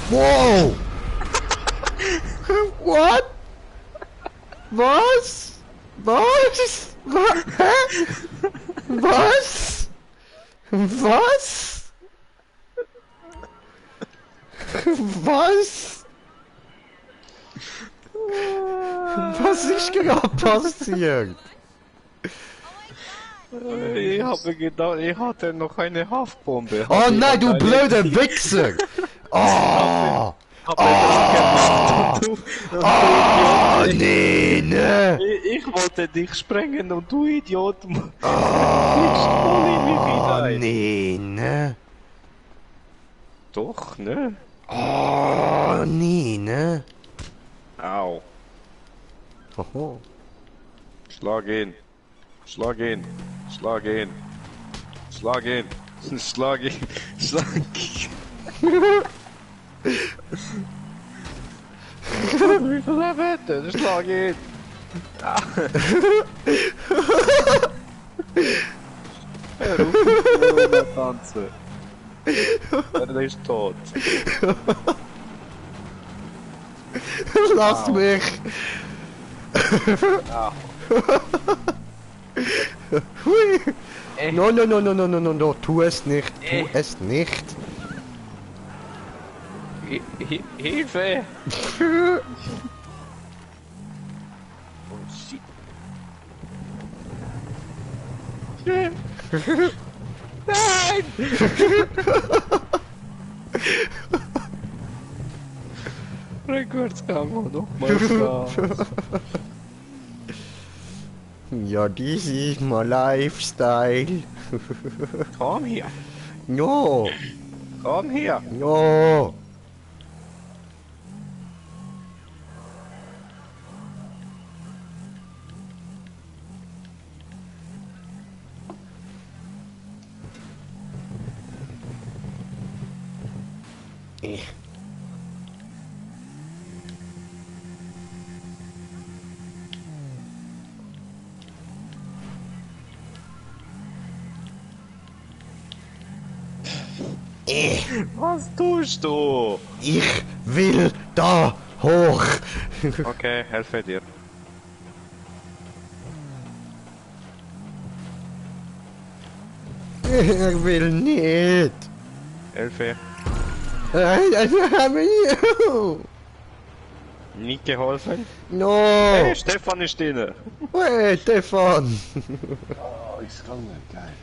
Wow! What? Was? Was? Hä? Was? Was? Was? Was ist gerade passiert? Ich habe gedacht, ich hatte noch eine Haftbombe. Oh nein, du blöder Wichser! Oh! Oh, nee, ne? Ich wollte dich sprengen und du Idiot. Oh, nee, ne? Doch, ne? Oh, nee, ne? Au. Hoho. Schlag ihn. Schlag ihn. Schlag ihn. Schlag ihn. Schlag ihn. Schlag ihn. Wie viel er wette? Schlag ihn. Hör auf, tanzen. Er ist tot. Lass mich! Au. Hui! No, no, no, no, no, no, no, no, tu es nicht, tu es nicht! Hilfe! Oh shit. Nein! Rückwärtsgang und nochmal Ja, this is my lifestyle. Komm hier! No, Komm hier! no. Was tust du? Ich will da hoch. Okay, helfe dir. Ich will nicht. Helfe. Nicht geholfen? No. Hey, Stefan ist drin. Hey, Stefan. Oh, ich kann nicht, geil,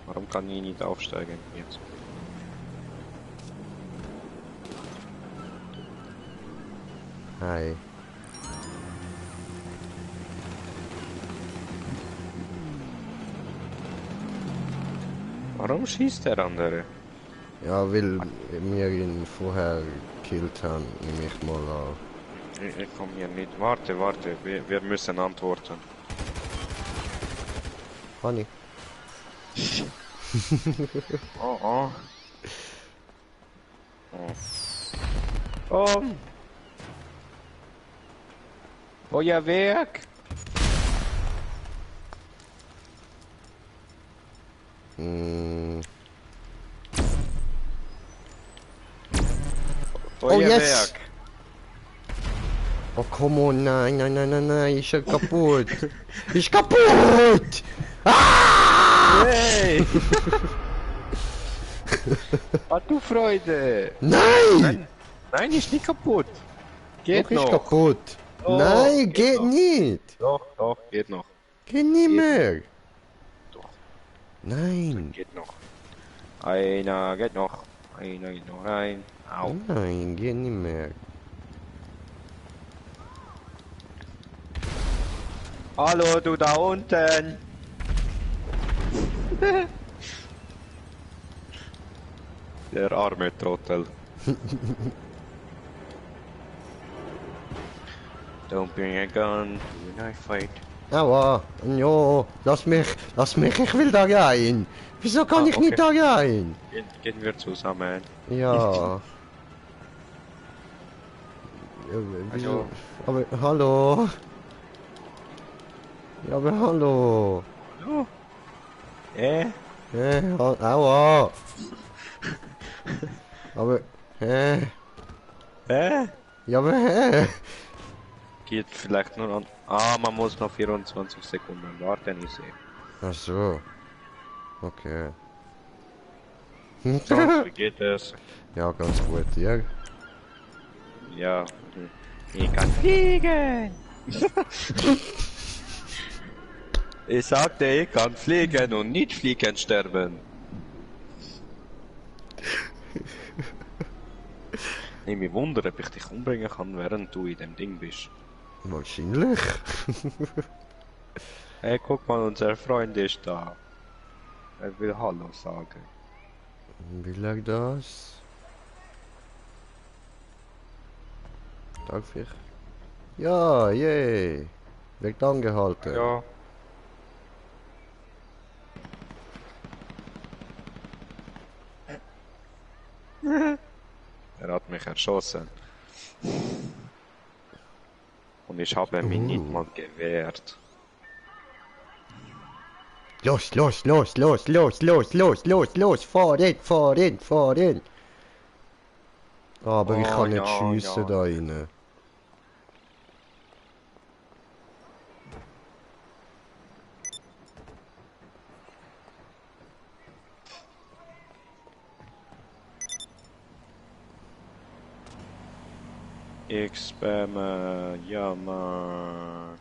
Warum kann ich nicht aufsteigen jetzt? Hi. Warum schießt der andere? Ja, weil wir ihn vorher gekillt haben, nehme ich mal an. Ich komm hier nicht. Warte, warte, wir müssen antworten. Honey. Oh, oh. Oh. Feuerwerk! Feuerwerk! yes. Oh, komm on, nein, nein, nein, nein, nein, ich bin kaputt. Ich bin kaputt! Ah! Hey! Hat du Freude? Nein! Nein, ist nicht kaputt. Geht Doch, noch. ist kaputt. Oh, Nein, geht geht noch. nicht. Doch, doch, geht noch. Geht nicht mehr. Doch, Nein. geht noch. Einer geht noch. Einer geht noch rein. Au. Nein, geht nicht mehr. Hallo, du da unten. Der arme Trottel. Don't bring a gun to a knife fight. Aua, jo, lass mich, ich will da rein. Wieso kann Ah, ich nicht da okay. rein? Gehen wir zusammen. Ja. Ja, wieso? Hallo. Aber, hallo? Ja, aber hallo. Hallo? Aua. Aber, ja, aber, Geht vielleicht nur an... Ah, man muss noch 24 Sekunden warten, ich sehe. Ach so. Okay. Sonst, wie geht es? Ja, ganz gut, ja. Ja, ich kann fliegen! Ich sagte, ich kann fliegen und nicht fliegen sterben. Ich mich wundere, ob ich dich umbringen kann, während du in dem Ding bist. Wahrscheinlich. Hey, guck mal, unser Freund ist da. Er will Hallo sagen. Will er das? Darf ich? Ja, yay. Wird angehalten. Ja. Er hat mich erschossen. Und ich habe mich nicht mal gewehrt. Los, los, los, los, los, los, los, los, los, fahr hin, fahr hin, fahr hin. Aber ich Oh, kann nicht ja, schiessen ja. da rein. Ich spamme, ja man.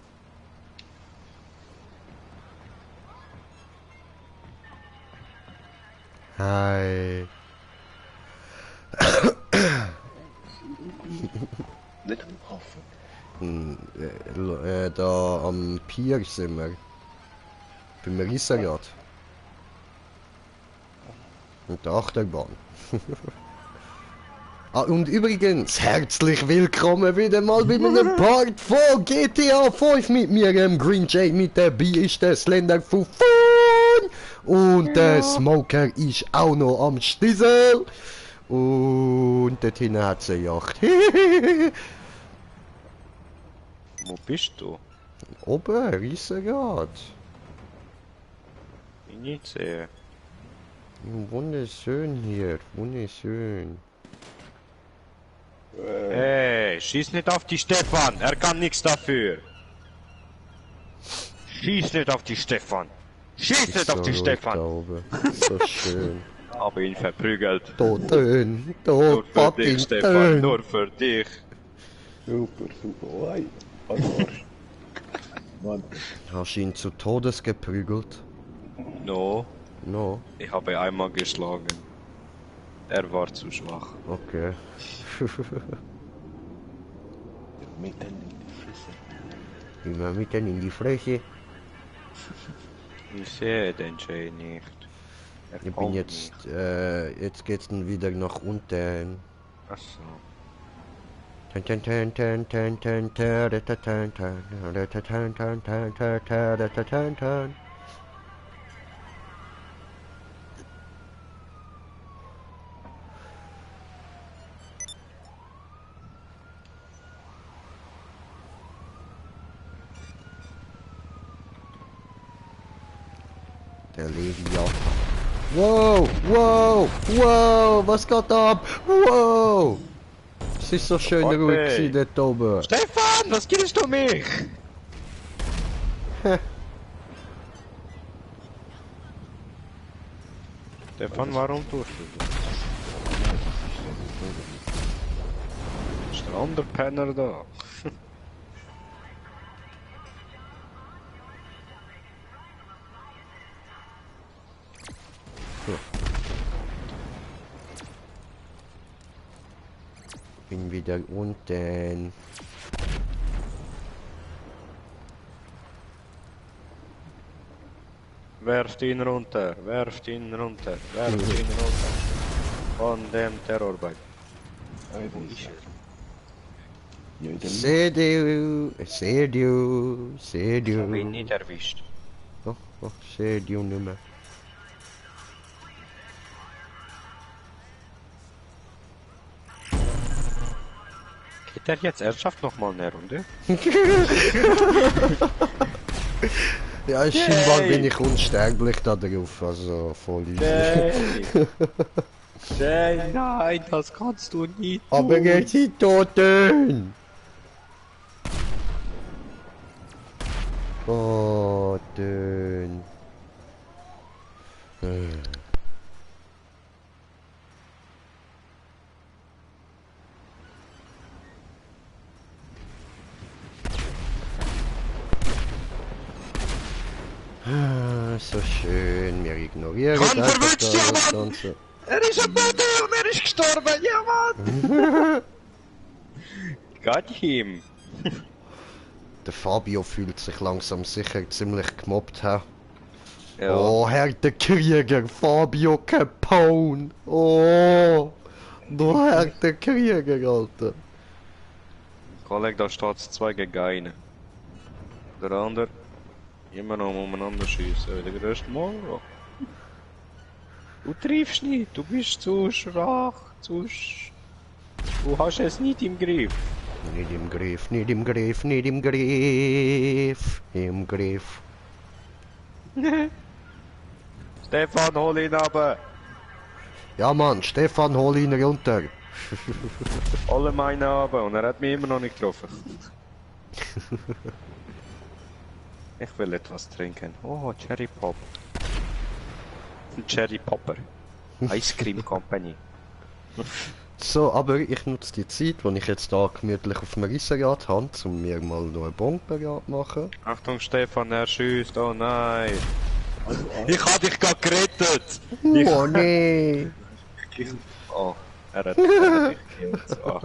Hi. Nicht am Hafen. Da am Pier sind wir. Beim Riesenrad. Und der Achterbahn. Ah, und übrigens, herzlich willkommen wieder mal bei einem Part von GTA 5 mit mir, Green Jay, mit dabei ist der Slender Fufun und der Smoker ist auch noch am Stiesel und dort hinten hat sie eine Yacht. Wo bist du? Oben, Riesenrad. Ich nicht sehe. Wunderschön hier, wunderschön. Hey, schieß nicht auf die Stefan, er kann nichts dafür. Schieß nicht auf die Stefan. Schieß nicht auf die ruhig Stefan. da oben. So schön. Habe ihn verprügelt. Toten, Nur für fucking dich, Stefan, Töten. nur für dich. Super, super. Oi. Arsch. Mann. Hast du ihn zu Todes geprügelt? No, No, ich habe einmal geschlagen. Er war zu schwach. okay. Mitten in die Fresse. Immer mitten in die Fresse. Ich sehe den Jay nicht. Er Ich bin kommt jetzt, nicht. jetzt geht's dann wieder nach unten. Ach so. Tan, tan, tan, tan, tan, tan, tan, tan, tan, tan, tan, tan, tan, tan, tan, tan, tan, tan, tan. Der Lady, ja. Wow, wow, wow, was geht ab? Wow! Es ist so schön Okay. ruhig gewesen dort oben. Stefan, was killst du mich? Stefan, warum tust du das? Ist der andere Penner da? Bin wieder unten. Werft ihn runter, werft ihn runter, werft ihn runter. Von dem Terrorbike. Ey, wo ist er? Ja, in der Seh du, seh Ich habe ihn du. nicht erwischt. Doch, doch, seh du nicht mehr. Geht er jetzt ernsthaft nochmal eine Runde? Ja, scheinbar bin ich unsterblich da drauf, also voll easy. Jay, nein, das kannst du nicht Aber tun. jetzt sind Toten! Oh, dünn. So schön, wir ignorieren Mann, einfach verwünscht, da ja, das Mann! Ganze. Er ist am Boden und er ist gestorben, ja Mann! Got him! Der Fabio fühlt sich langsam sicher ziemlich gemobbt, ha? Ja. Oh, Herr der Krieger, Fabio Capone! Oh! Du Herr der Krieger, Alter! Kollege, da steht 2 gegen 1. Der andere immer noch umeinander schiessen, wie der größte Mongo. Du triffst nicht, du bist zu schwach, Du hast es nicht im Griff. Nicht im Griff, nicht im Griff, nicht im Griff, im Griff. Stefan, hol ihn runter! Ja Mann, Stefan, hol ihn runter. Alle meine runter und er hat mich immer noch nicht getroffen. Ich will etwas trinken. Oh, Cherry Pop. Cherry Popper. Ice Cream Company. So, aber ich nutze die Zeit, wo ich jetzt da gemütlich auf dem Riesenrad habe, um mir mal noch eine Bombe zu machen. Achtung Stefan, er schießt, oh nein. Ich hab dich gerade gerettet! Oh nee! Oh, er hat dich gekillt. Oh.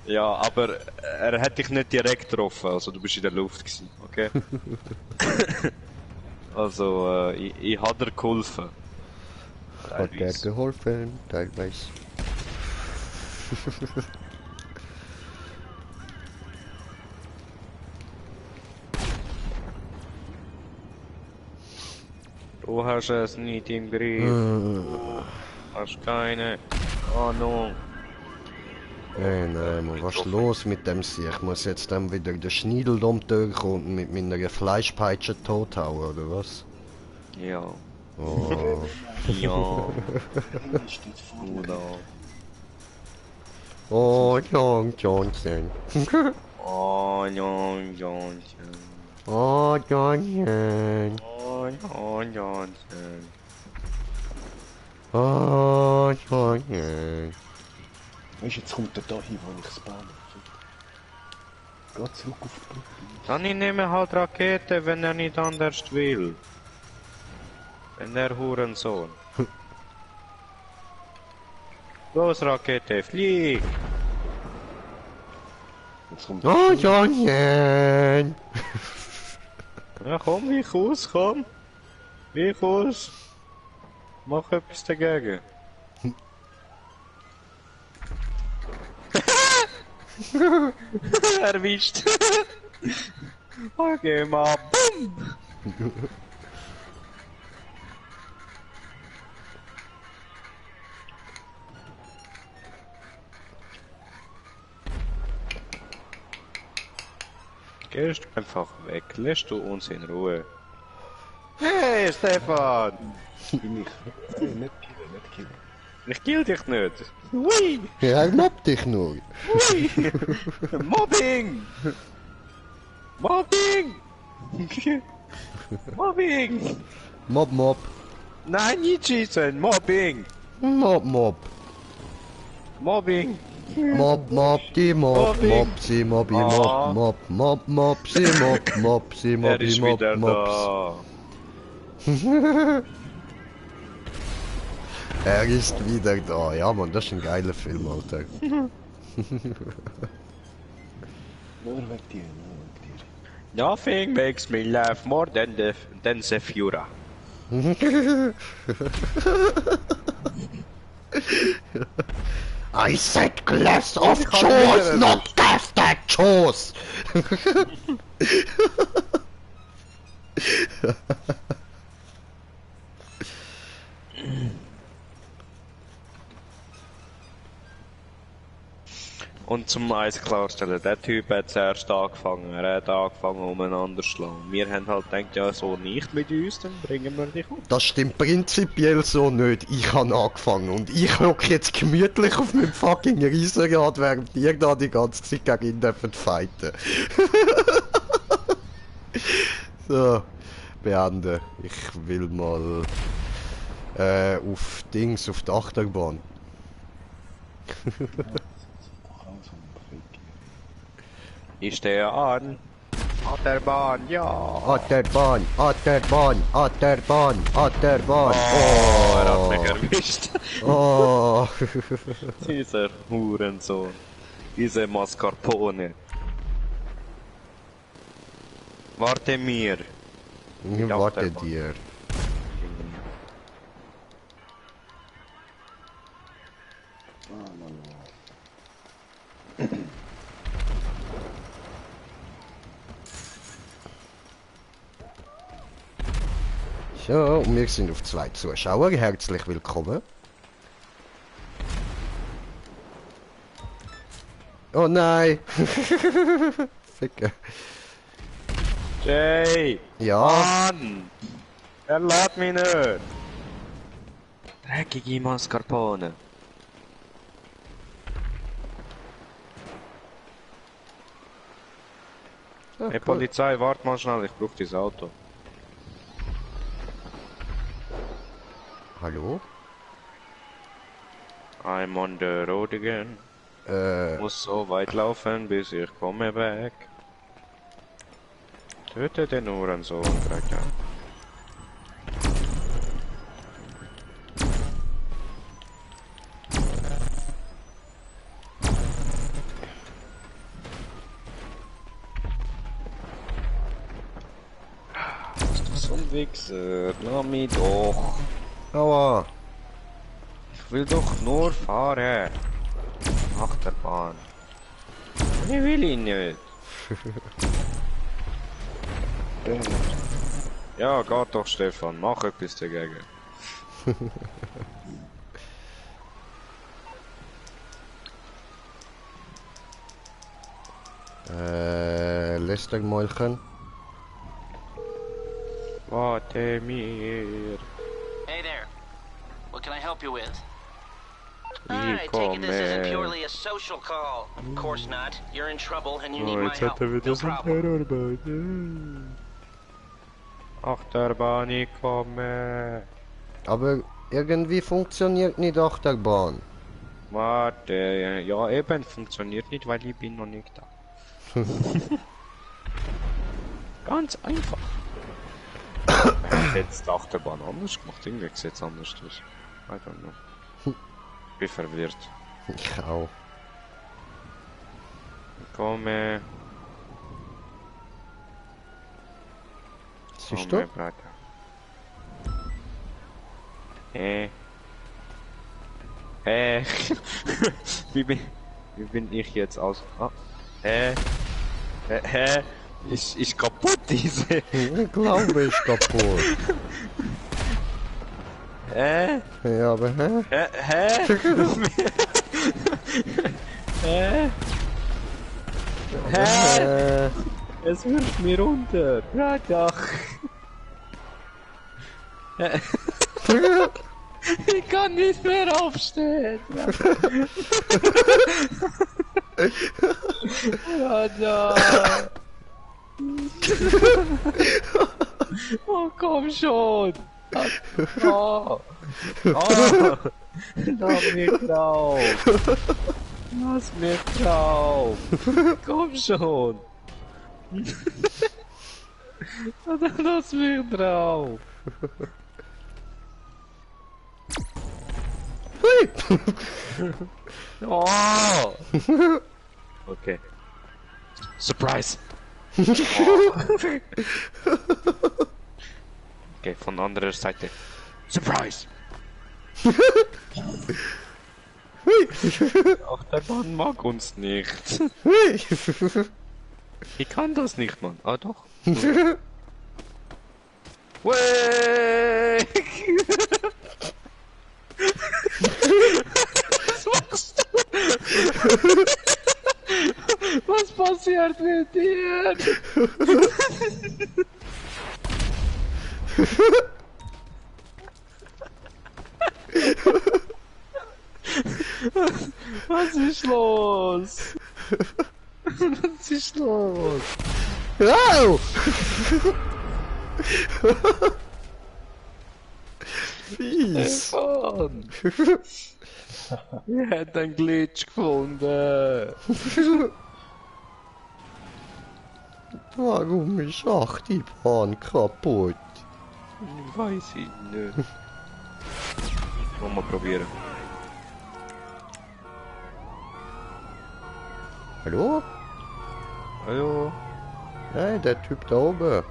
Ja, aber er hat dich nicht direkt getroffen, also du bist in der Luft gewesen, okay? Also, ich hab dir geholfen. Hat der geholfen, teilweise. Du hast es nicht im Griff. Hast keine Ahnung. Hey, nein, man, was ist los mit dem See? Ich muss jetzt dann wieder den Schniedeldom durchkommen und mit meiner Fleischpeitsche tothauen, oder was? Ja. Oh. Ja. Steht vor Bruder. Oh, John Johnson. Oh, John Johnson. Oh, Johnson. Oh, John Johnson. Oh, Johnson. Weißt du, jetzt kommt er da hin, wo ich spawne. Geh zurück auf die Brücke. Dann ich nehme halt Rakete, wenn er nicht anders will. Wenn er Hurensohn. Los Rakete, flieg! Jetzt kommt Oh, Johnson. Ja komm, wich aus, komm! Wich aus! Mach etwas dagegen. Erwischt! Okay, mal, bumm! Gehst einfach weg, lässt du uns in Ruhe. Hey Stefan! bin ich. Hey, nicht killen, nicht killen. Ich kill dich nicht! Hui! Ja, er mobbt dich nur. Hui! Mobbing! Mobbing! Mobbing! Mob, mob. Nein, nicht schießen! Mobbing! Mob, mob. Mobbing! Mob, mob, die mob, Mobbing. mob, sie mobbi, Ah. mob, mob, mob, mob, sie mob, mob, sie Er mobbi, ist mob, wieder mob. da! Er ist wieder da. Ja, Mann, das ist ein geiler Film, Alter. Nur weg dir, nur weg dir. Nothing makes me laugh more than the Fiora. I said glass of Ich kann jaws, nicht. not gas that jaws. Und zum eins klarstellen, der Typ hat zuerst angefangen, er hat angefangen umeinander zu schlagen. Wir haben halt gedacht, ja so nicht mit uns, dann bringen wir dich um. Das stimmt prinzipiell so nicht. Ich habe angefangen und ich hocke jetzt gemütlich auf meinem fucking Riesenrad, während ihr da die ganze Zeit gegen ihn dürft fighten. So, beenden. Ich will mal auf Dings, auf die Achterbahn. Ich stehe an. Achterbahn, ja. Achterbahn, Achterbahn, Achterbahn, Achterbahn. Oh, er hat mich erwischt. Oh. Dieser Hurensohn. Diese Mascarpone. Warte mir. Warte Achterbahn. dir. So, und wir sind auf 2 Zuschauer. Herzlich willkommen. Oh nein! Ficken. Jay! Ja, Mann! Er lädt mich nicht! Dreckige Mascarpone. ah, Hey cool. Polizei, wart mal schnell, ich brauch dieses Auto. Hallo? I'm on the road again. Muss so weit laufen, bis ich komme weg. Töte den Hurensohn, Drecker. So ein Wichser, lass mich doch. Aua! Ich will doch nur fahren. Achterbahn. Ich will ihn nicht. Ja, geht doch Stefan, mach etwas dagegen. Lästermäulchen. Warte mir. Hey there. What can I help you with? I I take it this isn't come. purely a social call. Of course not. You're in trouble and you need Oh, my jetzt help. hat er wieder No so ein problem. Terrorbahn. Achterbahn, ich komme. Aber irgendwie funktioniert nicht Achterbahn. Warte, ja eben, funktioniert nicht, weil ich bin noch nicht da. Ganz einfach. Jetzt die Achterbahn anders gemacht, irgendwie sieht es anders aus. I don't know. Bin verwirrt. Ich auch. Ich komme. Siehst Komme, du? Bruder. Wie bin ich jetzt aus... Ah. Ist kaputt, diese... Ich glaube, ist kaputt. Ja, aber hä? Es wirft mir runter. Bruder. Ich kann nicht mehr aufstehen. Bruder. Oh, komm schon. Oh. Oh. Lass mich drauf. Lass mich drauf. Komm schon. Lass mich drauf. Oh. Okay. Surprise. Oh. Okay, von anderer Seite. Surprise. Ach, der Mann mag uns nicht. Ich kann das nicht, Mann. Ah, doch. Way! Was machst du? Was ist los? Was ist los? Au! Fies! Stefan! Ich hätte einen Glitch gefunden. Warum ist Achterbahn kaputt? Weiß ich nicht. Wollen wir probieren. Hallo? Hallo? Nein, der Typ da oben.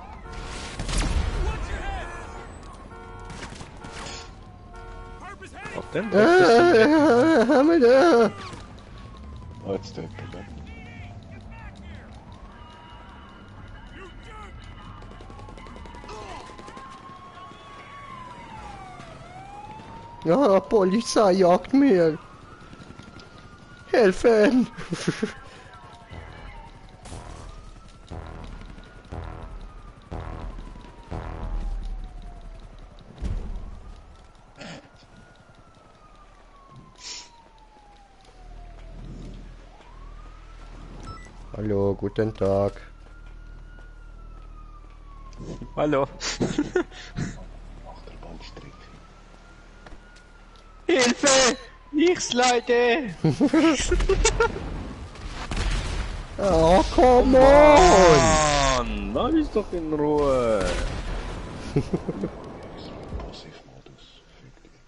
Was denn? Haben wir da? Oh, jetzt der Problem. Ja, Polizei jagt mir. Helfen! Hallo, guten Tag. Hallo? Achterbahnstrecke. Hilfe! Nichts, Leute! Oh, come on! Mann! Lass doch in Ruhe! Passivmodus. Fick dich.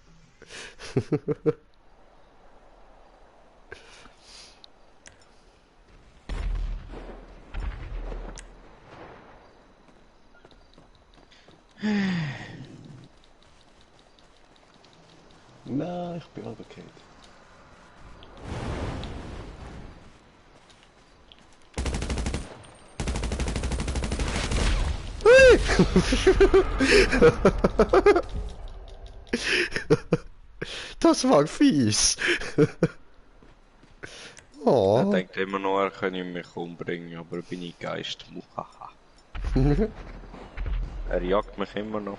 Nein, ich bin runtergefallen. Das war fies. Er Oh. denkt immer noch, er könne mich umbringen, aber bin ich Geist. Muhaha. Er jagt mich immer noch.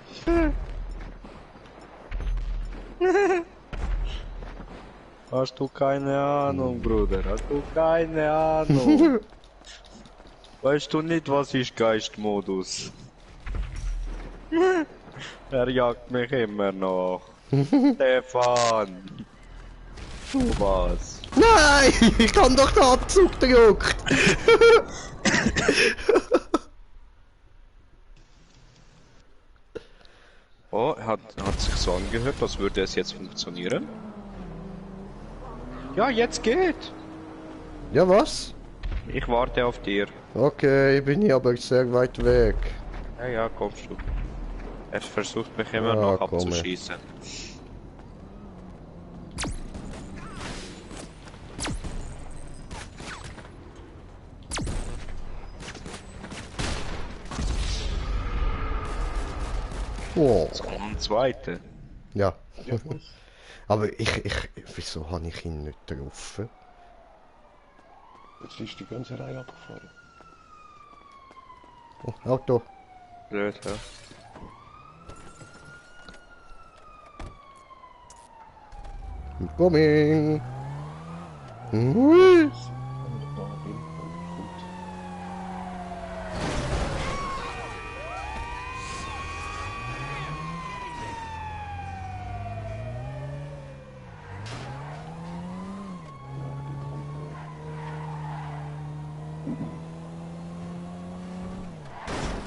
Hast du keine Ahnung, Bruder? Hast du keine Ahnung? Weißt du nicht, was ist Geistmodus? Er jagt mich immer noch. Stefan! Du was? Nein, ich kann doch den Abzug gedrückt. Oh, hat sich so angehört, als würde es jetzt funktionieren. Ja, jetzt geht! Ja, was? Ich warte auf dir. Okay, bin ich aber sehr weit weg. Ja, ja, kommst du. Er versucht mich immer Ja, noch komme. abzuschießen. Oh. Jetzt kommt ein zweiter. Ja. Ja, was? Aber wieso habe ich ihn nicht getroffen? Jetzt ist die ganze Reihe abgefahren. Oh, Auto. Blöd, ja. I'm coming. Ui. Da bin ich gut.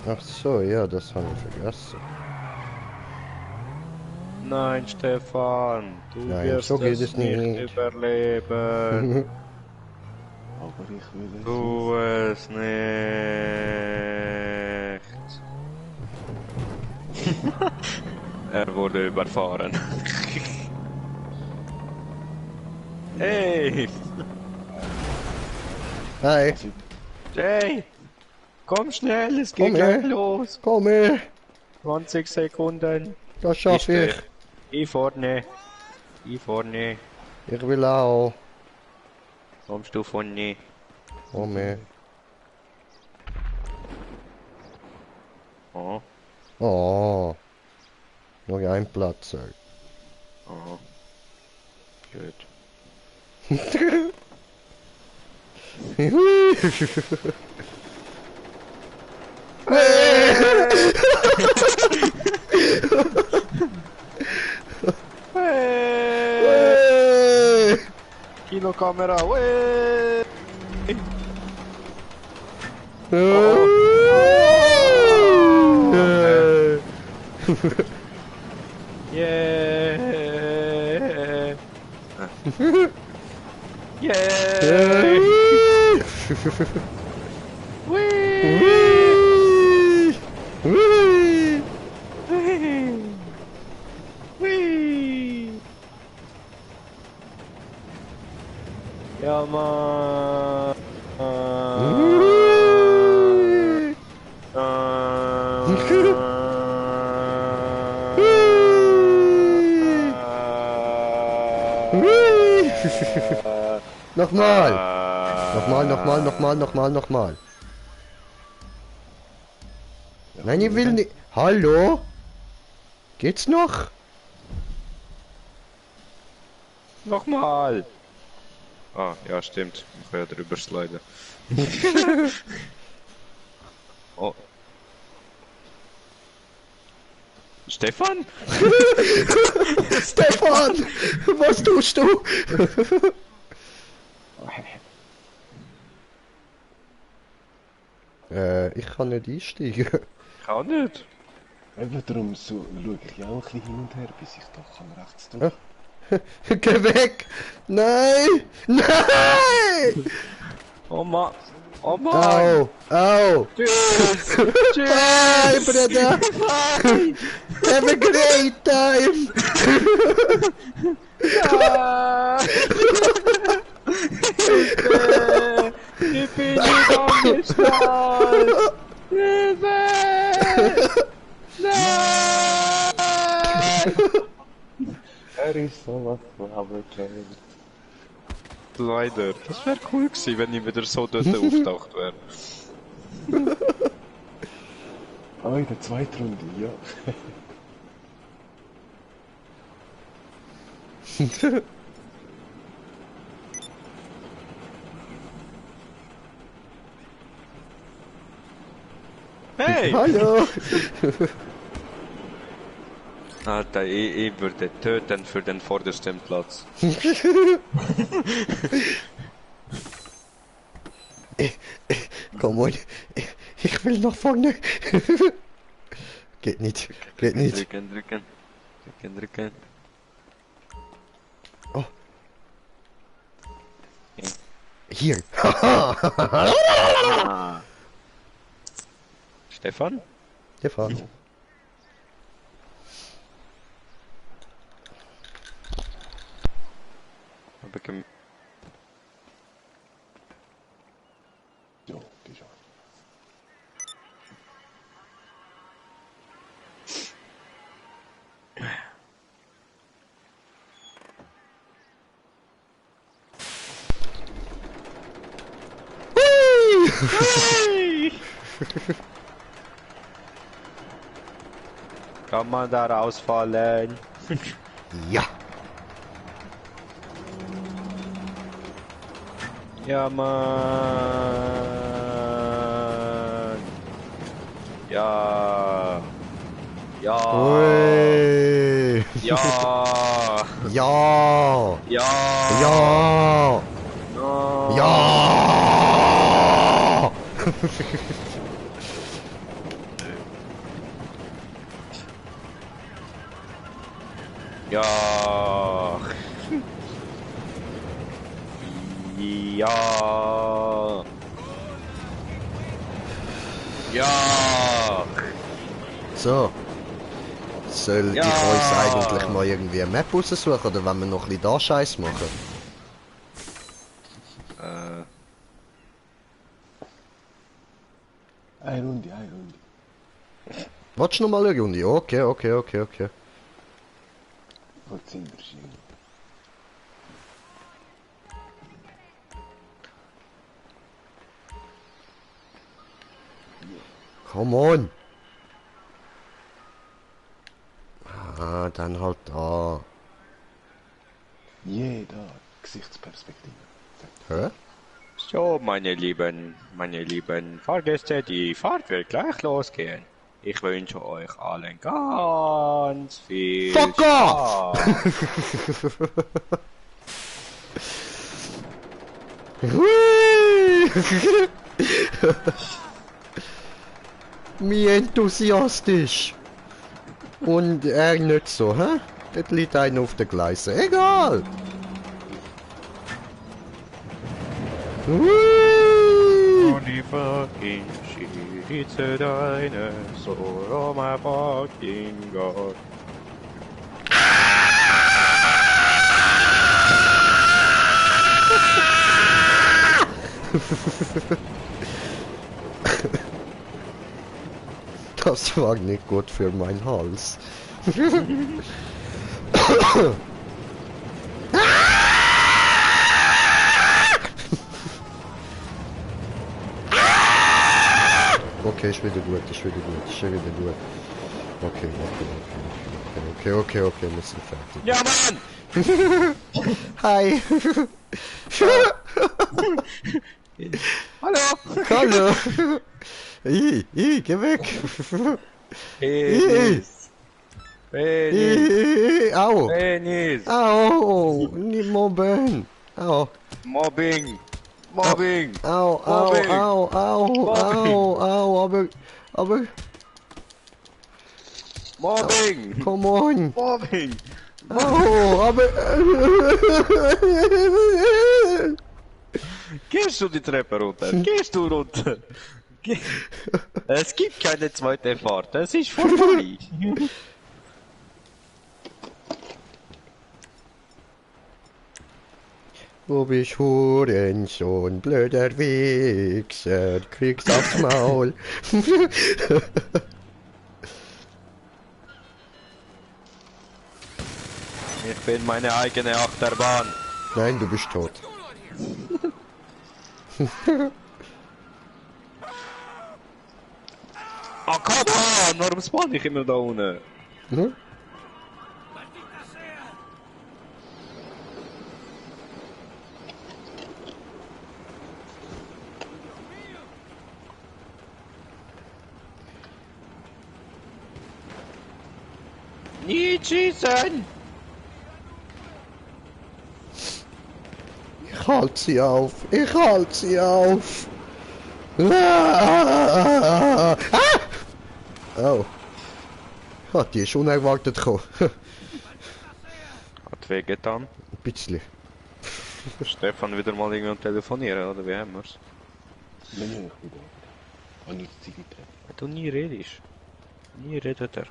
Ach so, ja, das habe ich vergessen. Nein, Stefan, du Nein, wirst so geht es es nicht nicht. überleben. Aber ich will es Tu es nicht. Er wurde überfahren. Hey, Hi, Jay, komm schnell, es Komm geht gleich her. los. komm her. 20 Sekunden. Das schaffe ich. Ich vorne. Ich vorne. Ich will auch. Kommst du vorne? Komm her. Oh. Oh. Noch ein Platz. Aha. Gut. Kinokamera, wey! Yeah! Yeah! Whee! Whee! Ja, Mann! Nochmal! Nochmal. Nein, ich will nicht. Hallo? Geht's noch? Nochmal! Ah, ja, stimmt. Ich kann ja drüber sliden. Oh. Stefan? Stefan! Was tust du? Ich kann nicht einsteigen. Kann nicht. Eben darum so, schaue ich ja auch ein bisschen hin und her, bis ich doch kann rechts drücken. Geh weg! Nein! Nein! Oh Mann! Oh Mann! Au! Tschüss! Tschüss! Bye, Bruder! Have a great time! Hilfe! Ich bin nicht angeschnallt! Hilfe! Nein! Er ist so was von Leider. Das wäre cool gewesen, wenn ich wieder so dort auftaucht wäre. Ah, in der zweiten Runde, ja. Hey! Hallo! Alter, ich würde töten für den vordersten Platz. Komm on, ich will nach vorne. Geht nicht. Drücken. Oh. Hier. Stefan? Stefan. Hab ich gem- So, die schon. Kann man da rausfallen? Ja. Ja, Mann. Ja. Ja. Ui. Ja. Ja. Ja. Ja. Ja. Ja. Ja. Ja. Ja. So. Soll Ja. ich uns eigentlich mal irgendwie eine Map raussuchen oder wenn wir noch ein bisschen da Scheiß machen? Eine Runde. Willst du noch mal eine Runde? Okay. Wo sind wir schon? Come on. Ah, dann halt da. Jeder Gesichtsperspektive. Hä? So, meine lieben Fahrgäste, die Fahrt wird gleich losgehen. Ich wünsche euch allen ganz viel Fuck off! Spaß. Hui! Wie enthusiastisch. Und er nicht so, hä? Das liegt einer auf den Gleisen. Egal! Hui! Oliver in Schieritze deine, so Roma fucking God. Das war nicht gut für meinen Hals. Okay, ist wieder gut, ist wieder gut, ist wieder gut. Okay, wir sind fertig. Ja, Mann! Hi! Hallo! Hallo! Geh weg! Penis! Penis! Au! Penis! Au! Nicht mobben! Au! Mobbing! Au, Mobbing! au, Mobbing. au, au, aber, Mobbing! come on! Mobbing! Au, aber, Gehst du die Treppe runter? Gehst du runter? Es gibt keine zweite Fahrt, es ist vorbei. Wo bist Hurensohn, blöder Wichser, kriegst aufs Maul. Ich bin meine eigene Achterbahn. Nein, du bist tot. Oh, come on! Warum spawn ich immer da unten? Hm? Nie schießen! Ich halt sie auf, ich halt sie auf. Ah! Oh. Ja, die ist unerwartet gekommen. Hat wehgetan. Ein bisschen. Stefan wieder mal irgendwie am Telefonieren, oder wie haben wir's? Nein, ich wieder. Und nur die Zigarette. Wenn du nie redest. Nie redet er.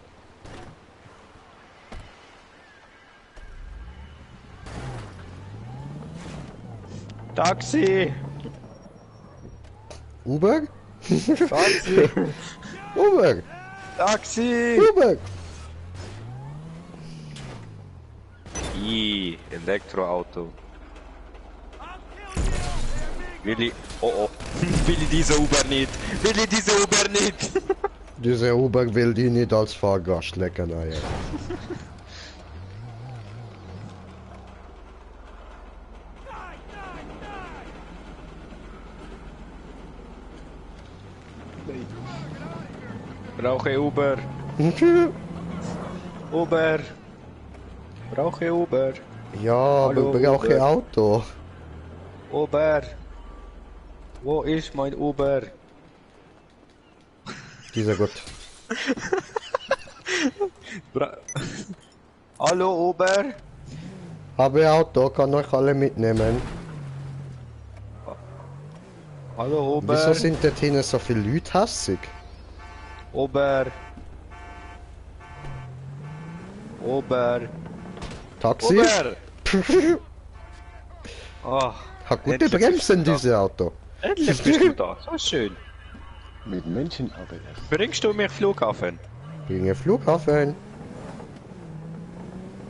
Taxi! Uber? Taxi! Uber! Taxi! Uber! Elektroauto. Willi, oh oh. Willi diese Uber nicht. Willi diese Uber nicht. Dieser Uber will die nicht als Fahrgast lecken, naja. Brauche Uber. Uber. Brauche Uber. Ja, Hallo, aber brauche Uber. Auto. Uber. Wo ist mein Uber? Dieser gut. Hallo Uber. Habe Auto, kann euch alle mitnehmen. Hallo Uber. Wieso sind dort hinten so viele Leute hässig? Uber. Uber. Taxi? Uber. Oh, Hat gute endlich Bremsen, bist du da. dieses Auto. Endlich bist du da. So schön. Mit Menschen ABS. Bringst du mich Flughafen? Gegen Flughafen.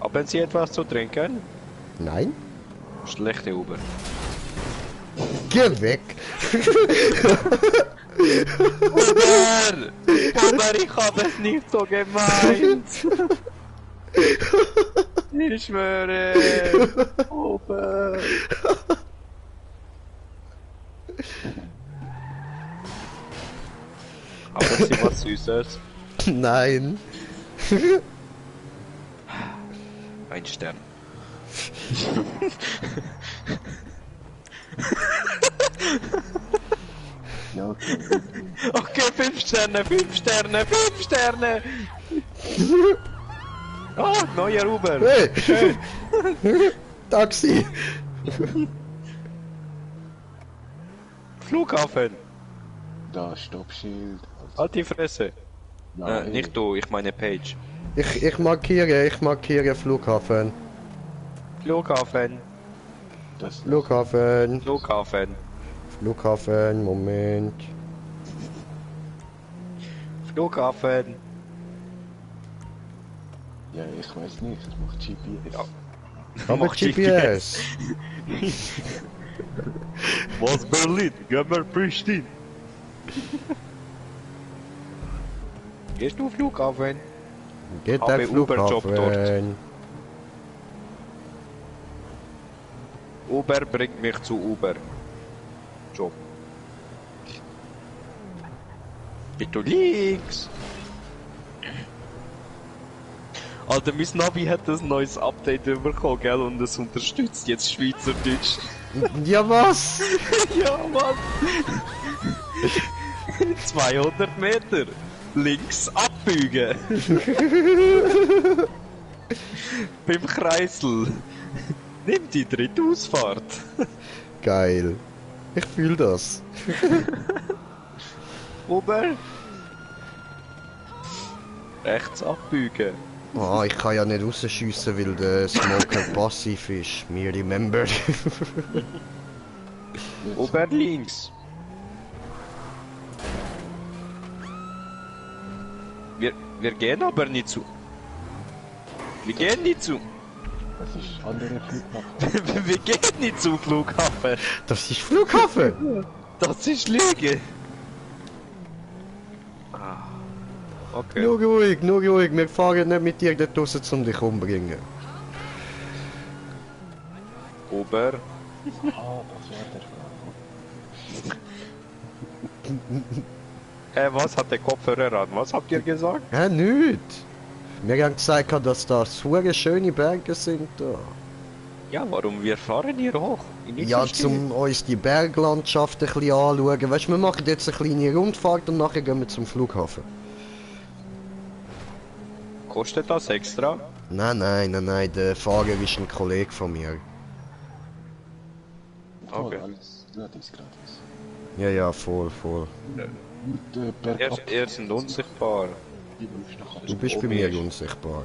Haben Sie etwas zu trinken? Nein? Schlechte Uber. Geh weg! Uber! Uber, ich habe es nicht so gemeint. Ich schwöre! Oben! Aber sie was Süßes. Nein. Ein Stern. Ja, okay. Okay, 5 Sterne, 5 Sterne, 5 Sterne! Oh, neuer Uber! Hey. Taxi. Flughafen! Da, Stoppschild. Halt die Fresse! Nein, Nicht du, ich meine Page. Ich markiere Flughafen. Flughafen! Das Flughafen. Flughafen! Flughafen, Moment. Flughafen! Ja, ich weiß nicht, das macht GPS. Ja. Aber Mach GPS. Was Berlin? Gehen wir Pristin! Gehst du Flughafen? Geht Habe der Uber-Job Flughafen. Uber bringt mich zu Uber. Job. Bitte links! Alter, mein Navi hat ein neues Update bekommen, gell? Und es unterstützt jetzt Schweizerdeutsch. Ja was? Ja, Mann! 200 Meter! Links abbiegen! Beim Kreisel! Nimm die dritte Ausfahrt! Geil. Ich fühl das. Uber! Rechts abbiegen! Oh, ich kann ja nicht rausschiessen, weil der Smoker passiv ist. Me remember. Uber links! Wir gehen aber nicht zu. Wir gehen nicht zu. Das ist andere Flughafen. Wir gehen nicht zum Flughafen. Das ist Flughafen. Das ist Lüge. Ah. Okay. Nur ruhig, nur ruhig. Wir fahren nicht mit dir dort raus, um dich umbringen. Uber. Ah, das war der Fall. Was hat der Kopfhörer an? Was habt ihr gesagt? Hä, nicht. Wir haben gesagt, dass da so schöne Berge sind. Da. Ja, warum wir fahren hier hoch? Ich Ja, verstehe. um uns die Berglandschaft ein bisschen anschauen. Weißt du, wir machen jetzt eine kleine Rundfahrt und nachher gehen wir zum Flughafen. Kostet das extra? Nein, der Fahrer ist ein Kollege von mir. Okay. Alles gratis. Ja, voll. Und bergab. Er sind unsichtbar. Du bist bei mir unsichtbar.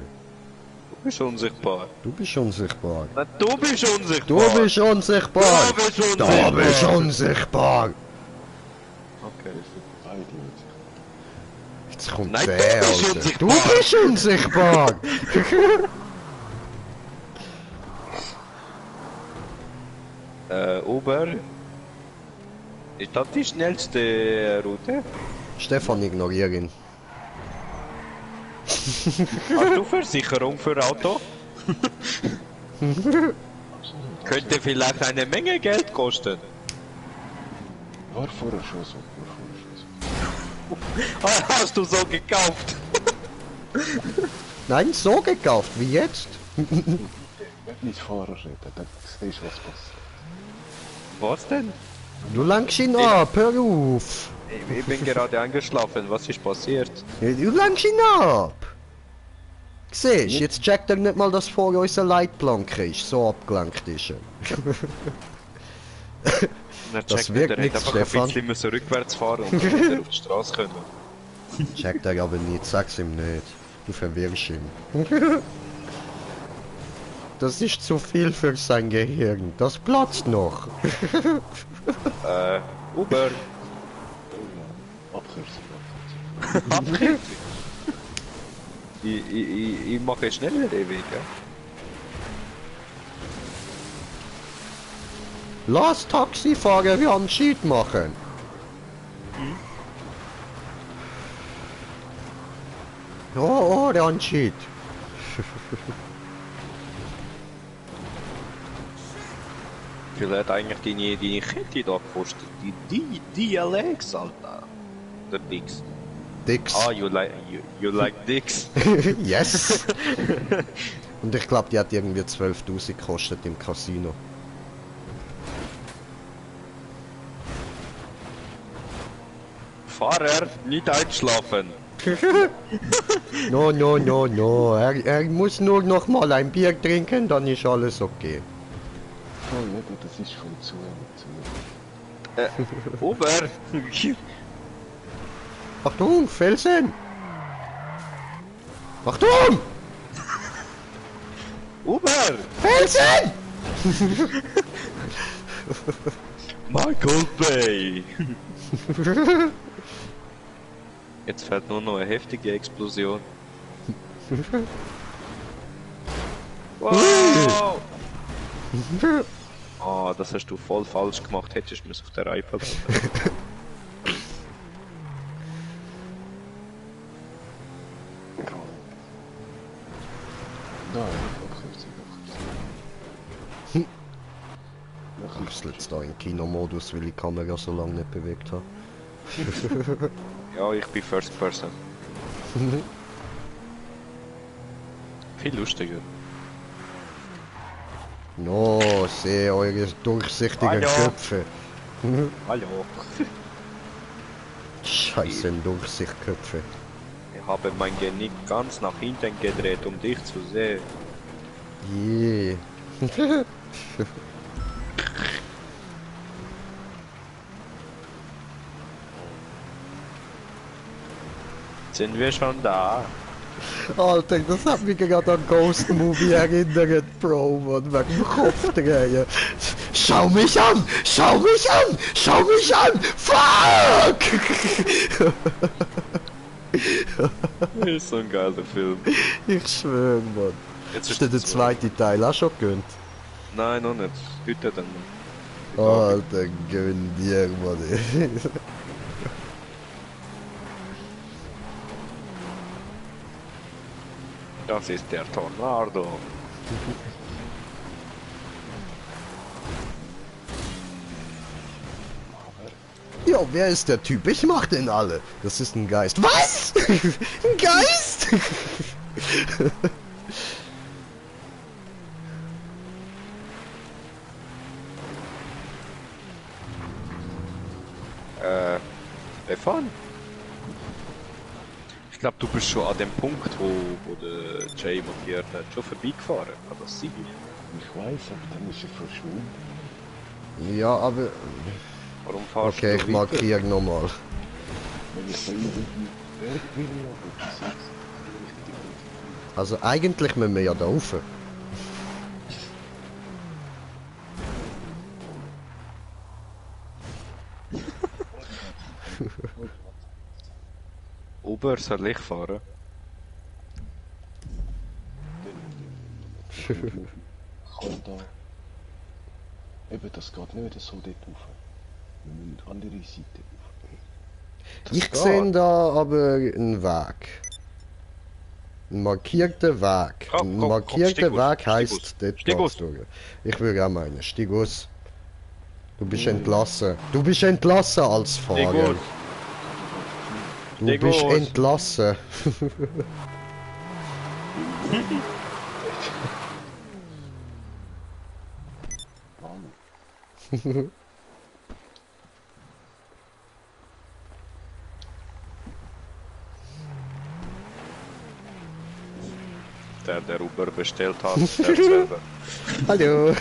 Du bist unsichtbar. Du bist unsichtbar. Na, du bist unsichtbar. Du bist unsichtbar. Du bist Du unsichtbar. bist unsichtbar. Okay. Beide nicht. Jetzt kommt Nein, der, du bist Alter. unsichtbar. Du bist unsichtbar. Uber. Ist das die schnellste Route? Stefan, ignoriere ihn. Hast du Versicherung für Auto? Könnte vielleicht eine Menge Geld kosten. War vorher schon so. Hast du so gekauft? Nein, so gekauft, wie jetzt. Nicht Fahrer reden, dann siehst du, was passiert. Was denn? Du lenkst ihn ab, hör auf. Ich bin gerade eingeschlafen. Was ist passiert? Du lenkst ihn ab. Siehst, jetzt checkt er nicht mal, dass vor uns eine Leitplanke ist. So abgelenkt ist er. Er Das checkt wirkt nicht, er nichts, hätte einfach Stefan. ein bisschen müssen rückwärts fahren und dann wieder auf die Straße können. Checkt er aber nicht, sag's ihm nicht. Du verwirrst ihn. Das ist zu viel für sein Gehirn. Das platzt noch. Uber. Abkürzung. Abkürzung. Ich mache schneller den Weg, ja? Lass Taxifahrer wie Anschied machen. Oh, der Anschied. Wie viel hat eigentlich deine Kette da gekostet? Die Alex, Alter. Der Dix. Dix. Ah, you like Dix. Yes! Und ich glaube, die hat irgendwie 12.000 gekostet im Casino. Fahrer, nicht einschlafen. No, no, no, no. Er muss nur noch mal ein Bier trinken, dann ist alles okay. Voll eben, das ist voll zu. Ober! Achtung, Felsen! Achtung! Ober! Felsen! Michael Bay! Jetzt fährt nur noch eine heftige Explosion. Wow! Oh, das hast du voll falsch gemacht. Hättest du mir auf der Reife lassen. Da, Ich wechsle jetzt da in Kinomodus, weil ich die Kamera so lange nicht bewegt habe. Ja, ich bin First Person. Viel lustiger. No, sehe eure durchsichtigen Hallo. Köpfe. Hallo. Scheiße, Durchsichtköpfe. Ich habe mein Genick ganz nach hinten gedreht, um dich zu sehen. Je. Sind wir schon da? Alter, das hat mich gerade an Ghost Movie erinnert, Bro, Mann, wegen dem Kopfdrehen. Schau mich an! Schau mich an! Schau mich an! Fuck! Das ist so ein geiler Film. Ich schwöre, Mann. Jetzt Ist dir der zweite Teil auch schon gegönnt? Nein, noch nicht. Heute dann. Alter, gönn dir, Mann. Das ist der Tornado. Ja, wer ist der Typ? Ich mach den alle. Das ist ein Geist. Was? Ein Geist? Stefan? Ich glaube, du bist schon an dem Punkt, wo der Jay montiert hat, schon vorbeigefahren. Kann das sein? Ich weiß, aber dann ist er verschwunden. Ja, aber... Warum fahrst Okay, du ich markiere nochmal. Wenn ich bei ihm Berg will, aber das ist richtig. Also eigentlich müssen wir ja da rauf. Uber, soll ich fahren? Kann da. Eben, das geht nicht so dort rauf. Wir müssen die andere Seite rauf. Ich sehe da aber einen Weg. Ein markierter Weg. Komm, Ein komm, markierter komm, Weg Stieg aus, heisst, dort Stieg aus. geht's durch. Ich würde auch meinen, stieg aus. Du bist entlassen. Du bist entlassen als Fahrer. gut. Du Stieg bist aus. entlassen. Der Uber bestellt hat, der selber. Hallo.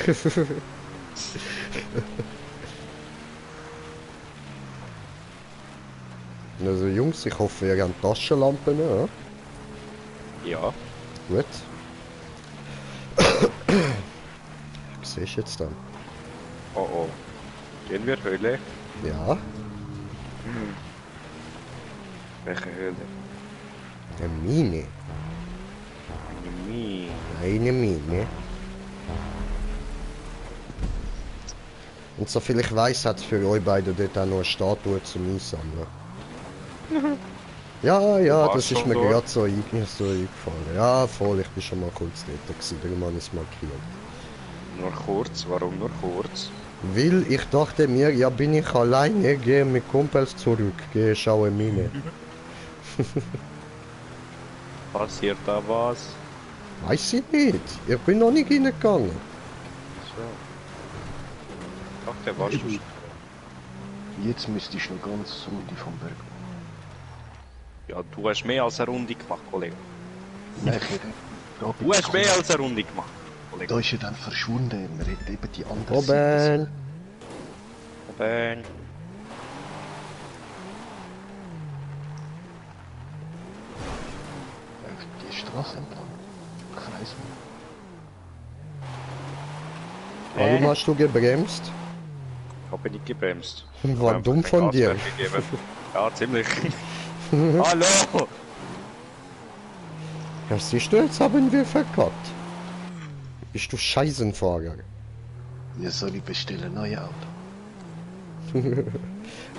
Also Jungs, ich hoffe, ihr habt Taschenlampen, ja? Ja. Gut. Was siehst du jetzt dann? Oh oh. Gehen wir Höhle? Ja, Welche Höhle? eine Mine. Nie. Eine Mine. Und soviel ich weiß, hat es für euch beide dort auch noch eine Statue zum Einsammeln. Ja, ja, warst das ist schon mir dort? gerade so, so eingefallen. Ja, voll, ich bin schon mal kurz dort gewesen, der Mann ist markiert. Nur kurz, warum nur kurz? Weil ich dachte mir, ja, bin ich alleine, gehe mit Kumpels zurück, gehe schaue Mine. Passiert da was? Weiß ich nicht, ich bin noch nicht reingegangen. So. Ach, der warst du. Jetzt müsste ich noch ganz Runde vom Berg. Ja, du hast mehr als eine Runde gemacht, Kollege. Nein, ich rede. Da, Du hast mehr als eine Runde gemacht, Kollege. da ist er dann verschwunden. Wir reden eben die andere Seite. Oben! Ben. Auf die Straße entlang. Kreis. Warum hast du gebremst? Hab ich nicht gebremst. War dumm Einfach von kein dir. Gas mehr gegeben. Ja, ziemlich. Hallo! Ja, siehst du, jetzt haben wir verkackt. Bist du Scheißenfahrer? Ja, soll ich bestellen? Neue Auto.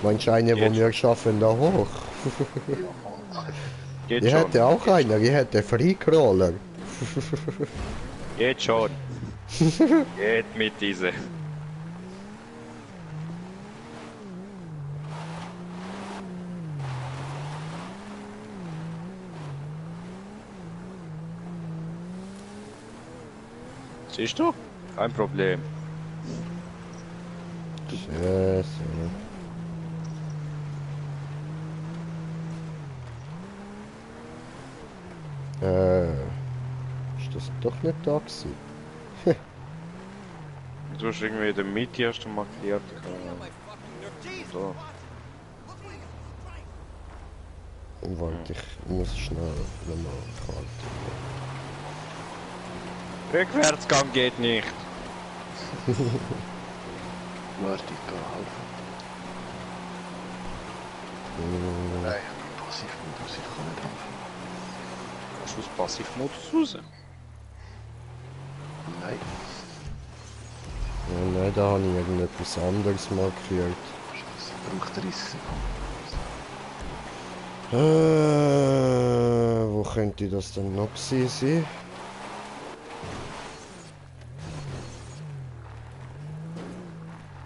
Manch eine, wo Geht. wir schaffen, da hoch. Geht Ich schon. hätte auch einer, ich hätte Freakroller. Geht schon. Geht mit diese. Siehst du? Kein Problem. Scheiße. Ist das doch nicht da gewesen? Du hast irgendwie den Mitte erst markiert. So. Warte, ich muss schnell nochmal halten. Rückwärtsgang geht nicht. Warte, ich gehe helfen. Nein, ich bin Passivmodus, ich kann nicht helfen. Kannst du aus Passivmodus raus? Nein, Ja, nein, da habe ich irgendetwas anderes markiert. Scheiße, braucht 30 Sekunden. Wo könnte das denn noch gewesen sein?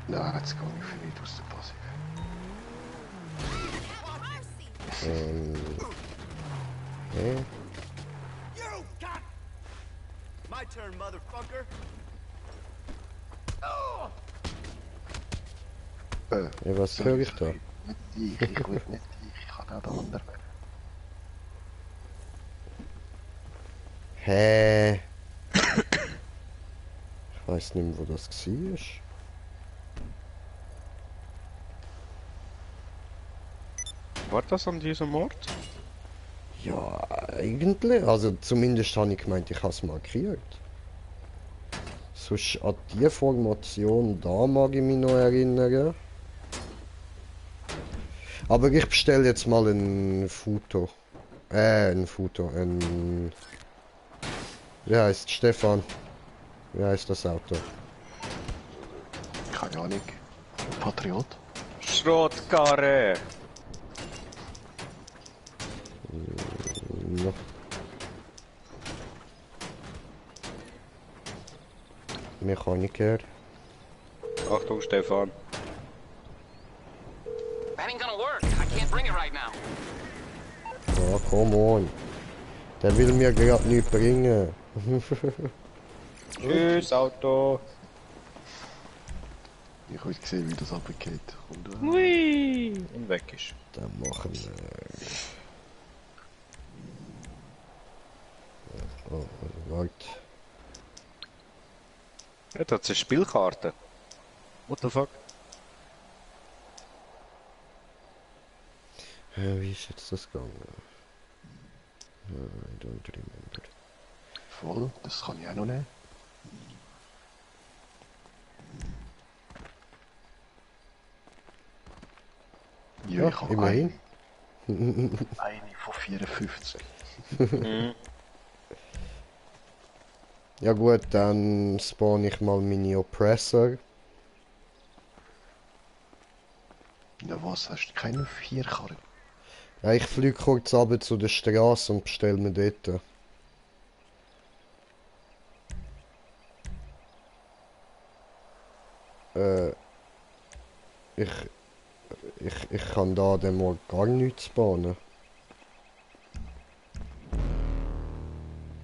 Nein, jetzt gehe ich für nicht aus der Passiv. Hä? You got my turn, motherfucker. Ja, was höre ich da? Nicht dich, ich will nicht dich, ich kann auch den anderen. Hä? Ich weiß nicht mehr, wo das war. War das an diesem Ort? Ja, eigentlich. Also zumindest habe ich gemeint, ich habe es markiert. Sonst an die Formation da mag ich mich noch erinnern. Aber ich bestelle jetzt mal ein Foto. Wie heißt Stefan? Wie heißt das Auto? Keine Ahnung. Patriot? Schrottkarre! Ja. Mechaniker. Achtung, Stefan. That ain't gonna work. I can't bring it right now. Ja, come on. Der will mir gerade nicht bringen. Tschüss, Auto. Ich will sehen, wie das abgeht. Und, Hui. Und weg ist. Dann machen wir. Oh, warte. Ja, das ist eine Spielkarte. What the fuck? Wie ist jetzt das gegangen? I don't remember. voll, das kann ich auch noch nehmen. Ja, ich habe immerhin. eine von 54. Ja gut, dann spawn ich mal meine Oppressor. Ja was, hast du keine 4 Karren? Ja, ich fliege kurz runter zu der Straße und bestell mir dort. Äh, ich, ich kann da dem mal gar nichts spawnen.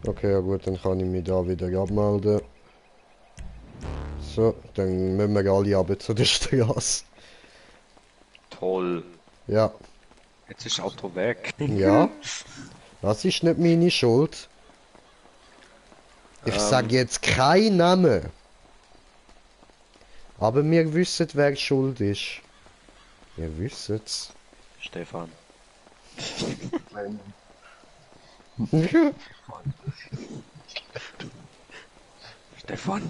Okay, ja gut, dann kann ich mich da wieder abmelden. So, dann müssen wir alle runter zu der Straße. Toll. Ja, Jetzt ist das Auto weg. ja. Das ist nicht meine Schuld. Ich sage jetzt keinen Namen. Aber wir wissen, wer schuld ist. Wir wissen es. Stefan. Nein. Stefan.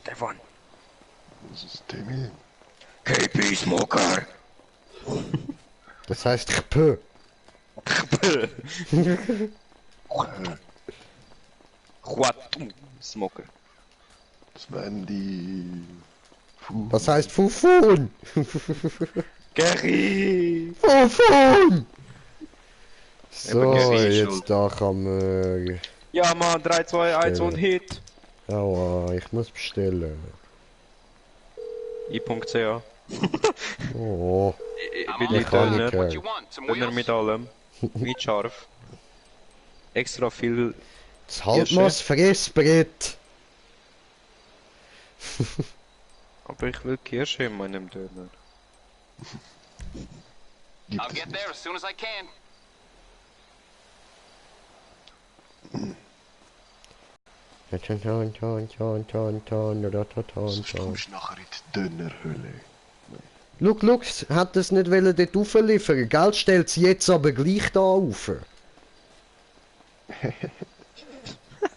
Stefan. Was ist Timmy? KP Smoker. Das heißt Chpö. Quatum Smoker. Das wären die... Das heißt Fufun. Gary. Fufun. So, Gary ist jetzt schuld. da kann man... Ja Mann, 3, 2, 1 und Hit. Aua, ich muss bestellen. I.ch. Oh, Billy Mechaniker. Döner. What you want? Some Döner wheels? mit allem. Mit scharf. Extra viel. jetzt halt Kirsche. mal das Fressbrett. Aber ich will Kirsche in meinem Döner. Gibt I'll es get nicht. there as soon as I can. Sonst kommst du nachher in die Dönerhöhle. Look, hat das nicht wollen dort aufliefern. Geld stellt sie jetzt aber gleich da auf.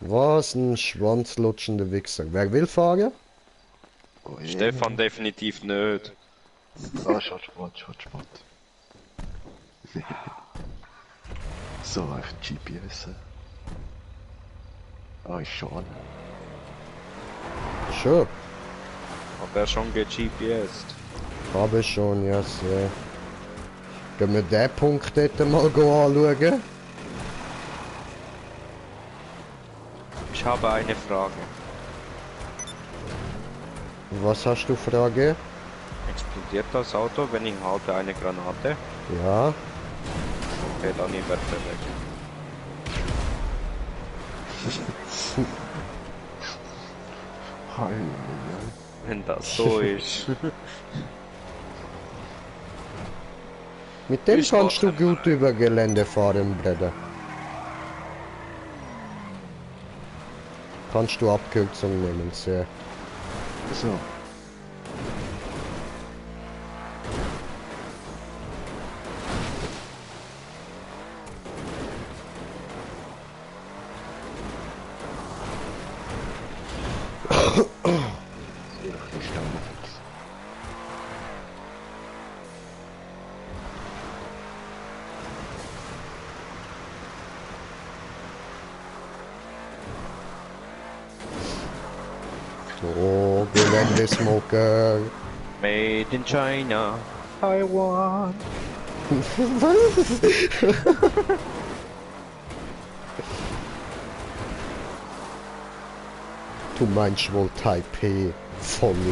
Was ein schwanzlutschender Wichser. Wer will fahren? Oh, je. Stefan definitiv nicht. Ah, schaut Sport. So, einfach GPS. Ah, ist schon. Schon. Aber er schon GPS. Habe schon, ja sehr. Gehen wir den Punkt dort mal anschauen? Ich habe eine Frage. Was hast du Frage? Explodiert das Auto, wenn ich halte eine Granate? Ja. Okay, dann ich werde weg. Hi. Wenn das so ist. Mit dem Ich kannst du warte gut über Gelände fahren, Bruder. Kannst du Abkürzung nehmen, sehr. So. Ich glaube nicht. Oh, Geländesmoker. Made in China. Taiwan. Du meinst wohl Taipei, Vollidiot.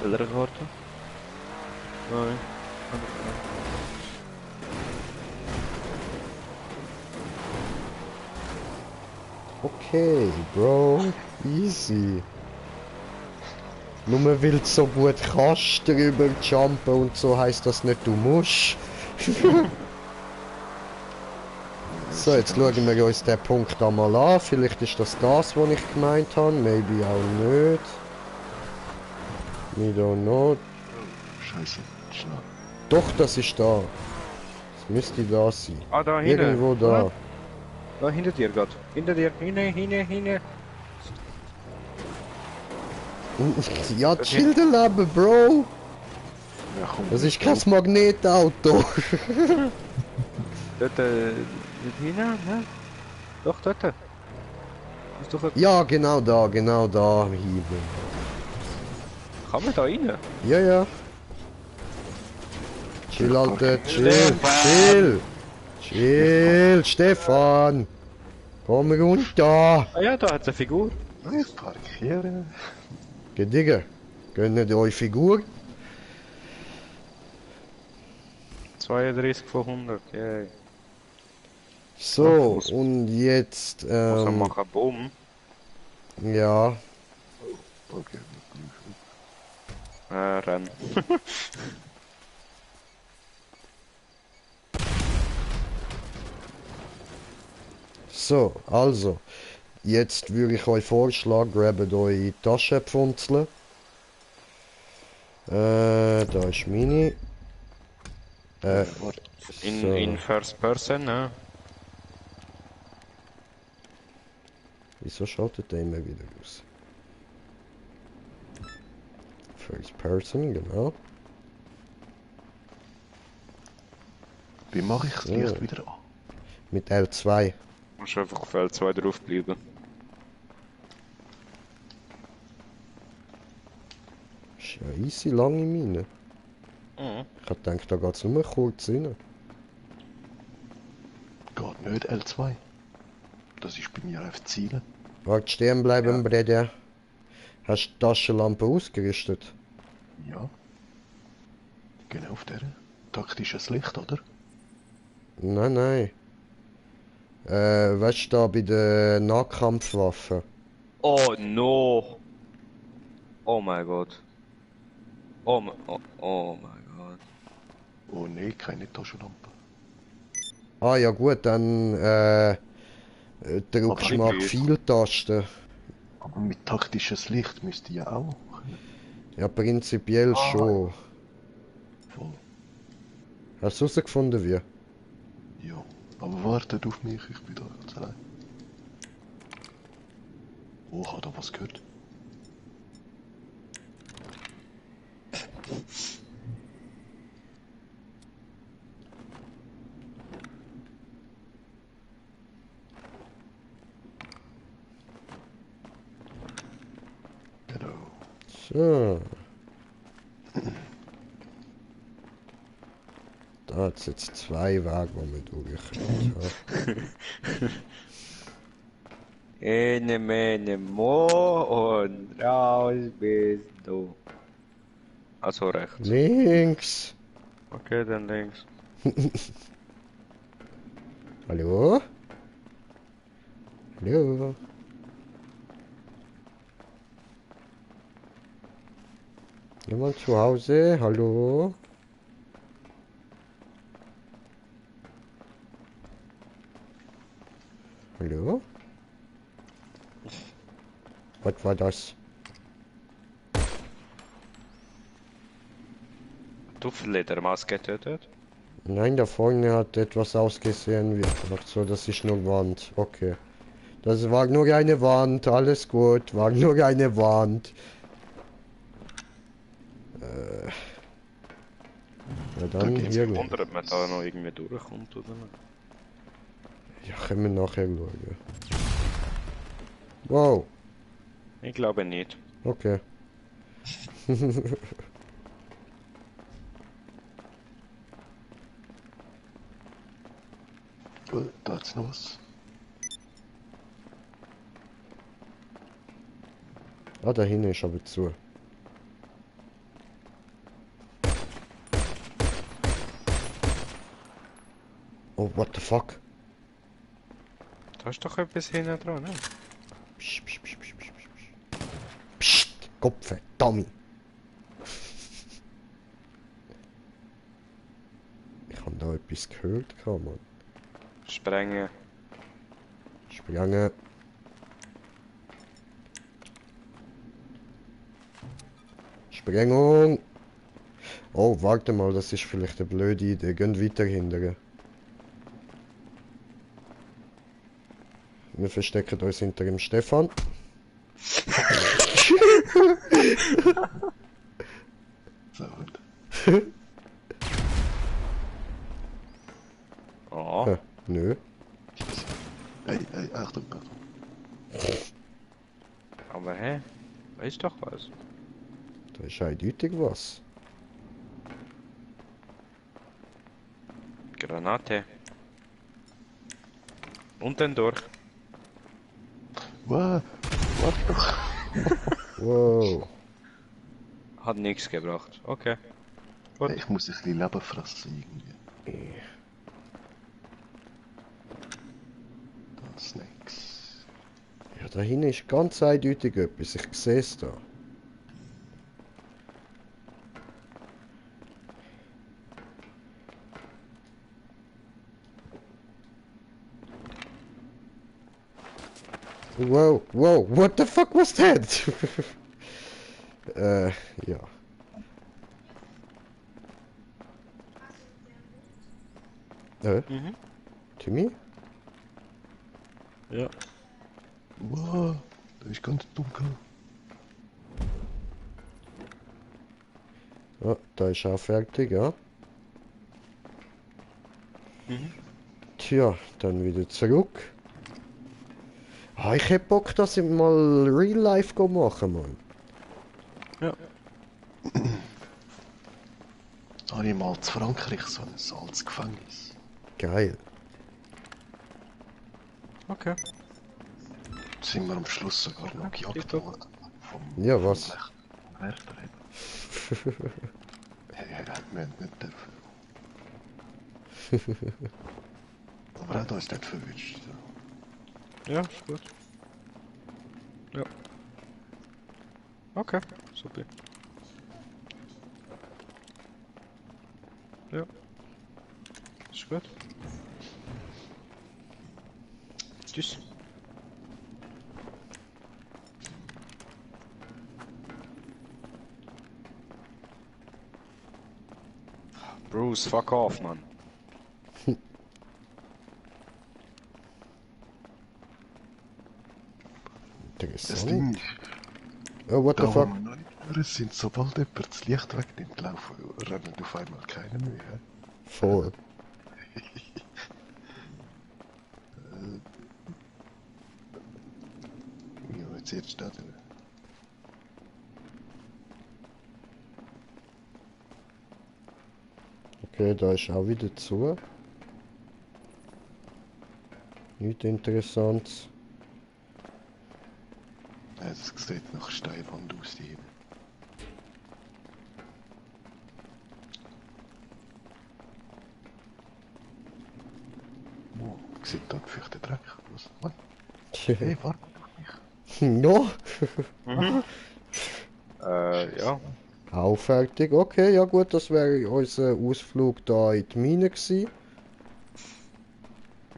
Welche Karte? Nein. Okay, Bro, easy. Nur weil du so gut kannst drüber jumpen und so heisst das nicht, du musst. So, jetzt schauen wir uns den Punkt einmal an. Vielleicht ist das das, was ich gemeint habe, maybe auch nicht. We don't know. Scheiße, schnell. Doch, das ist da. Das müsste da sein. Ah, da hinten. Irgendwo da. Da hinter dir, Gott. Hinter dir. Hinter. Ja, chill den Leben, Bro. Ja, komm. Das ist kein Magnetauto. Dort, hinten, ne? Doch, dort. Das ist doch Ja, genau da, am Himmel. Kann man da rein? Ja, ja. Chill, Alter, chill. Stefan. Komm runter. Ah ja, da hat es eine Figur. Ich parkiere. Digga, gönnt euch Figur? 32 von 100, yay. So, und jetzt, Muss man machen, Bumm. ja. Okay. Renn. So, also, jetzt würde ich euch vorschlagen, grabt eure Taschenpfunzeln. Da ist meine. In First Person, ne? Wieso schaltet der immer wieder aus? First Person, genau. Wie mache ich das Licht wieder an? Mit L2. Musst einfach auf L2 drauf bleiben. Ist ja easy lange Mine. Mhm. Ich hab gedacht, da geht's nur kurz rein. Geht nicht L2. Das ist bei mir auf Zielen. Warte, stehen bleiben, Brede. Hast du die Taschenlampe ausgerüstet? Ja. Genau auf der. Taktisches Licht, oder? Nein, nein. Weißt du, da bei den Nahkampfwaffen? Oh no! Oh mein Gott. Oh mein Gott. Oh nee, keine Taschenlampe. Ah ja gut, dann drückst du Aber mal nicht die Pfeiltaste. Aber mit taktisches Licht müsste ja auch können. Ja, prinzipiell schon. Voll. Hast du herausgefunden wie? Ja. Aber wartet auf mich, ich bin da ganz allein. Oh, ich habe da was gehört. Genau. So. Da hat es jetzt zwei Wege, die wir durchkommen. Ene, mene, mo und raus bist du. Also rechts. Links. Okay, dann links. Hallo? Hallo? Jemand zu Hause? Hallo? Hallo? Was war das? Tufelledermaske getötet? Nein, da vorne hat etwas ausgesehen wie... Ach so, das ist nur Wand. Okay. Das war nur eine Wand, alles gut. War nur eine Wand. Ja, dann geht's hier. Wunder, ob man da noch irgendwie durchkommt oder nicht. Ja, können wir nachher schauen. Wow. Ich glaube nicht. Okay. Da hat's noch was. Ah, da hinten ist aber zu. Oh, what the fuck? Da ist doch etwas hinten dran, ne? Psst, psst, psst, psst, psst, psst. Psst, Kopfe, Dummy. Ich habe da etwas gehört, Mann. Sprengen. Sprangen. Sprengung. Oh, warte mal, das ist vielleicht eine blöde Idee. Gehen weiter hinterher. Wir verstecken uns hinter dem Stefan. So, und. Oh. Nö. Ey, ey, ach, Weiß doch was. Da ist eindeutig was. Granate. Und dann durch. Wow, warte doch. Wow. Hat nichts gebracht. Okay. Gut. Ich muss ein bisschen Leben fressen irgendwie. Das nix. Ja, da hinten ist ganz eindeutig etwas. Ich sehe es da. Wow, wow, what the fuck was that? Ja. Mhm. Timmy? Ja. Wow, da ist ganz dunkel. Ja, da ist auch fertig, ja. Mhm. Tja, dann wieder zurück. Ah, ich hätte Bock, das mal Real Life machen, Mann. Ja. Habe ich mal zu Frankreich so ein altes Gefängnis. Geil. Okay. Da sind wir am Schluss sogar noch gejagt tipptopp. worden. Vom Ja, was? Wärter eben. Ja, wir haben nicht dürfen. Aber er hat uns nicht verwünscht. Ja, ist gut. Ja. Okay, super. Ja. Ist gut. Tschüss. Bruce, fuck off, Mann. Das Ding Interessant. ist, Oh, what da the wo fuck? wir noch nicht durch sind, sobald jemand das Licht wegnimmt, laufen, rennen auf einmal keine mehr. hä? Voll. Ja, jetzt steht er. Okay, da ist auch wieder zu. Nichts Interessantes. Ja, das sieht nach Steinwand aus, die eben. Oh, sieht da feuchter Dreck aus. Mann, hey, warte auf mich. No? Ja. Auch fertig. Okay, ja gut, das wäre unser Ausflug da in die Mine gewesen.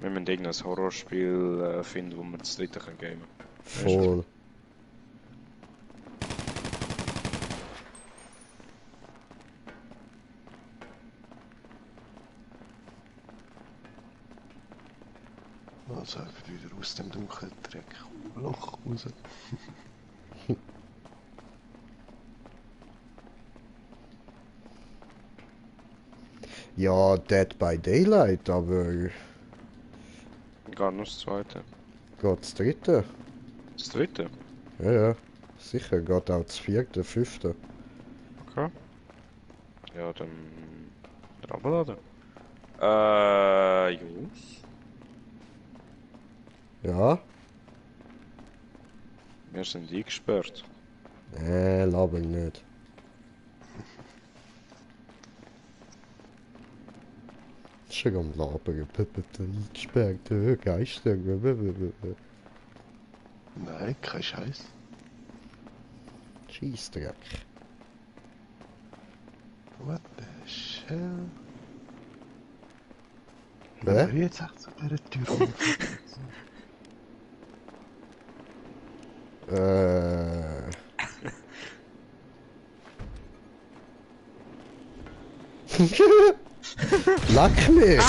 Wir müssen irgendein Horrorspiel finden, wo wir das dritte können geben. Voll. Also einfach wieder aus dem dunklen Dreck. Loch raus. Ja, Dead by Daylight, aber Gar nicht das zweite. geht das dritte? Das dritte? Ja, ja. Sicher, geht auch das vierte, fünfte. Okay. Ja, dann runterladen. Jungs. Ja? Wir sind eingesperrt. Laber nicht. Schon am Labern. Eingesperrt, Geister. Nein, kein Scheiß. Scheissdreck. What the shell? Hä? Wenn wir jetzt echt zu dieser Tür rumfahren. Lack mich!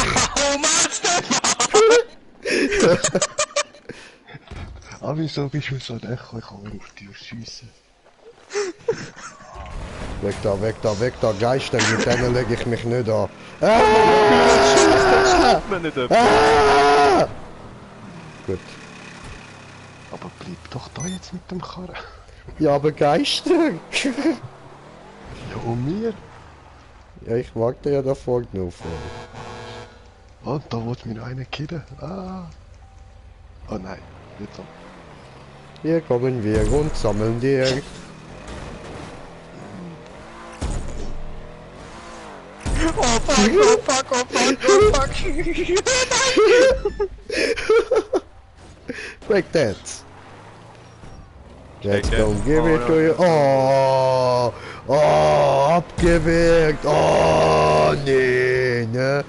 Ah, wieso bist du so näher? Ich kann mir auf die Tür schiessen. Weg da, Geister, mit denen lege ich mich nicht an. Man nicht Gut. Aber bleib doch da jetzt mit dem Karren. Ja, begeistert. Ja, und mir? Ja, ich warte ja da vorne auf. Und da wird mir noch einer killen. Ah. Oh nein, nicht so. Hier kommen wir und sammeln dir. Oh fuck, oh fuck, oh fuck, oh fuck. Break that. Let's Check go it. give it Oh, to ja. you. Oh, oh, abgewirkt. Oh, nee, ne?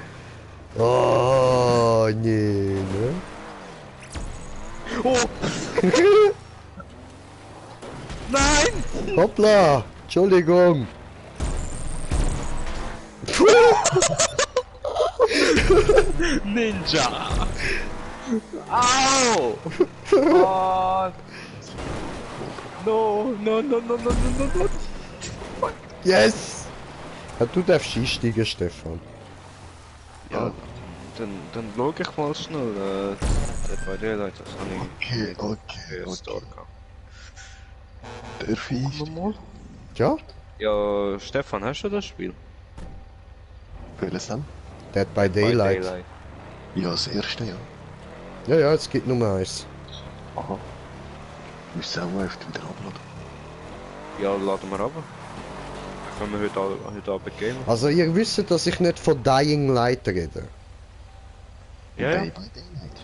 Oh, nee, ne? Oh! Nein! Hoppla, Entschuldigung. Ninja! Au! Oh! No, no, no, no, no, no, no, no. Yes! Ja, du darfst einsteigen, Stefan. Ja, dann schau ich mal schnell. Der bei dir, das habe ich Okay. Store. Darf ich? Mal. Ja? Ja, Stefan, hast du das Spiel? Welches denn? Dead by Daylight. Ja, das erste, ja. Ja, ja, es gibt Nummer 1. Aha. Müssen auch mal wieder abladen. Ja, laden wir runter. Können wir heute Abend gehen? Also ihr wisst, dass ich nicht von Dying Light rede. Ja, ja. By Daylight.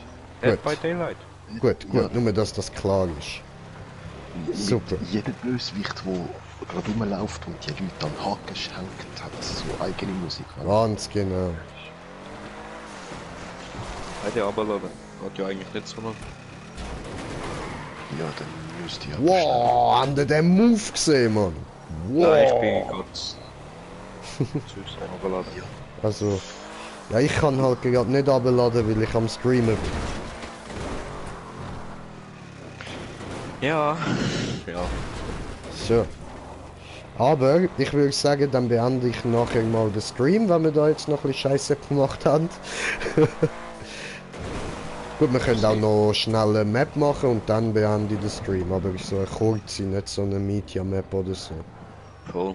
Dead Gut. by Daylight. Gut, Ja. nur dass das klar ist. Super. Jeder Bösewicht, der gerade rumläuft und die Leute an den Haken schenkt, hat so eigene Musik. Ganz genau. Hätte ich runterladen. Hat ja eigentlich nicht so lange. Ja, dann müsst ihr Wow, habt ihr den Move gesehen, Mann? Wow. Nein, ich bin ganz süß runterladen. Also, ja, ich kann halt gerade nicht abladen, weil ich am Streamen bin. Ja. Ja. So. Aber ich würde sagen, dann beende ich nachher mal den Stream, wenn wir da jetzt noch ein bisschen Scheiße gemacht haben. Gut, wir können auch noch schnell eine Map machen und dann beende ich den Stream. Aber so eine kurze, nicht so eine Media-Map oder so. Cool.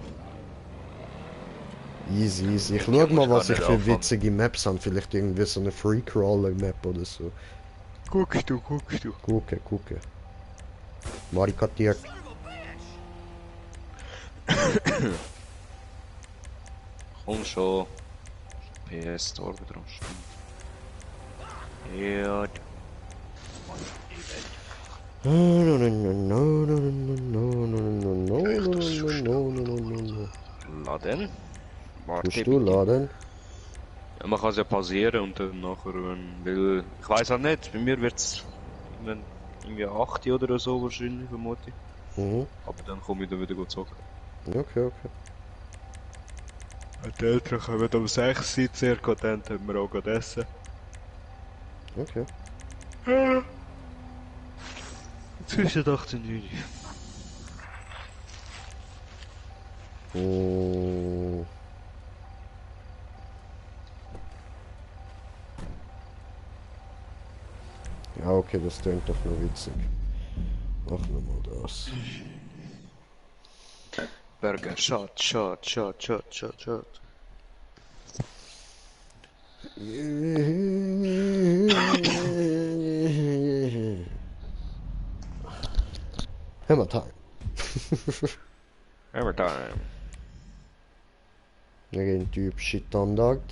Easy, easy. Ich schau mal, muss was gar ich nicht für anfangen. witzige Maps habe. Vielleicht irgendwie so eine Free-Crawler-Map oder so. Guckst du. Gucke. Marikatiert. Komm schon. PS Store wieder am Start. Ja. Laden. Warte, Tust du laden? Ja, man kann es ja pausieren und dann nachher, weil ich weiß auch nicht, bei mir wird es irgendwie 8 oder so wahrscheinlich, vermute ich. Mhm. Aber dann komme ich dann wieder gut zocken. Okay. Die Eltern kommen um 6 Uhr circa, dann haben wir auch gerade essen. Okay. Zwischen 8 und 9. Mm. Ja, okay, das klingt doch nur witzig. Machen wir mal das. Burger, Shot. Hammer time. Hammer time. Wir gehen Typ Standard.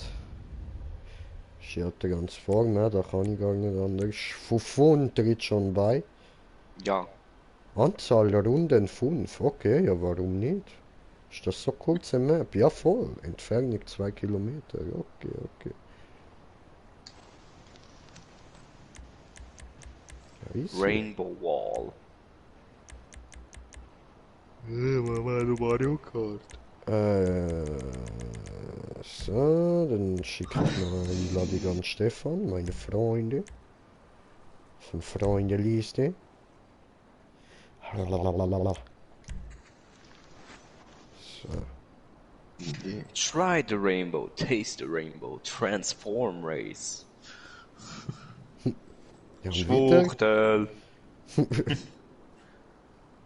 Steht ganz vorne, da kann ich gar nicht anders. Fufun tritt schon bei. Ja. Anzahl der Runden 5. Okay, ja warum nicht? Ist das so kurze Map? Ja voll. Entfernung 2 Kilometer. Okay. Ja, easy. Rainbow Wall. Mario Kart. So, dann schicke ich noch eine Einladung an Stefan, meine Freunde. Von Freundeliste. Lalalala. So. Try the rainbow, taste the rainbow, transform race. Ja, und weiter? Schwuchtel.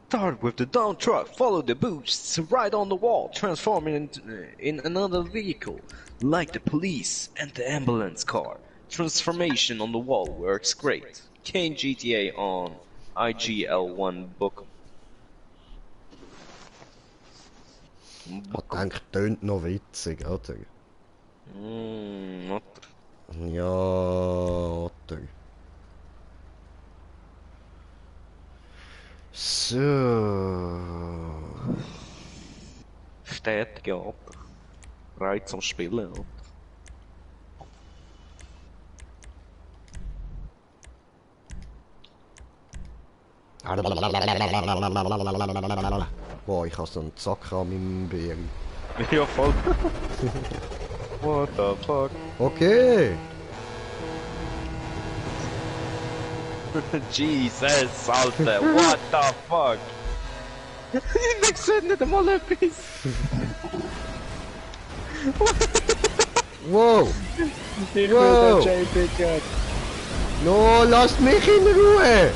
Start with the dump truck, follow the boosts, right on the wall, transforming in another vehicle, like the police and the ambulance car. Transformation on the wall works great. Kane GTA on IGL1 book. Ich denke, tönt noch witzig, oder? Otter. Ja, oder? So. Stetige Otter. Reiz zum Spielen, Otter. Boah, ich habe so einen Zack an meinem Bein. Ja, voll. What the fuck? Okay. Jesus, Alter, what the fuck? Ich seh nicht einmal etwas. Wow. Ich Wow. will den JPG. No, lasst mich in Ruhe.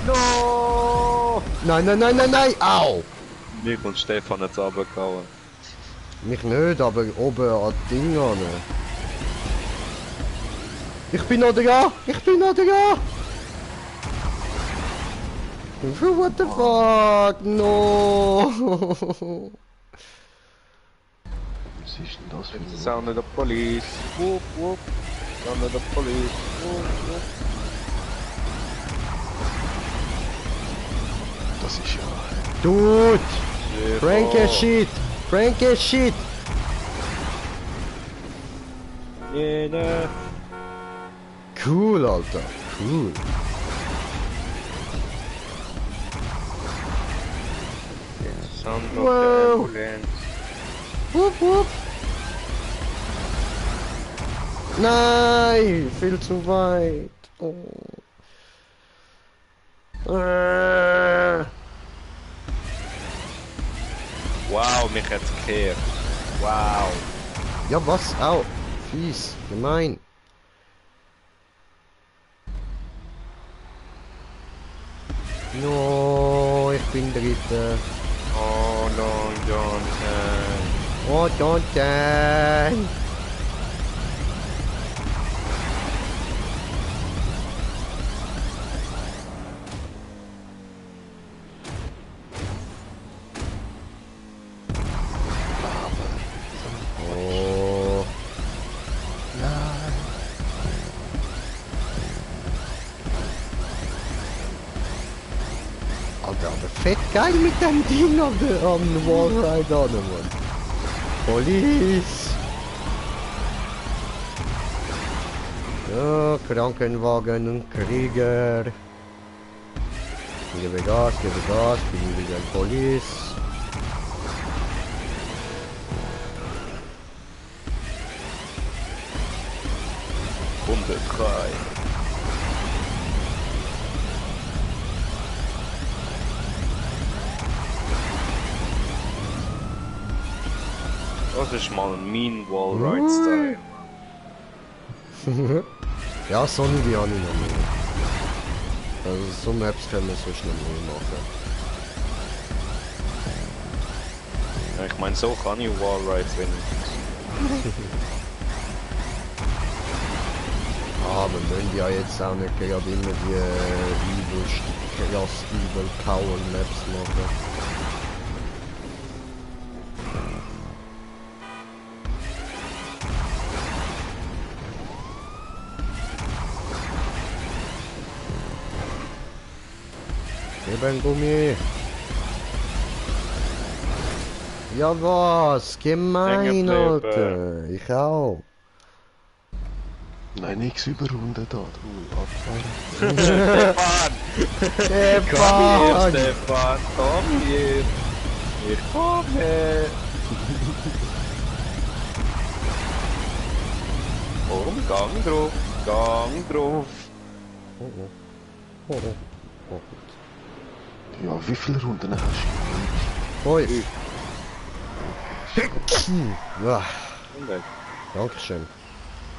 No! Nein, nein, nein, nein, nein. Au. Mich und Stefan jetzt runtergehauen. Mich nicht, aber oben an die Dinger. Ich bin noch da. Ich bin noch da. What the fuck? No. Was ist denn das für ein Sound of the police. Whoop, whoop. Sound of the police. Whoop, whoop. Das ist ja... Dude. Frankie shit. Frankie shit. Yeah. Cool, Alter. Cool. Sound of Wow. the ambulance. Wupp, wupp. Nein, viel zu weit. Oh. Wow, mich hat's gekehrt. Wow. Ja, was? Au. Fies. Gemein. No, ich bin Dritter. Oh, Long John. Oh, don't die. Oh. Alter, aber fett geil mit dem Ding am Wallride an, Mann. Police! Ja, Krankenwagen und Krieger. Gebe Gas, bin wieder Police. Runde 3. Das ist mal ein Mean Wallride Style. Ja, so eine die habe ich noch nie. Also so Maps können wir sonst noch nie machen. Ja, ich meine, so kann ich Wallrides wenigstens. Ah, wir müssen ja jetzt auch nicht gerade immer die krass Evil Power Maps machen. Eben Gummi. Ja was? Gemein, Hängen Alter. Ich auch. Nein, nix überrunden da. Du, abfahren. Stefan! Stefan! Stefan, komm hier! Ich komme! Komm, Gang drauf! Gang drauf! Oh, oh. Oh, oh. Oh. Ja, wie viele Runden hast du? 5. Ja, Dankeschön.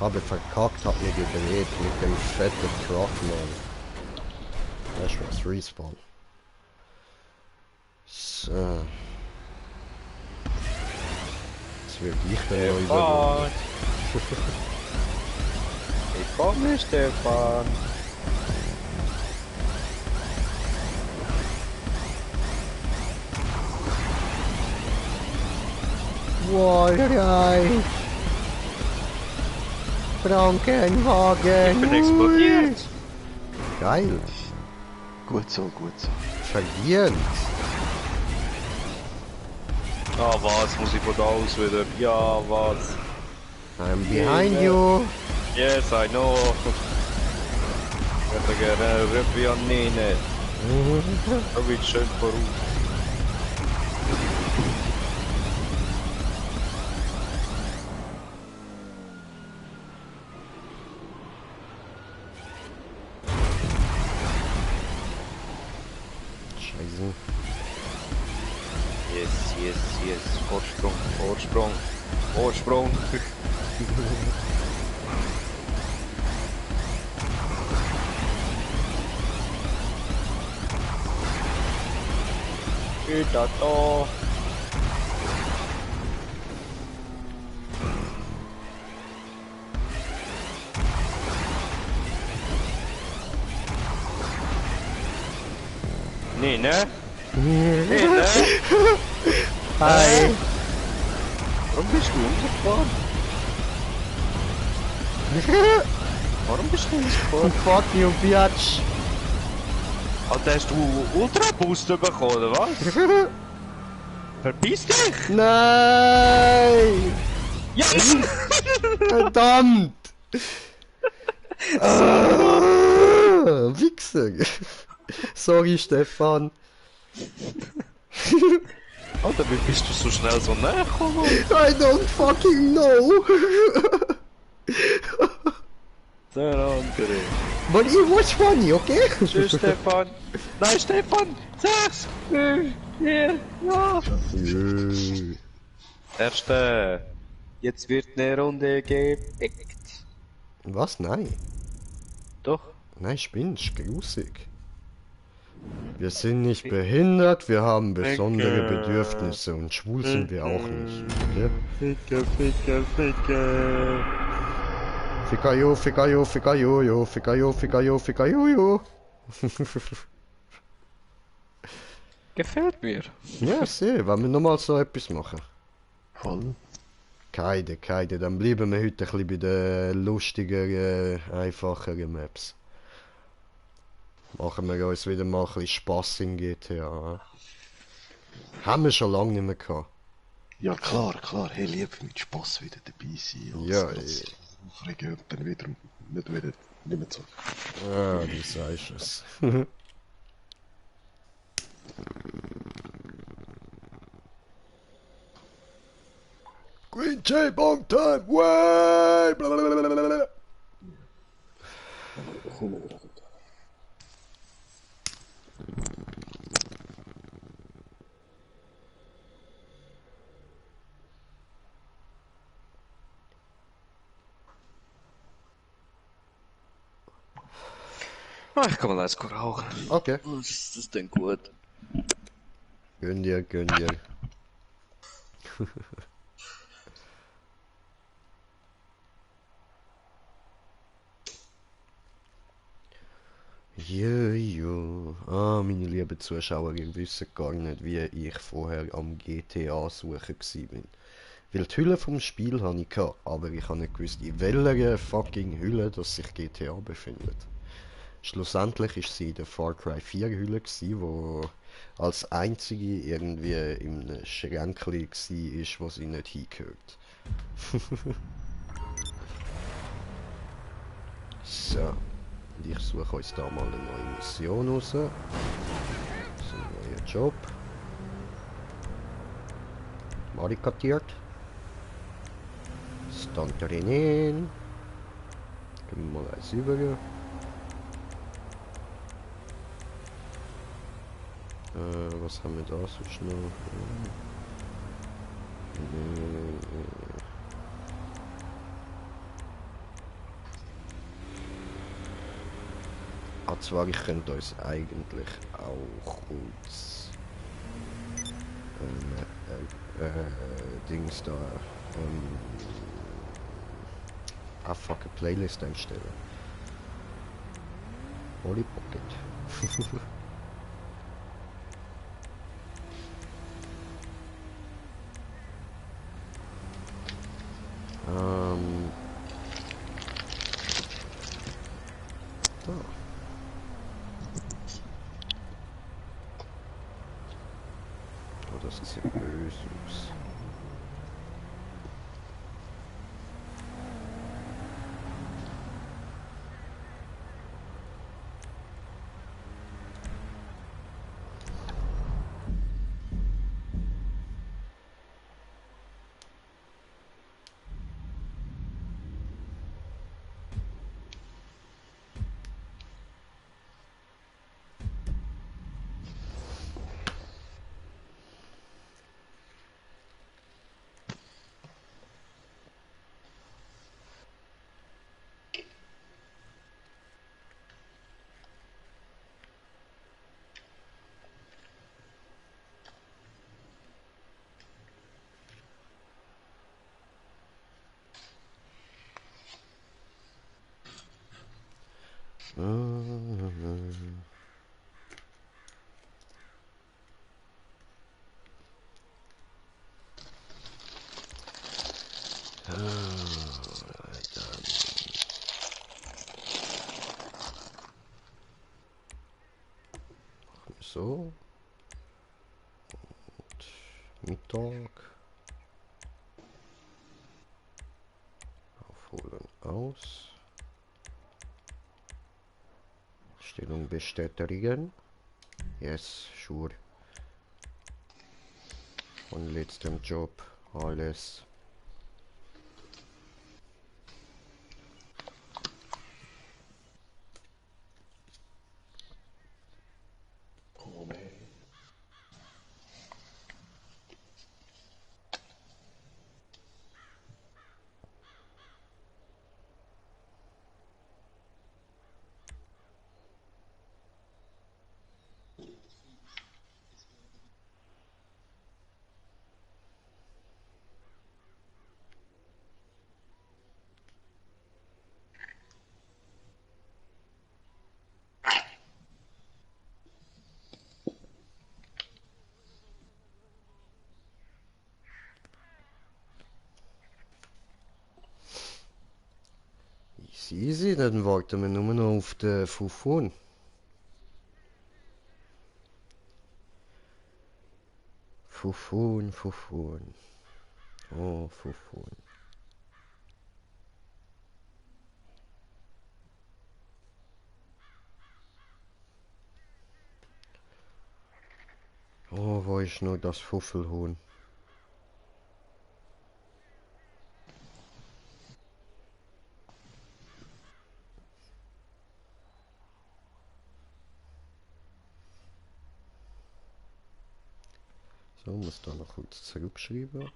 Habe verkackt, hab mich überlebt mit dem fetten Truck, Mann. Das ist was Respawn. So. Jetzt werde ich dann noch Stefan! übernehmen. Ich komme, Stefan! Wallreich! Frankenhagen! Ich bin explodiert! Geil! Gut so, gut so. Verdient! Ah, was? Muss ich von da aus wieder? Ja, was? I'm behind you! Yes, I know! Ich hätte gerne Rüppi an Nene. Da wird schön voraus. Scheiße. Yes, yes, yes. Vorsprung, Vorsprung, Vorsprung. Wieder da. Nee, ne? Nee, ne? Hi! Warum bist du umgefahren? Warum bist du umgefahren? Fuck you, bitch! Alter, hast du Ultra Boost bekommen, oder was? Verpiss dich! Nein! Ja! Verdammt! Wichser! Sorry, Stefan. Alter, wie bist du so schnell so näher gekommen? I don't fucking know! Der andere. But it was funny, okay? Tschüss, Stefan. Nein, Stefan! 6, 5, 4, ja! Erste. Jetzt wird eine Runde gepickt. Was? Nein. Doch. Nein, spinnst, grusig. Wir sind nicht behindert, wir haben besondere Bedürfnisse und schwul sind wir auch nicht. Okay? Ficke, ficke, ficke. Fikayo, Fikayo, Fikayo, Fikayo, Fikayo, Fikayo. Gefällt mir. Ja, sehr, wollen wir nochmal so etwas machen? Voll. Keine, dann bleiben wir heute ein bisschen bei den lustigeren, einfacheren Maps. Machen wir uns wieder mal ein bisschen Spass in GTA. Haben wir schon lange nicht mehr gehabt. Ja, klar, klar. Hey, lieber mit Spass wieder dabei sein. Ja, Aufregen und dann wieder nicht mehr so. Ah, du sagst es. Green J Bong Time, way! Blablabla. Ah, ich kann mal eins rauchen. Okay, Das ist denn gut. gönn dir, gönn dir. Jojo. Ah, meine lieben Zuschauer, ihr wisst gar nicht, wie ich vorher am GTA suchen bin. Weil die Hülle vom Spiel habe ich gehabt, aber ich habe nicht gewusst, in welcher fucking Hülle dass sich GTA befindet. Schlussendlich ist sie in der Far Cry 4 Hülle gsi, wo als einzige irgendwie im Schränkli war, wo sie nicht hingehört. So. Und ich suche uns da mal eine neue Mission raus. So ein neuer Job. Marikatiert. Stand drinnen. Gehen wir mal eins über. Was haben wir da sonst noch? Zwar, ich könnte uns eigentlich auch kurz Dings da. Fuck, eine Playlist einstellen. Holy Pocket. Oh, das sieht böse aus. So. Und Mittag. Aufholen aus. Stellung bestätigen. Yes, sure. Von letztem Job. Alles. Komm her. Easy, dann warten wir nur noch auf den Fufun. Fufun. Oh, Fufun. Oh, wo ist noch das Fuffelhuhn? So, muss da noch kurz zurückschreiben.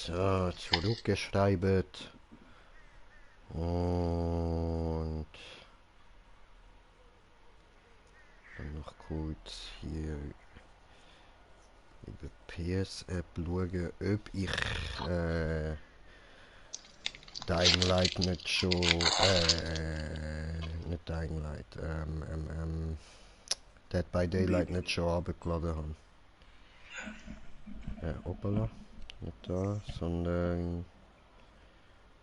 So, zurückgeschrieben. Und dann noch kurz hier über PS-App schauen, ob ich Dying Light nicht schon, nicht Dying Light, Dead by Daylight nicht schon abgeladen habe. Hoppala, nicht da, sondern,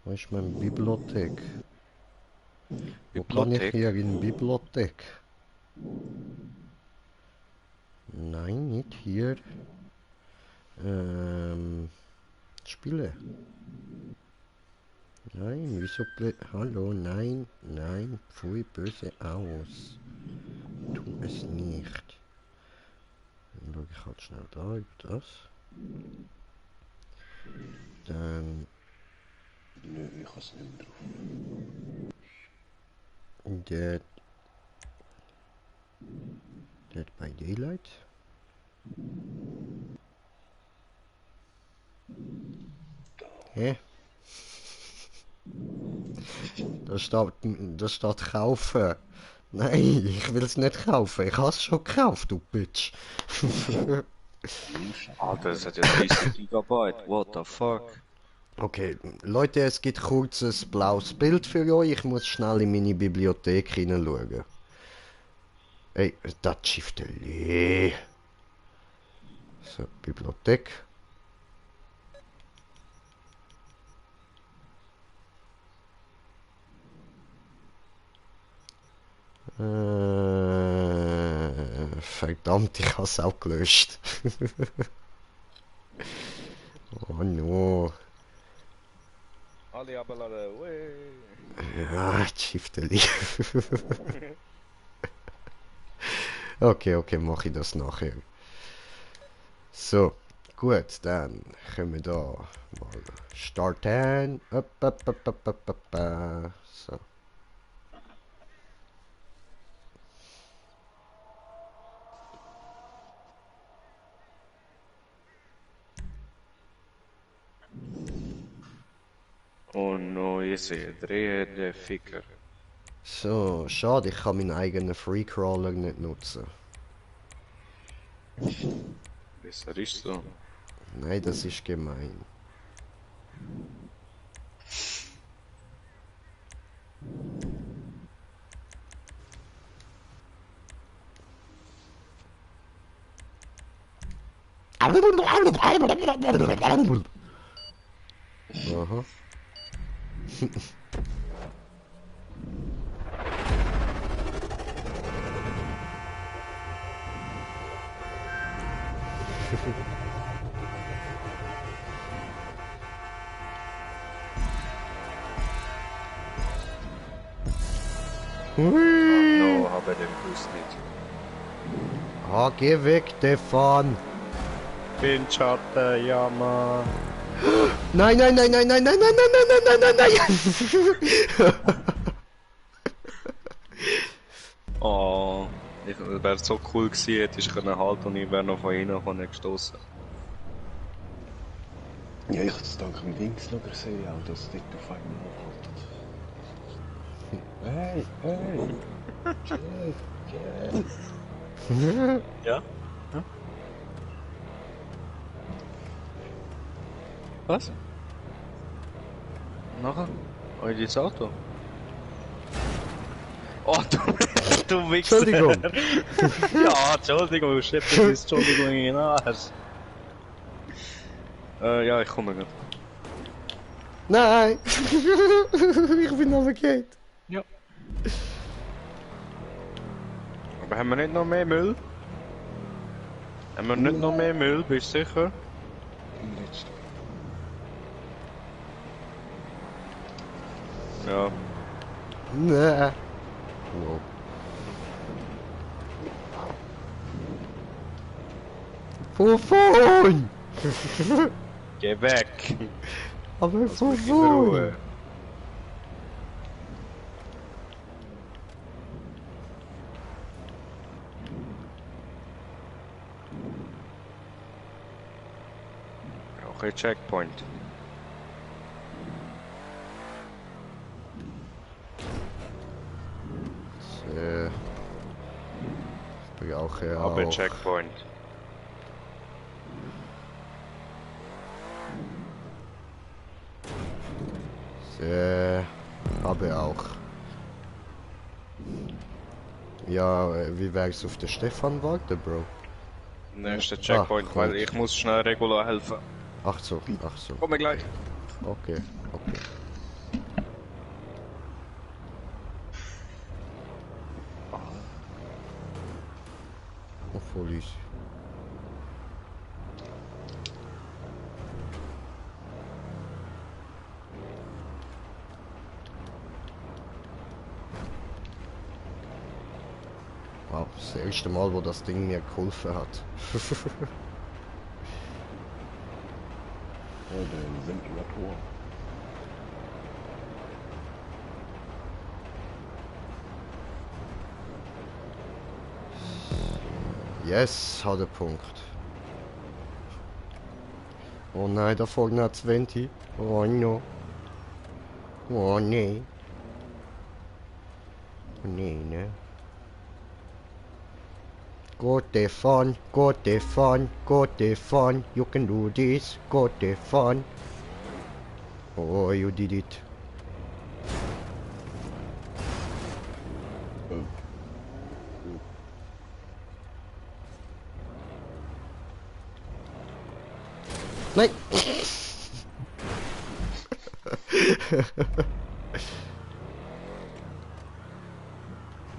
wo ist meine Bibliothek? Wo kann ich hier in Bibliothek? Nein, nicht hier. Spiele. Nein, wieso hallo, nein, nein, pfui, böse aus. Tu es nicht. Dann schaue ich halt schnell da über das. Dann... Nö, ich hab's nicht mehr drauf. Dead by Daylight. Hä? Da steht kaufen. Nein, ich will es nicht kaufen. Ich habe es schon gekauft, du Bitch. Alter, das hat ja 30 Gigabyte. What the fuck? Okay, Leute, es gibt kurz ein blaues Bild für euch. Ich muss schnell in meine Bibliothek hineinschauen. Ey, das Schiffeli. So, Bibliothek. Verdammt, ich habe es auch gelöscht. Oh no. Alle abladen, Ja, Schifteli. Okay, mache ich das nachher. So, gut, dann können wir da mal starten. So. Oh no, ich sehe drehende Ficker. So, schade, ich kann meinen eigenen Freecrawler nicht nutzen. Besser ist so. Nein, das ist gemein. Aha. No, habe den Bus nicht. Ah, geh weg, Stefan. Bin Schatten, ja man. Nein, nein, nein, nein, nein, nein, nein, nein, nein, nein, nein, nein. Oh, ich wäre so cool gewesen, hätte ich können halten und ich wäre noch von hinten gestoßen. Ja, ich hab's dank dem Dingslager gesehen, auch, dass dort auf einmal anhaltet. Hey, chill. Ja? Was? Nachher? Oh, ins Auto? Oh, du Wichser! Entschuldigung. Ja, Entschuldigung, Chef, Entschuldigung in den Arsch. Ja, ich komme gleich. Nein. Ich bin noch verkehrt. Ja. Aber haben wir nicht noch mehr Müll? Haben wir nicht noch mehr Müll, bist du sicher? Letzte. Ja. Nein. Wow. Wovon? Geh weg! Aber In wovon? Ruhe. Okay, Checkpoint. Ich brauche Aber auch Checkpoint. Aber auch. Ja, wie wär's auf den Stefan warten, Bro? Nächster Checkpoint, Ach, weil komm. ich muss schnell Regular helfen. Ach so, ach so. Komme gleich. Okay, okay. Obwohl ich... Wow, das erste Mal, wo das Ding mir geholfen hat. Ja, der Ventilator. Yes, hat er Punkt. Oh nein, da vorne hat 20. Oh no. Oh nee. Oh nee, ne? Go Stefan, go Stefan, go Stefan, you can do this, go Stefan. Oh, you did it. Nein!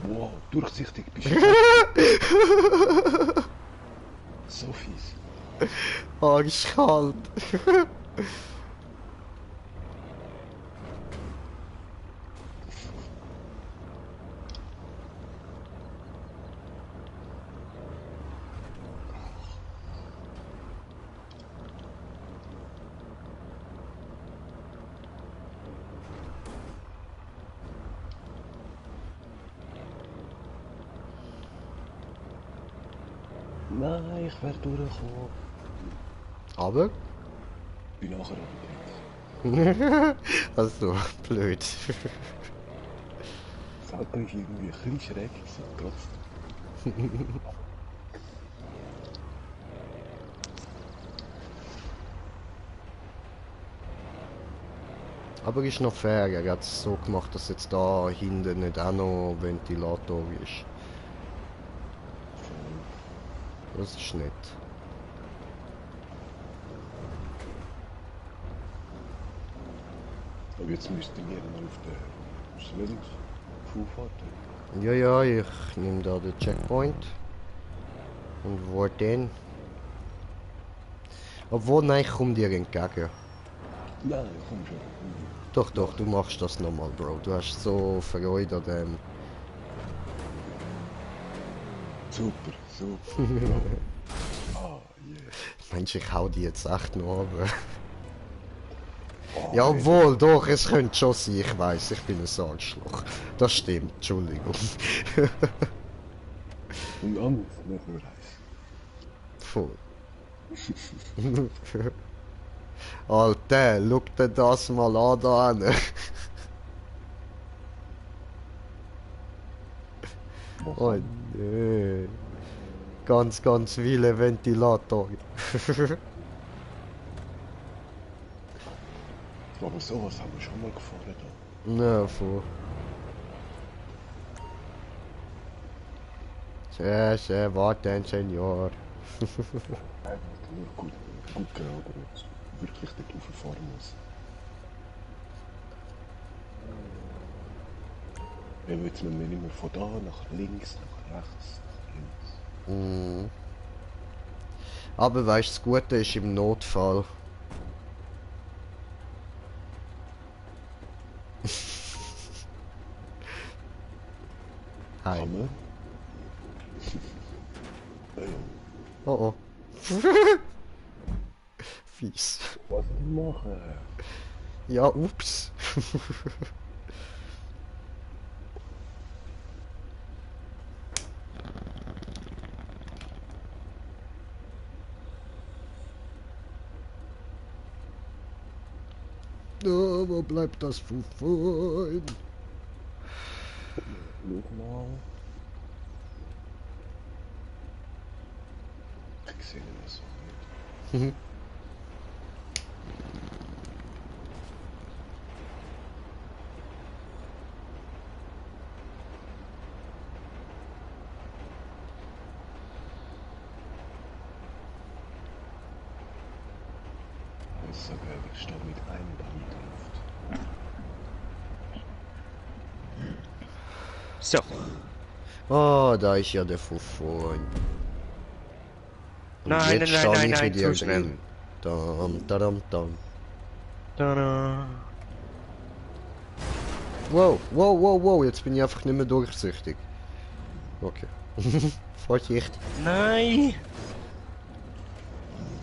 Wow, durchsichtig bist du. So fies. Arschkalt. Nein, ich werde durchkommen. Aber? Bin nachher aber Das ist so blöd. das Auto ist irgendwie ein bisschen schräg gewesen, trotzdem. Aber ist noch fair, er hat es so gemacht, dass jetzt da hinten nicht auch noch Ventilator ist. Das ist nett. Aber jetzt müssten wir mal auf der Schnellzufahrt. Ja, ja, ich nehme da den Checkpoint. Und wo denn? Obwohl, nein, ich komme dir entgegen. Ja, komm schon. Doch, doch, du machst das nochmal, Bro. Du hast so Freude an dem. Super, super. Ah, yeah. Mensch, ich hau die jetzt echt noch runter. Oh, Ja, obwohl, doch, es könnte schon sein, ich weiß, ich bin ein Arschloch. Das stimmt, Entschuldigung. Und anders, nicht nur eins. Voll. Alter, schau dir das mal an da hin. Oh nee. Ganz, ganz viele Ventilatoren. Aber sowas haben wir schon mal gefahren da. Na, voll. Sehr, sehr, warten, Senior. Einfach nur gut gerade jetzt wirklich dort rauffahren muss. Wenn wir jetzt müssen wir nicht mehr von da nach links, nach rechts, nach links. Mm. Aber weißt du, das Gute ist im Notfall. Hi. Kann man? Oh oh. Fies. Was machen? Ja, ups. Oh, wo bleibt das Fufun? Schau mal. Ich sehe nicht so nicht. so geil, ich stehe mit einem Bein in der Luft. So. Oh, da ist ja der Fuffon. Und Nein, jetzt nein, stehe nein, ich nein, mit dir zu schnell. drin. Dam, dam, dam. Tada. Wow, wow, wow, wow, jetzt bin ich einfach nicht mehr durchsichtig. Okay. Vorsicht. Nein!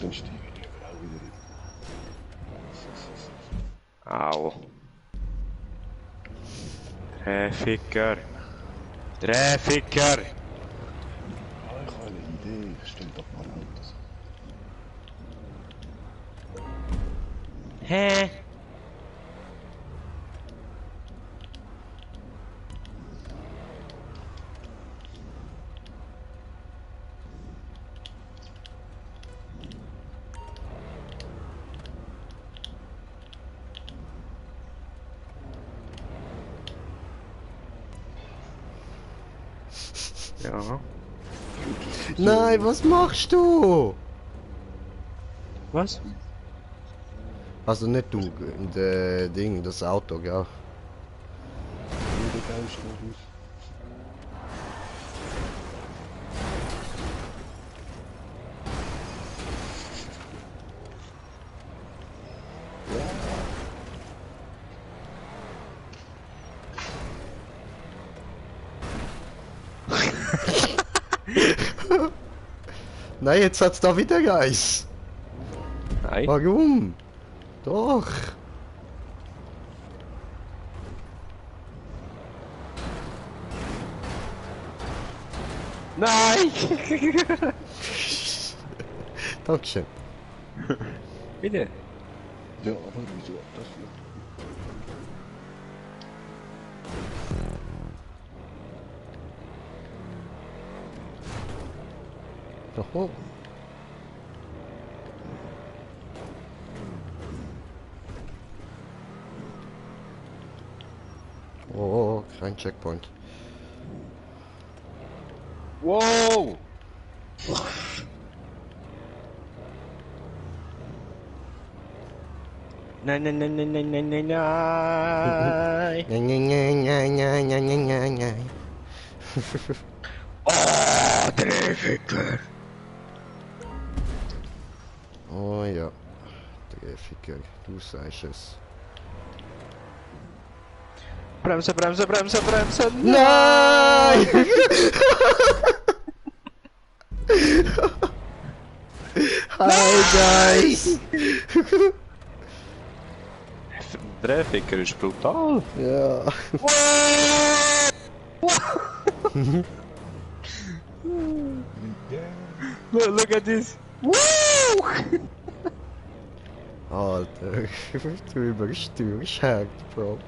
Dann stehe ich überall wieder in. Au. Trafficker. Trafficker. Ah, ich habe eine Idee, ich stelle doch mal Autos. Hä? Ja. Nein, was machst du? Was? Also nicht du, der Ding, das Auto, gell? Jeder Geistmodus. Nein, jetzt hat's da wieder Geist. Nein. Warum? Doch. Nein! Dankeschön. Bitte. Ja, aber wieso das hier? Oho. Oh, kein Checkpoint. Wow! Nein, nein, nein, nein, nein, nein, nein, nein! Nein, nein, nein, nein, nein, nein, nein, nein, nein. Oh, Treffiker! Oh ja. Treffiker, du sagst es. Bremse, Bremse, Bremse, Bremse! Nein! Hi guys! Treffiker ist brutal! Ja. Look at this! Alter, du überstürzt hart, Bro.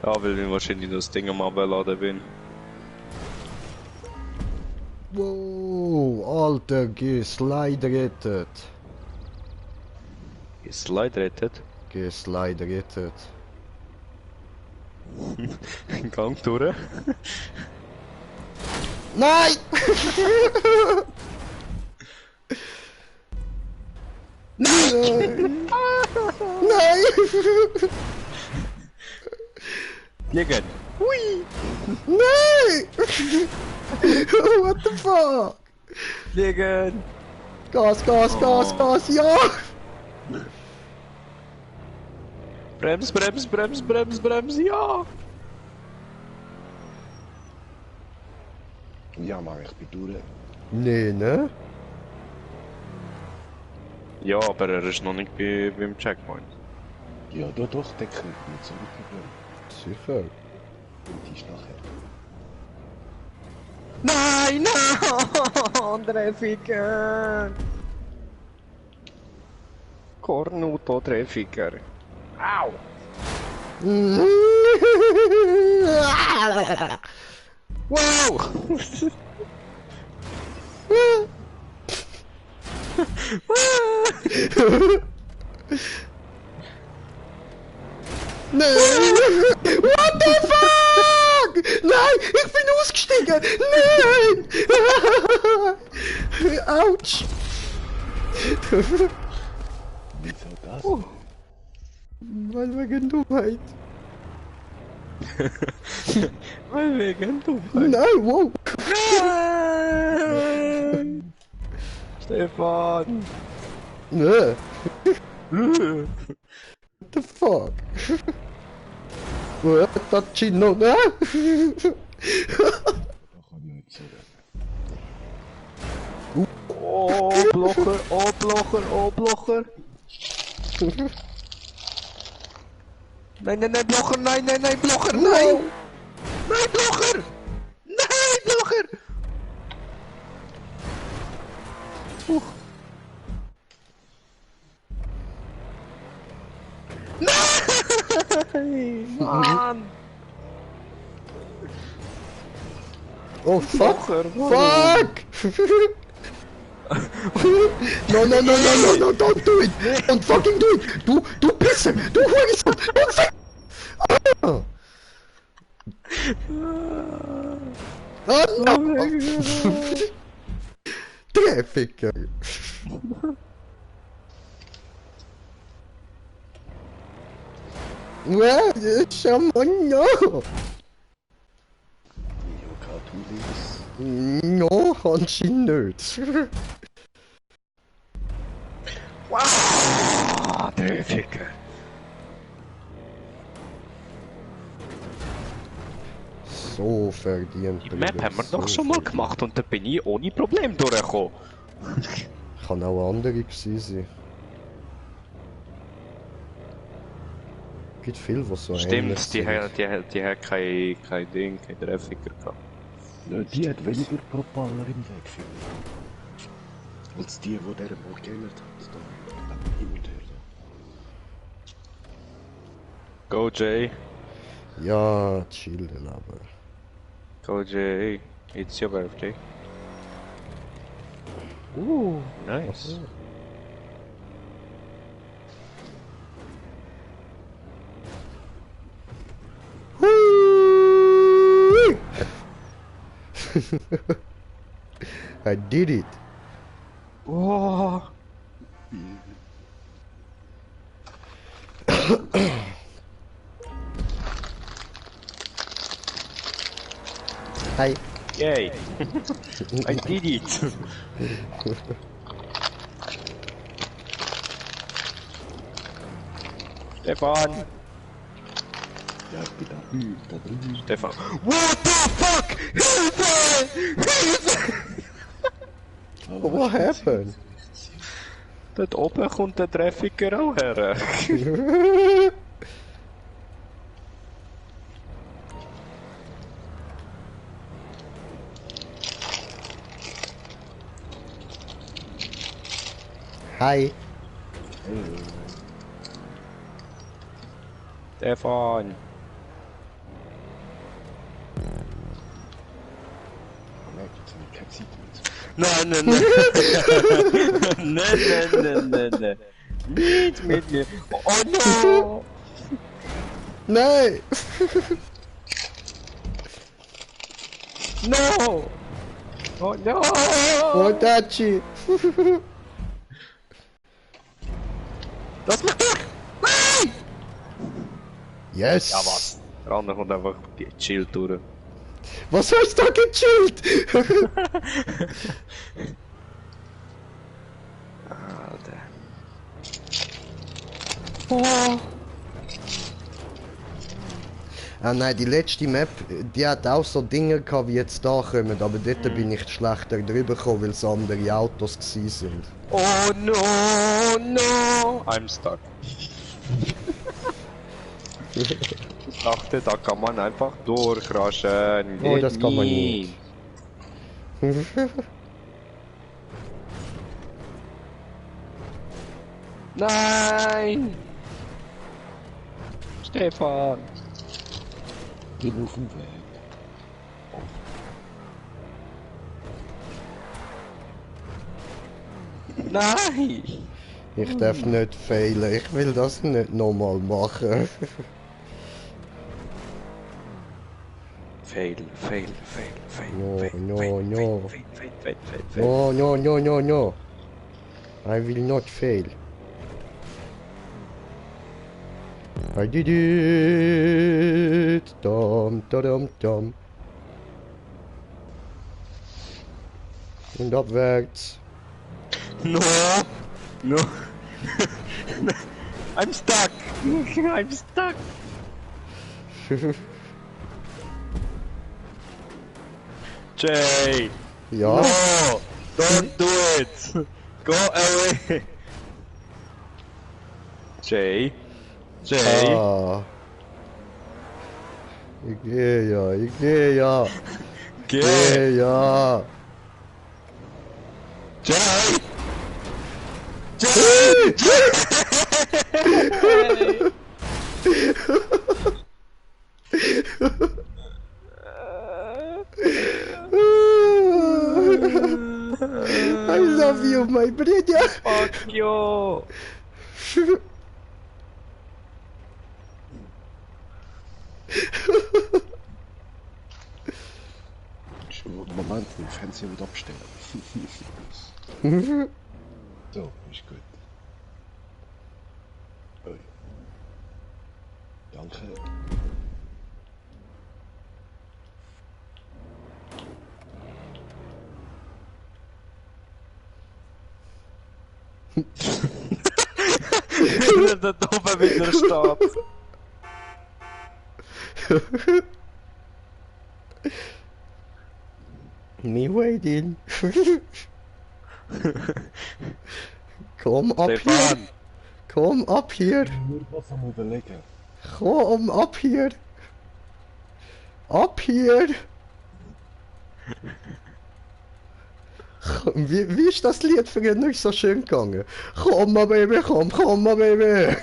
Ja, weil ich wahrscheinlich das Ding am Abladen bin. Wow, Alter, Slide rettet. Ist Slide rettet. Slide rettet. Gang durch. Nein! Nein! Nein! Fliegen! Hui! Nein! What the fuck? Fliegen! Gas, Gas, Gas, Gas, ja! Brems, Brems, Brems, Brems, Brems, ja! Ja, maar ich bin durch. Nee, ne? Ja, aber er ist noch nicht beim Checkpoint. Ja, doch, der kriegt nicht so wirklich. Sicher. Und die ist nachher. Nein, nein! Treffiker! Cornuto Treffiker. Au! Wow! Nein! What the fuck? Nein, ich bin ausgestiegen! Nein! Autsch! Wieso das? Weil wegen Dummheit. Weil wegen du. Nein, wow! Stefan! Ne? What the fuck? What that Chino, ne? Da kann ich nicht sagen. Oh, Blocher, oh, Blocher, oh, Blocher! Nein, nein, nein, Blocher, nein, nein, nein, Blocher, nein! Nein, Blocher! Nein, Blocher! Nein! Mann! Oh fuck! Blocher, Fuck! No, no, no, no, no, no, don't do it! Don't fucking do it! Du Pisser! Du Hurensohn! Don't fuck! Ah! Ah, no! Treffiker! Well, someone no! You can't do this. No, anscheinend nicht. Wow! Der Ficker! So verdient. Die Map haben wir doch schon mal gemacht und da bin ich ohne Problem durchgekommen. Kann auch andere gewesen sein. Gibt viel, was so ähnlich Stimmt, die sind. hat kein Ding, kein Treffiker gehabt. Ja, die hat weniger Propeller im Weg, finde ich. Als die dieser Mod geändert hat. Da. Hin und her da. Go Jay, Ja, chillen aber. go Jay, it's your birthday. Nice. Whee! I did it. Oh. Hi. Yay! I did it! Stefan! Ja, ich bin da drüben. Stefan! What the fuck? Hilfe! Hilfe! What happened? Dort oben kommt der Treffiker auch her. Hi. Stefan! Nein, jetzt habe ich keine Zeit mehr. Nein, nein, nein! Nein, nein, nein, nein, nein! Nicht mit mir! Oh no! Nein! No! Oh no! Otachi! Das macht er! Nein! Yes! Ja was? Der andere kommt einfach chill durch. Was hast du da gechillt? Alter. Oh. Ah nein, die letzte Map, die hat auch so Dinge gehabt, wie jetzt da kommen, aber dort bin ich schlechter drüber gekommen, weil es andere Autos gsi sind. Oh no, no! I'm stuck. Ich dachte, da kann man einfach durchraschen. Oh, das kann man nicht. Nein! Stefan! Bin auf dem Weg. Nein! Ich darf nicht failen, ich will das nicht nochmal machen. Fail, fail, fail, fail, No, fail, no, fail, no. fail, fail, fail, fail, fail. No, no, no, no, no. I will not fail. I did it. Dum, dum, dum. Und abwärts. No! No! I'm stuck! I'm stuck! Jay! Ja. No! Don't do it! Go away! Jay? Jay? Ah. Ich gehe ja, ich gehe ja. Geh! Gehe ja. Jay! Jay! I love you, my brother. Fuck you! Moment, den Fernseher wieder abstellen. So, ist gut. Ui. Danke. Der Dober wieder starb. Me waiting. Komm ab hier. Stefan! Komm ab hier. Nur was am überlegen. Komm ab hier. Ab hier. Wie ist das Lied für nicht so schön gegangen? Komm mal Baby, komm mal Baby.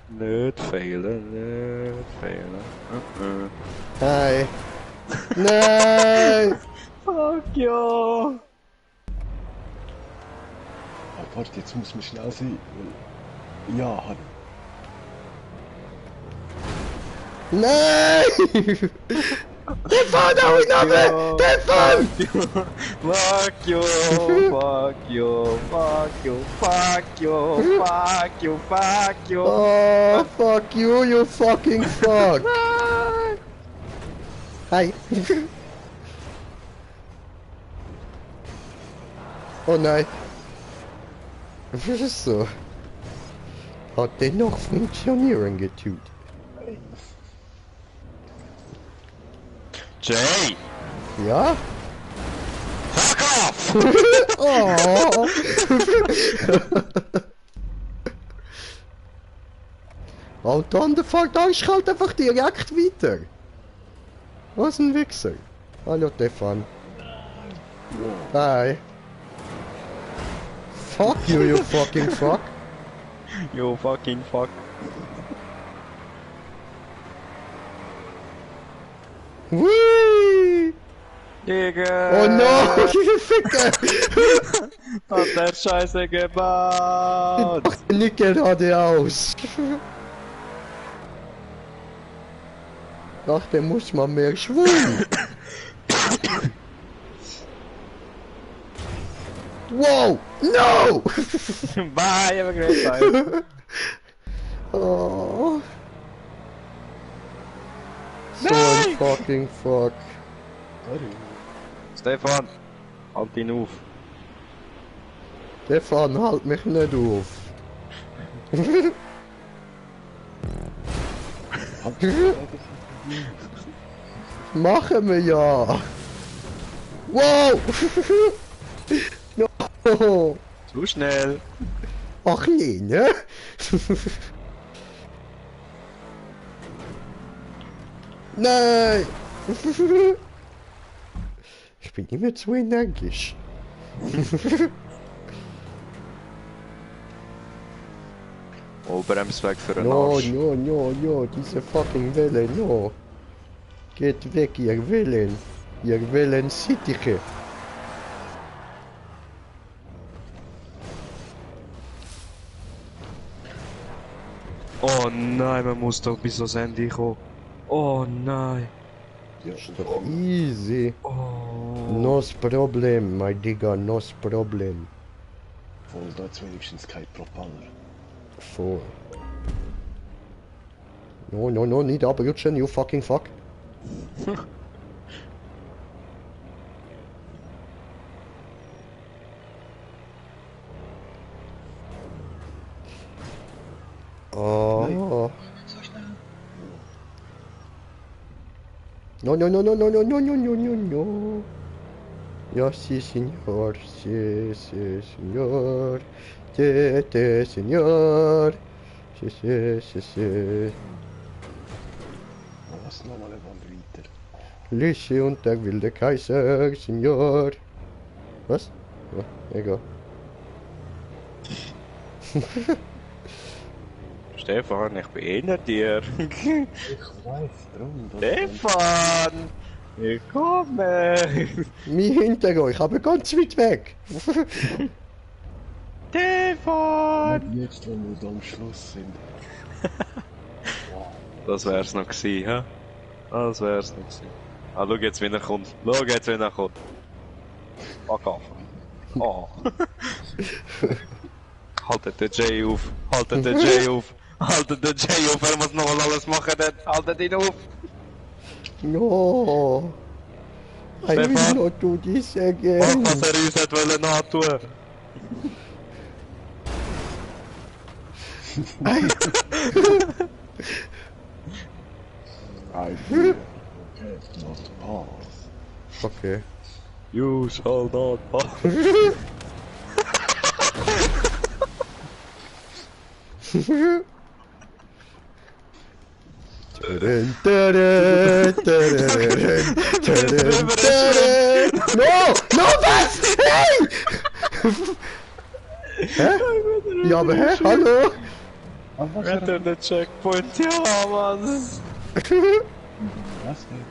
Nicht fehlen, nicht fehlen. Hi. Nein. Fuck you! Ah, warte, jetzt muss man schnell sein. Ja, hat. Nein. Stefan, hau ihn ab! Stefan! Fuck you! Fuck you! Fuck you! Fuck you! Fuck you! Fuck you! Oh, fuck you, you fucking fuck! Hi! Oh nein! So. Hat der noch funktionieren getut? Jay! Ja? Fuck off! Oh! Und dann der Fuck, da ist halt einfach direkt weiter. Was ein Wichser. Hallo Stefan. Bye. Fuck you, you fucking fuck. You fucking fuck. Whee! Digga! Oh no, you Ficker! Hat der Scheiße gebaut! Nicht geradeaus. Ach, der muss mal mehr Schwung. Wow! No! Bye, have a great time! Oh. So Nein! ein fucking fuck. Stefan! Halt ihn auf! Stefan, halt mich nicht auf. Machen wir ja. Wow! No! Zu schnell! Ach je, ne? Nein! Ich bin immer zu energisch. Bremsweg für den No, Arsch! no, no, no, diese fucking Welle, no. Geht weg, ihr Wellen. Ihr Wellen Sittiche. Oh nein, man muss doch bis ans Ende kommen. Oh nein. Ja, Ist doch easy. Oh. Nos Problem, mein Digga, nos Problem. voll, da hat's wenigstens kein Propeller. Voll. No, no, no, nicht abrutschen, you fucking fuck. Oh. No, no, no, no, no, no, no, no, no, no, no. Ja, sí, señor, sí, sí, señor. Sí, señor. Sí, sí, sí, sí. Was nochmal eine Wand weiter. Lische und der wilde Kaiser, Señor. Was? Ja, egal. Stefan, ich bin hinter dir. Ich weiß, drum. Stefan! Ich komme! Mich hinter euch, aber ganz weit weg. Stefan! Und jetzt, wenn wir da am Schluss sind. Das wär's noch gewesen, hä? Das wär's noch gewesen. Ah, schau jetzt, wie er kommt. Schau jetzt, wie er kommt. Fuck off. Oh. Haltet den Jay auf. Haltet den Jay auf. Haltet den Jay auf. Er muss noch mal alles machen dort. Haltet ihn auf. No. I will Stefan? not do this Mach, again. was er uns hat wollen nachtun. I fear not pass. Okay. You shall not pass. Tadam, tadam, tadam, tadam, tadam. No! No, was? Hey! Hä? Ja, aber hä? Hallo? Enter the checkpoint, ja, Mann. Was denn?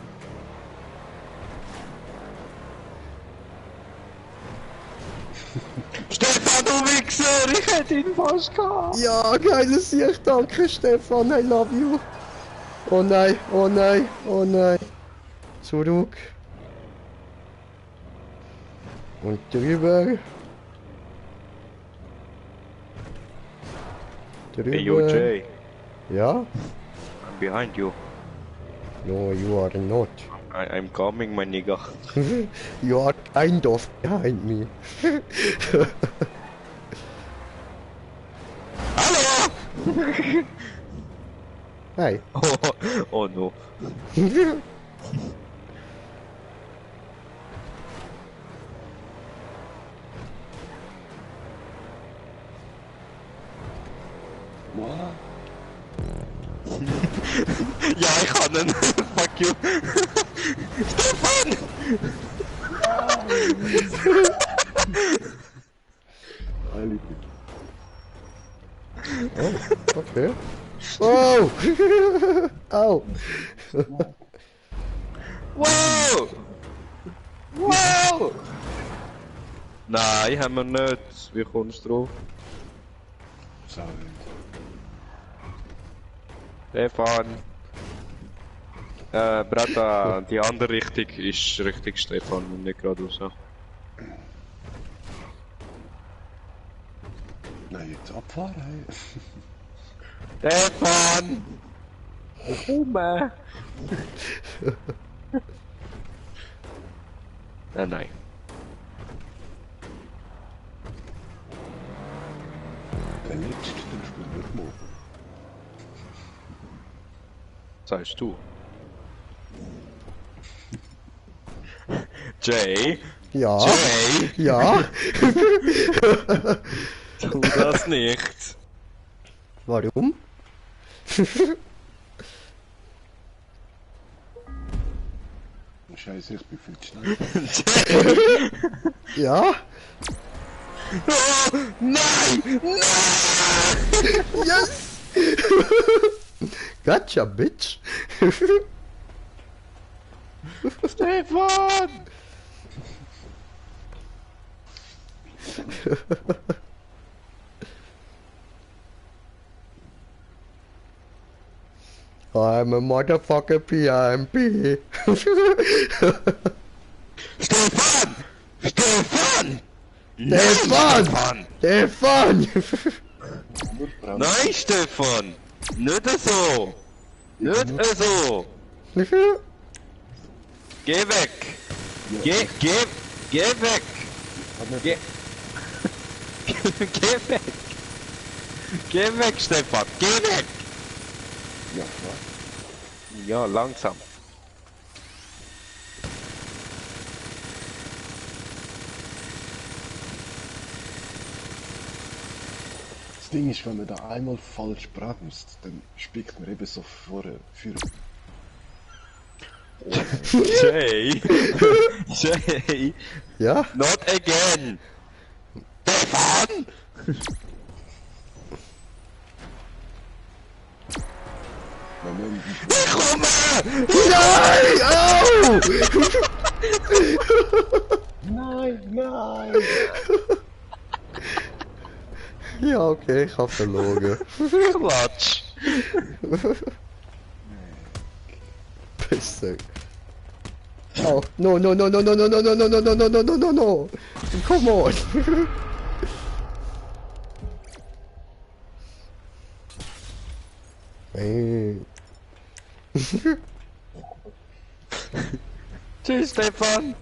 Stefan, du Wichser! Ich hätte ihn fast gehabt! Ja, geiles Sicht, danke Stefan, I love you. Oh nein, oh nein, oh nein. Zurück. Und drüber. Drüber. Hey, yo, Jay. Ja? I'm behind you. No, you are not. I'm coming, my nigga. You are kind of behind me. Hallo! Hi. Oh no. What? Ja, ich kann ihn. Fuck you. Stefan! I liebe dich. Oh, okay. Oh! Au! Wow! Wow! Nein, haben wir nicht. Wie kommst du drauf? Sorry. Stefan. Brata, die andere Richtung ist richtig, Stefan, und nicht geradeaus. Ja. Nein, jetzt abfahren. Stefan! Komm! Nein, nein. Der letzte, den spielen wir morgen. Sagst du? Jay? Ja? Jay? Ja? Tu das nicht! Warum? Scheiße, ich bin viel zu schnell. Ja? Oh, nein! Nein! Yes! Gotcha, bitch! Stefan! I'm a motherfucker PMP. Stefan! Stefan! Stefan! Stefan! Nein, Stefan! Nicht so! Nicht so! Geh weg! Geh weg! Geh... Geh weg! Geh weg, Stefan! Geh weg! Ja, klar. Ja, langsam. Das Ding ist, wenn man da einmal falsch bremst, dann spickt man eben so vorne für. Jay! Jay! Ja? Not again! Stefan! Ich komme! Nein! Au! Nein, nein! Ja, okay, ich hab verloren. Klatsch! Besser. Oh, no, no, no, no, no, no, no, no, no, no, no, no, no, no, no, no. Come on. Hey. Tschüss, Stefan!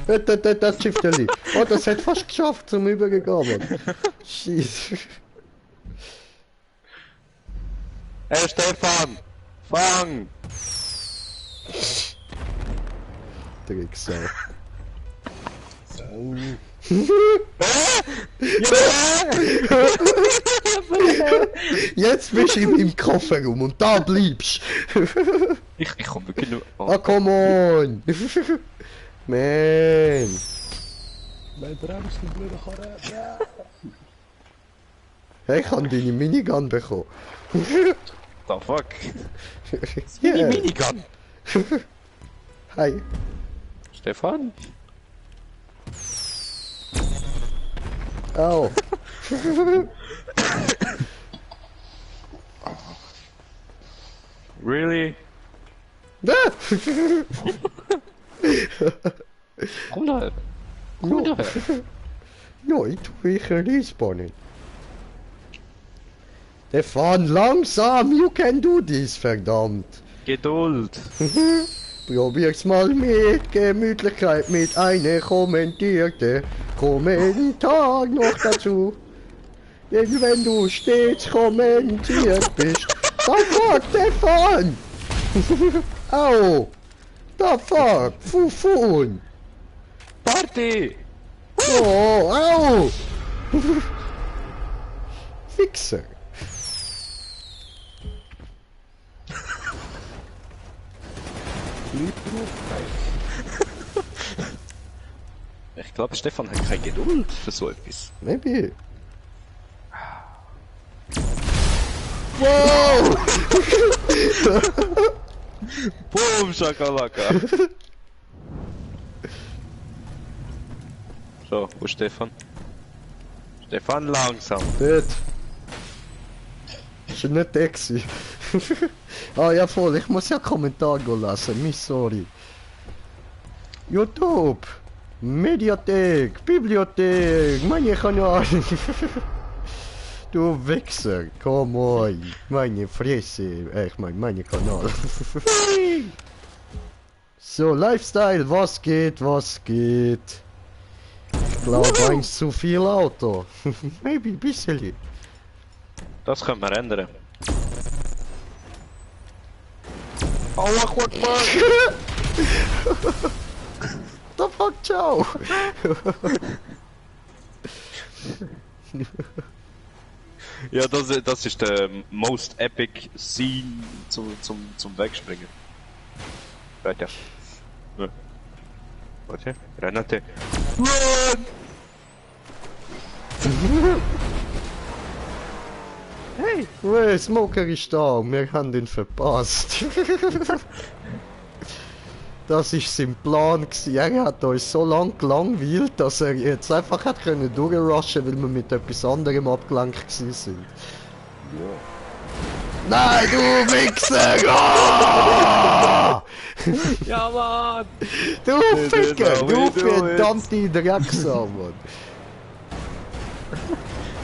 Das Schiffterli. Oh, das hat fast geschafft zum Übergegangen. Scheiße. Hey, Stefan! Fang! Drecksau. So. Jetzt bist du im Kofferraum und da bleibst. Ich komm wirklich nur... Ah, come on. Man. Nein, bremst, du blöde Karre. Ja. Hey, ich hab deine Minigun bekommen. The fuck? Mini Yeah. Minigun! Hi. Stefan? Au. Really? Da. Komm da her! Komm No. da her! No, ich tue ich respawnen. Stefan, langsam, you can do this, verdammt. Geduld! Probier's mal mit Gemütlichkeit mit einer kommentierte Kommentar noch dazu. Denn wenn du stets kommentiert bist, dann fuck, Stefan! Au! Da fuck, Fufun! Party! Oh, au! Fixer! Ich glaube, Stefan hat keine Geduld für so etwas. Maybe. Wow! Boom, Shakalaka! So, wo ist Stefan? Stefan, langsam! Dort. Ist ja nicht der gewesen. Ah ja voll, ich muss ja Kommentar lassen, mich sorry. YouTube, Mediathek, Bibliothek, meine Kanal. Du Wichser, komm on, meine Fresse, ich meine Kanal. So, Lifestyle, was geht, was geht? Ich glaube, eins zu viel Auto. Maybe ein bisschen. Das können wir ändern. Allah Akbar! The fuck, ciao! Ja, das ist der most epic Scene zum Wegspringen. Warte. Ja. Warte, Renate. Run! Hey, Smoker ist da, wir haben ihn verpasst. Das war sein Plan gewesen. Er hat uns so lange gelangweilt, dass er jetzt einfach hat können durchrushen, weil wir mit etwas anderem abgelenkt gewesen sind. Ja. Nein, du Wichser! Oh! Ja, Mann! Du Ficker! Wie Du du verdammte Drecksau, Mann!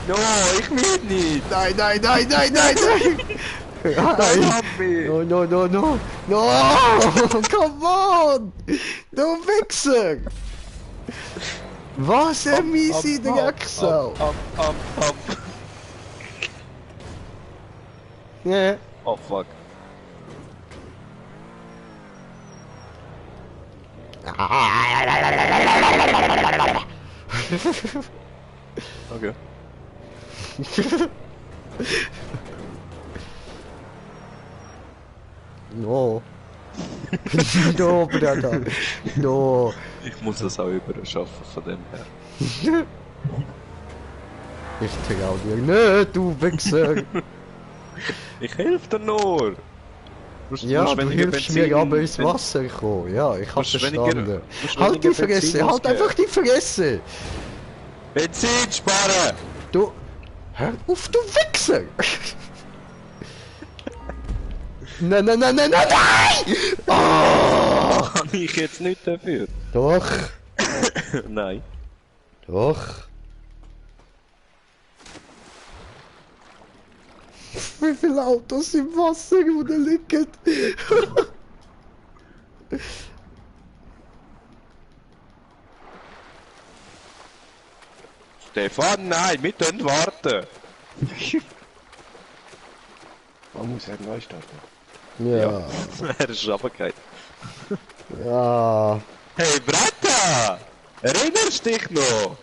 No, ich will nicht! Nein, nein, nein, nein, nein, nein! Nein! No, no, no, no! No! Come on! Du Wichser! Was ein miese Drecksau! Ab! Ja. Oh, fuck. Okay. No. No, Bruder. No. Ich muss es auch überschaffen von dem her. Ich trau dir nicht, du Wichser. Ich helfe dir nur! Ja, du hilfst mir aber ins Wasser kommen. Ja, ich hab musst verstanden. musst Halt die weniger Fresse, Benzin halt einfach die Fresse! Benzin sparen! Du... Hör auf, du Wichser! Nein, nein, nein, nein, nein, nein! Oh! Kann ich jetzt nicht dafür? Doch, Nein. doch. Wie viele Autos im Wasser, wo da liegen? Stefan, nein, wir können warten! Man muss ja neu starten. Ja, Er ist runtergefallen. ja. Hey, Bretta! Erinnerst du dich noch?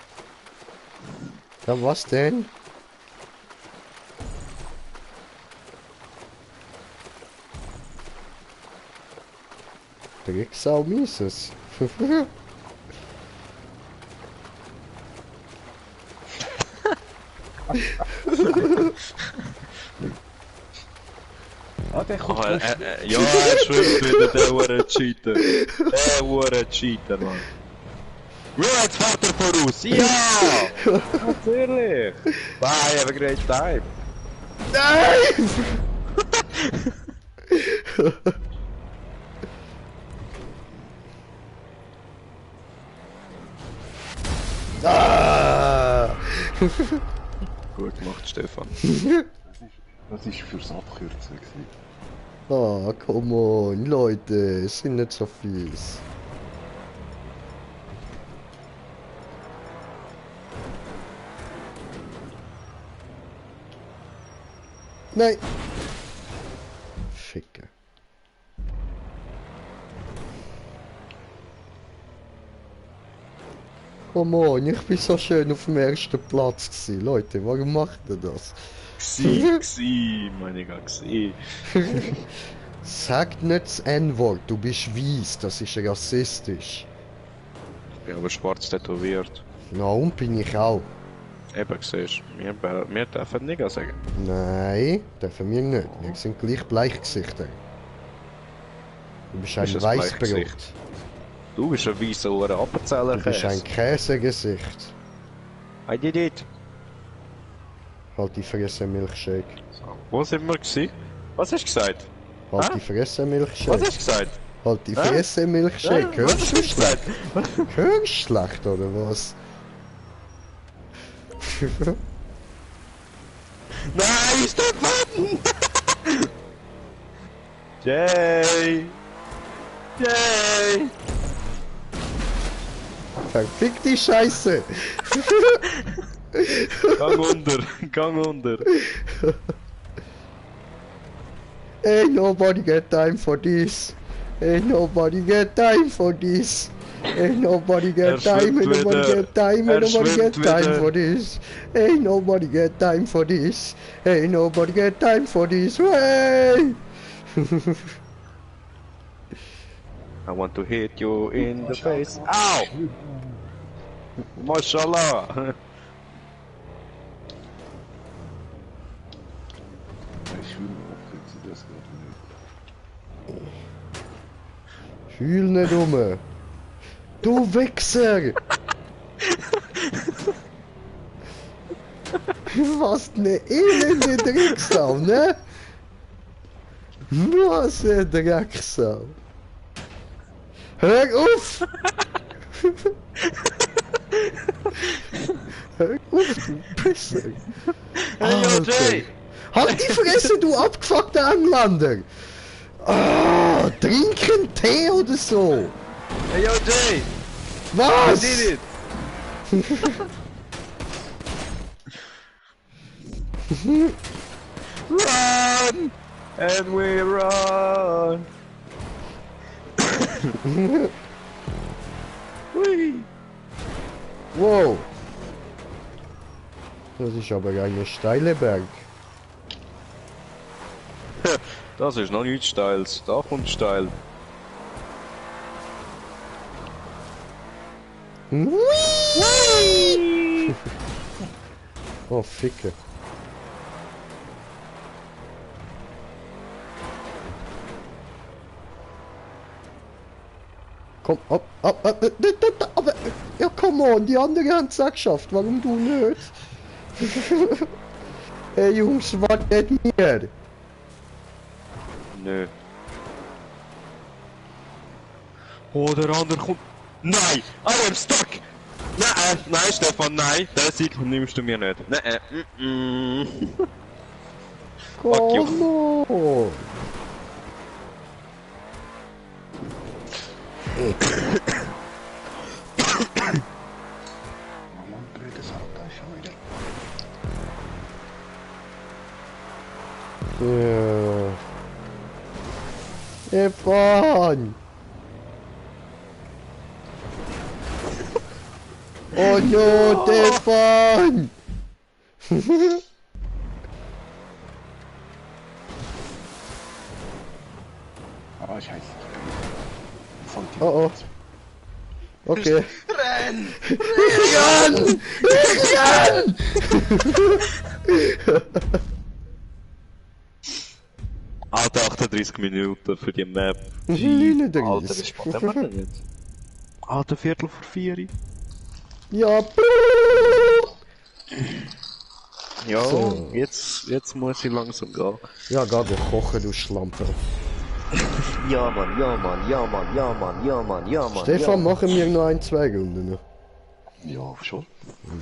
Ja, was denn? Drecksau Mises. Ah, der kommt Oh, drauf. ja, er schwimmt wieder, der Cheater. Der Cheater, Mann. Ja, jetzt fährt er voraus! Ja! Natürlich! Bye, have a great time! Nein! Ah! Gut gemacht, Stefan. Das ist fürs Abkürzen gewesen. Ah, come on, Leute, sind nicht so fies. Nein! Ficker. Come on, ich bin so schön auf dem ersten Platz gewesen. Leute, warum macht ihr das? Meine ich gsi. Sag nicht das N-Wort, du bist weiss, das ist rassistisch. Ich bin aber schwarz tätowiert. Na, und bin ich auch. Eben, siehst du, wir dürfen nicht sagen. Nein, dürfen wir nicht. Wir sind gleich Bleichgesichter. Du bist ein Bist ein Weißbrot. Bleichgesicht. Du bist ein weißer Ohren Appenzeller. Du bist ein Käsegesicht. I did it. Halt die Fresse, Milchshake. So, wo sind wir gewesen? Was hast du gesagt? Halt Hä? die Fresse, Was Milchshake. hast du gesagt? Halt die Hä? Fresse, Milchshake. Was Hörst hast du du gesagt? schlecht? Hörst du schlecht, oder was? Nein, Stefan! Jay! Jay! Verfick die Scheiße! Gang unter! Ain't nobody got time for this. Ain't nobody got time for this. Ain't nobody got time, ain't nobody got time, ain't nobody got time for this. Ain't nobody got time for this. Ain't nobody got time for this. Way! I want to hit you in the face. Ow! Mashallah! Ich will abkürzen, das geht nicht. Heul nicht rum. Du Wichser! Was ne elende Drecksau, ne? Was ein Drecksau. Hör auf! Hör auf, du Pisser! Hey, yo, Jay! Halt die Fresse, du abgefuckter Engländer! Ah, trinken Tee oder so! Hey, yo, Jay! Was? Did it! Run! And we run! Hui! Wow! Das ist aber ein steiler Berg. Das ist noch nichts Steiles. Da kommt steil. Whee! Oh, Ficke. Komm, ab, aber, ja, come on, die andere haben es auch geschafft, warum du nicht? Hey Jungs, wartet mir! Nö. Oh, der andere kommt. Nein! I am stuck! Nein, Stefan, nein! Den Sieg nimmst du mir nicht. Nein, Fuck you. Come on! Mann, blödes Auto ist schon wieder. Ja. Stefan! Oh no, Stefan! Ah, scheiße. Voll die Oh oh. Okay. Renn! Renn! Renn! Alter, 38 Minuten für die Map. 39. Alter, wie spät haben wir denn jetzt? Alter, Viertel vor 4. Ja. Ja, So. jetzt muss ich langsam gehen. Ja, geh doch kochen, du Schlampe. Ja, Mann, ja, Mann, ja, Mann, ja, Mann, ja, Mann, ja, Mann. Stefan, machen wir noch ein, zwei Runden. Ja, schon.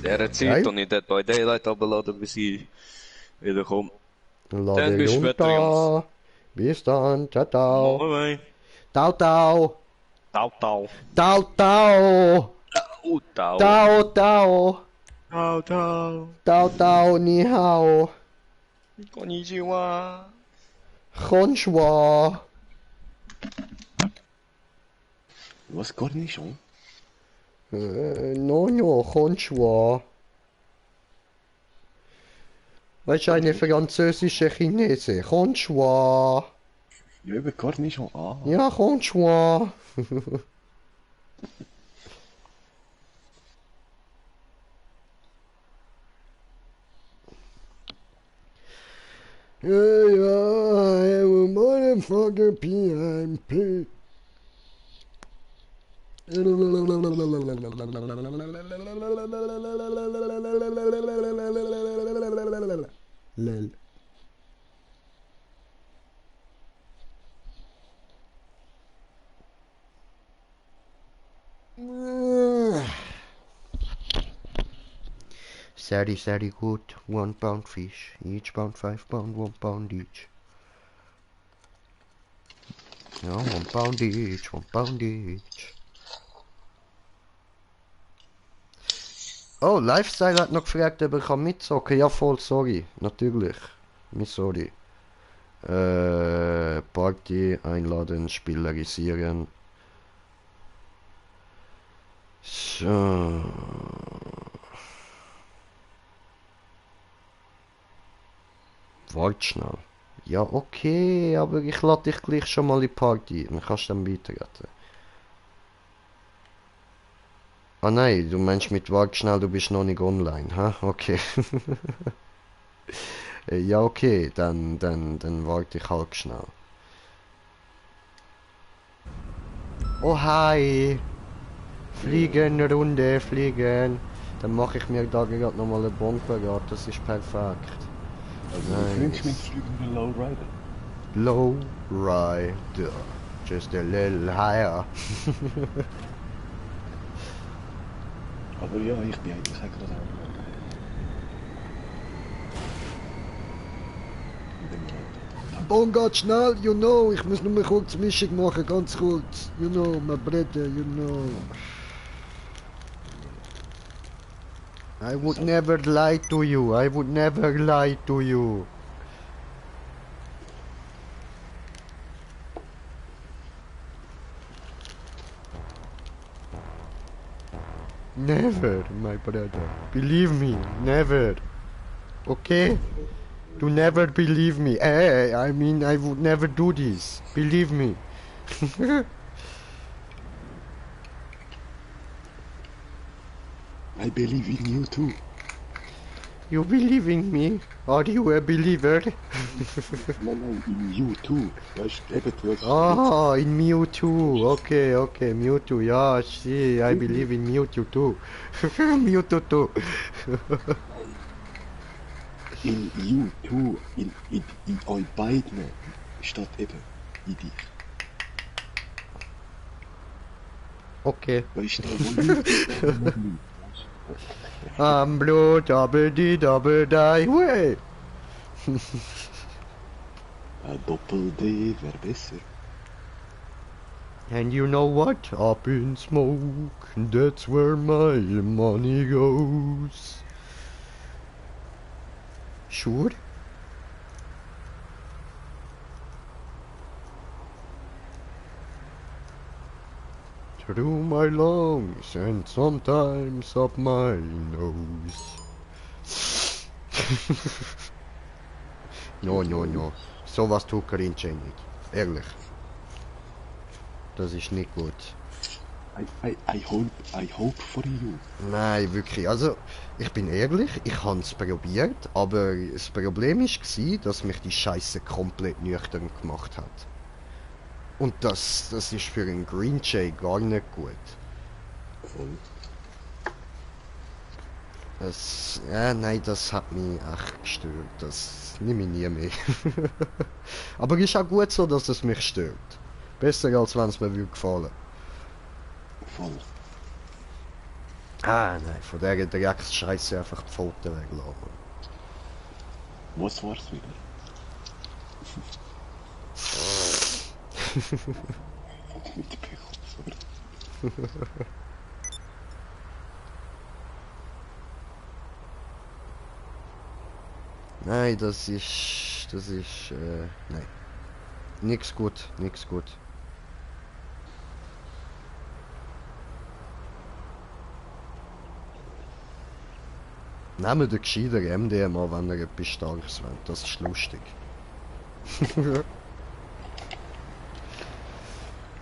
Der Zeit und ich Dead by Daylight abladen, bis ich wieder komme. Lade Dann bis später, runter. Bis dann. Ciao, ciao. Bye, bye. Ciao, ciao. Tau, tau. Ciao, ciao. Tau. Ciao, ciao. Tau, tau. Ciao, ciao, ni hao. Konnichiwa. Konnichiwa. Was, Cornichon? No, konnichiwa. Weißt du, eine französische Chinese. Konnichiwa. Ja, über Cornichon. Ah. Ja, konnichiwa. Yeah, I am a motherfucker PMP. Lel. Very good. 1 pound fish. Each pound 5 pound, 1 pound each. Ja, 1 pound each, 1 pound each. Oh, Lifestyle hat noch gefragt, ob ich mitzocken kann. Ja, voll, sorry. Natürlich. Sorry. Party einladen, spielerisieren. So. Wart schnell. Ja, okay, aber ich lade dich gleich schon mal in die Party. Dann kannst du dann beitreten. Ah nein, du meinst mit wart schnell, du bist noch nicht online, ha? Okay. Ja, okay, dann warte ich halt schnell. Oh hi! Fliegen, eine Runde, fliegen. Dann mache ich mir da gerade nochmal eine Bombe, das ist perfekt. Also, du fliegst mit fliegenden Lowrider. low rider. Just a little higher. Aber ja, ich bin eigentlich auch gerade auch. Bon, geht schnell, you know. Ich muss nur mal kurz Mischung machen, ganz kurz. You know, my brother, you know. I would never lie to you. I would never lie to you. Never, my brother. Believe me, never. Okay? You never believe me. I mean, I would never do this. Believe me. I believe in you too. You believe in me? Are you a believer? Nein, in you too. Weißt du, eben, du hast... Ah, in Mewtwo. Okay, okay, Mewtwo. Ja, see, I believe in Mewtwo too. Mewtwo too. In you too. In euch beiden. Statt eben in dich. Okay. Weißt du, wo I'm blue, double D, double die, way. ein Doppel-D wäre besser. And you know what? Up in smoke, that's where my money goes. Sure? Through my lungs and sometimes up my nose. No, no, no. Sowas tut Grinche nicht. Ehrlich. Das ist nicht gut. I hope for you. Nein, wirklich. Also, ich bin ehrlich, ich habe es probiert, aber das Problem war, dass mich die Scheiße komplett nüchtern gemacht hat. Und das ist für einen Green Jay gar nicht gut. Und Nein, das hat mich echt gestört. Das nehme ich nie mehr. Aber es ist auch gut so, dass es mich stört. Besser als wenn es mir würde gefallen. voll. Ah, nein, von der Drecksscheiße einfach die Pfoten weglassen. Was war's wieder? Mit Pichels, oder? Nein, das ist, nein. Nix gut, nix gut. Nehmt den gescheiter MDMA, wenn ihr etwas Starkes wollt. Das ist lustig.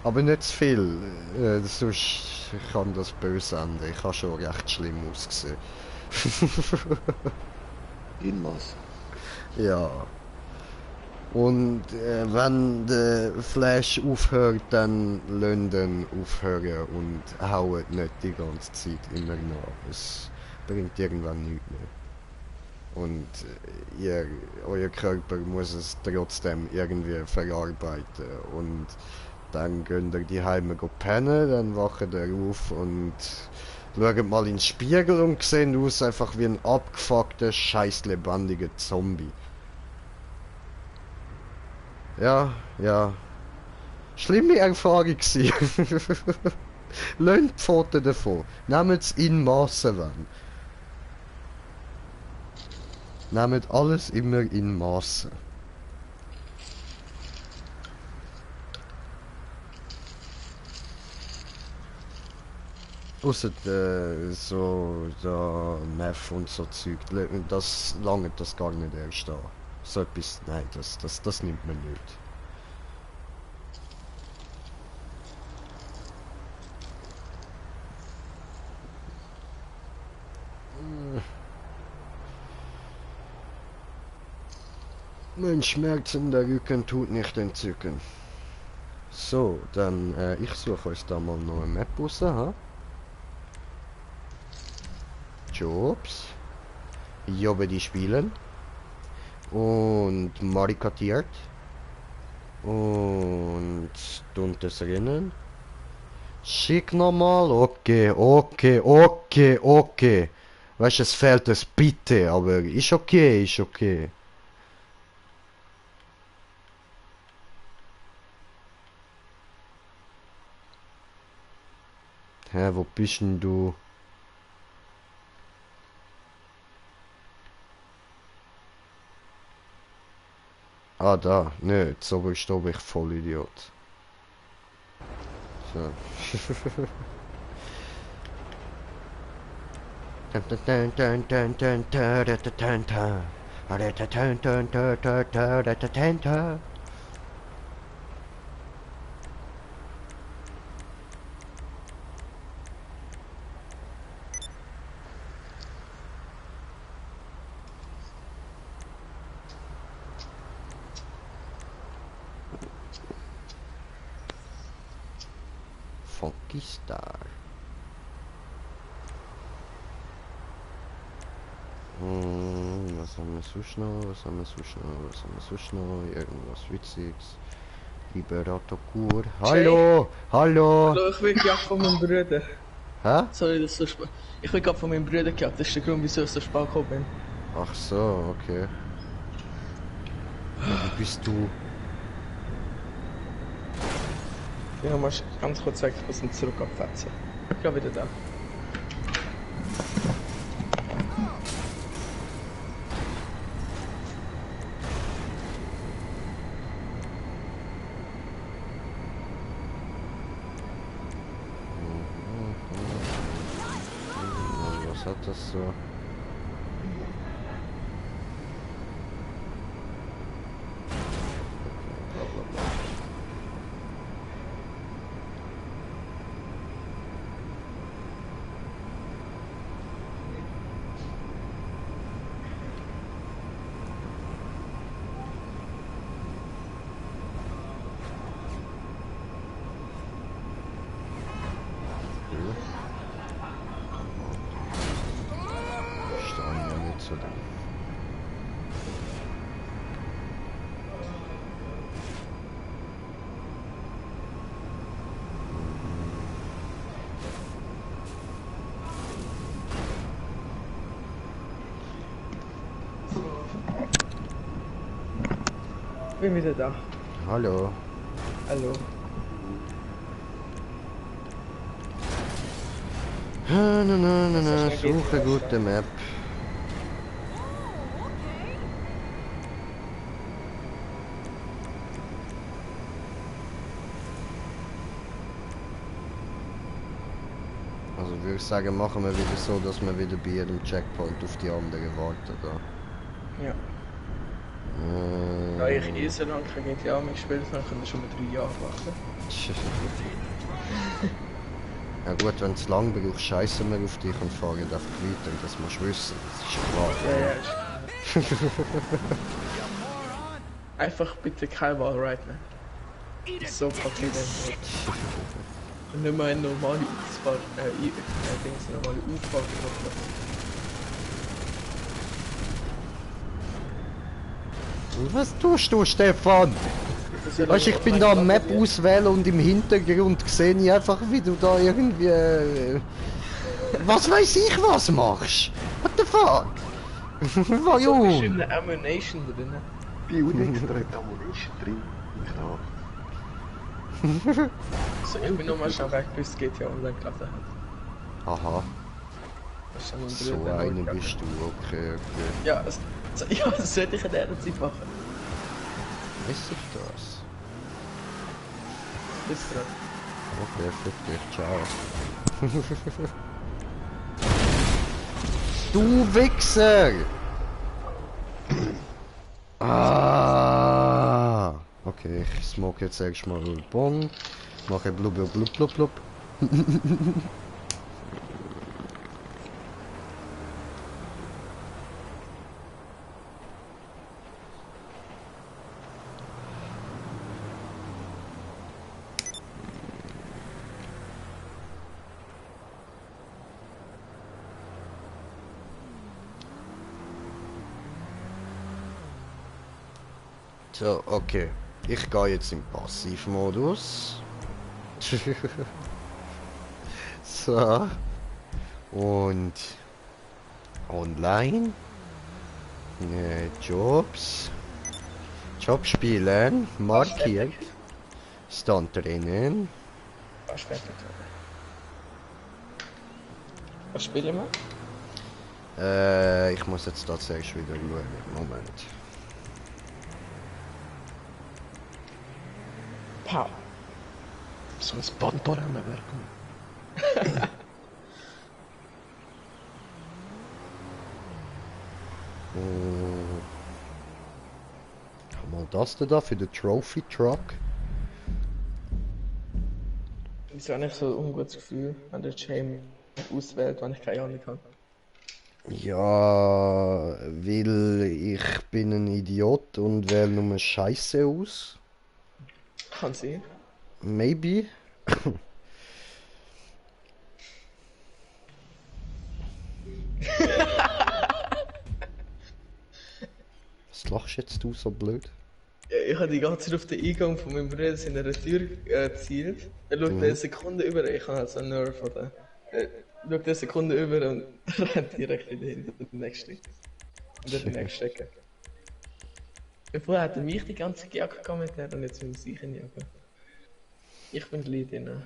Aber nicht zu viel, sonst kann das böse enden. Ich habe schon recht schlimm ausgesehen. In was? Ja. Und wenn der Flash aufhört, dann lasst ihn aufhören und haut nicht die ganze Zeit immer nach. Es bringt irgendwann nichts mehr. Und euer Körper muss es trotzdem irgendwie verarbeiten. Und dann könnt ihr die Heime pennen, dann wacht ihr auf und schaut mal in den Spiegel und seht aus einfach wie ein abgefuckter, scheiß lebendiger Zombie. Ja, ja. Schlimme Erfahrung gsi. Lasst die Pfoten davon. Nehmt es in Massen wenn. Nehmt alles immer in Massen. Ausser so Meth und so Zeug, das lange das gar nicht erst an. So etwas, nein, das nimmt man nicht. Mein Schmerz in der Rücken tut nicht entzücken. So, dann ich suche euch da mal noch eine Map raus, ha? Jobs. Jobbe die spielen. Und marikatiert. Und und das Rennen. Schick nochmal. Okay, okay, okay, okay. Weißt du, es fehlt das Bitte, aber ist okay, ist okay. Hä, wo bist denn du? Ah, da. Nö, jetzt oberst oben, ich Vollidiot. So. Funky Star. Was haben wir sonst noch? Was haben wir sonst noch? Was haben wir sonst noch? Irgendwas Witziges. Liberator Kur. Hallo! Hallo! Hallo, ich werde gejagt von meinem Bruder. Hä? Sorry, dass so spät. Ich werde gerade von meinem Bruder gejagt. Das ist der Grund, wieso ich so spät gekommen bin. Ach so, okay. Wie bist du? Ja, musst ganz kurz weg, ich muss ihn zurück abfetzen. Ich bin wieder da. Was hat das so? Stein ja nicht so drin. Bin wieder da. Hallo. Hallo. Suche gute Map. Also würde ich sagen, machen wir wieder so, dass wir wieder bei jedem Checkpoint auf die andere warten. Da. Ja. Da ich eh so lange kein GTA mehr gespielt habe, können wir schon mit 3 Jahren warten. Ja gut, wenn es lang braucht, scheißen wir auf dich und fahren einfach weiter. Das musst du wissen, das ist klar. Ja, ja. Einfach bitte kein Wallride mehr. Das ist so kacke. Und nicht mal eine normale Ausfahrt, normale Auffahrt machen. Was tust du, Stefan? Weißt du, ich bin da am Map auswählen und im Hintergrund sehe ich einfach, wie du da irgendwie... was weiß ich, was machst? What the fuck? So Warum? verschiedene Ammunition drin. Bei Unix direkt Ammunition drin. Ja. So, ich bin nochmal schnell weg, bis GTA online geladen hat. Aha, Das ist dann so Bruder, eine der bist du, okay, okay. Ja, das sollte ich in der Zeit machen. Ist ich das? Bis dran. Okay, fick dich, ciao. Du Wichser! Ah! Okay, ich smoke jetzt erstmal Bon. Mache blub blub blub blub blub. So, okay. Ich gehe jetzt im Passivmodus. So. Und online. Jobs. Job spielen. Markiert. Stuntrennen. Was fertig. Was spielen wir? Ich muss jetzt tatsächlich wieder schauen. Moment. Pow. So ein Bandrennen wäre gut. Mal das da für den Trophy Truck. Wieso habe ich so ein ungutes Gefühl, wenn der James auswählt, wenn ich keine Ahnung habe? Ja, weil ich bin ein Idiot und wähle nur Scheiße aus. Kann sein. Maybe. Was lachst jetzt du so blöd? Ja, ich habe die ganze Zeit auf den Eingang von meinem Bruder in einer Tür gezielt. Er schaut eine Sekunde über, ich habe so einen Nerv, oder? Er schaut eine Sekunde über und rennt direkt wieder hinter den nächsten. Unter den nächsten Stecken. Vorher hat er mich die ganze Zeit gejagt mit der und jetzt will ich sicher jagen. Ich bin gleich drin.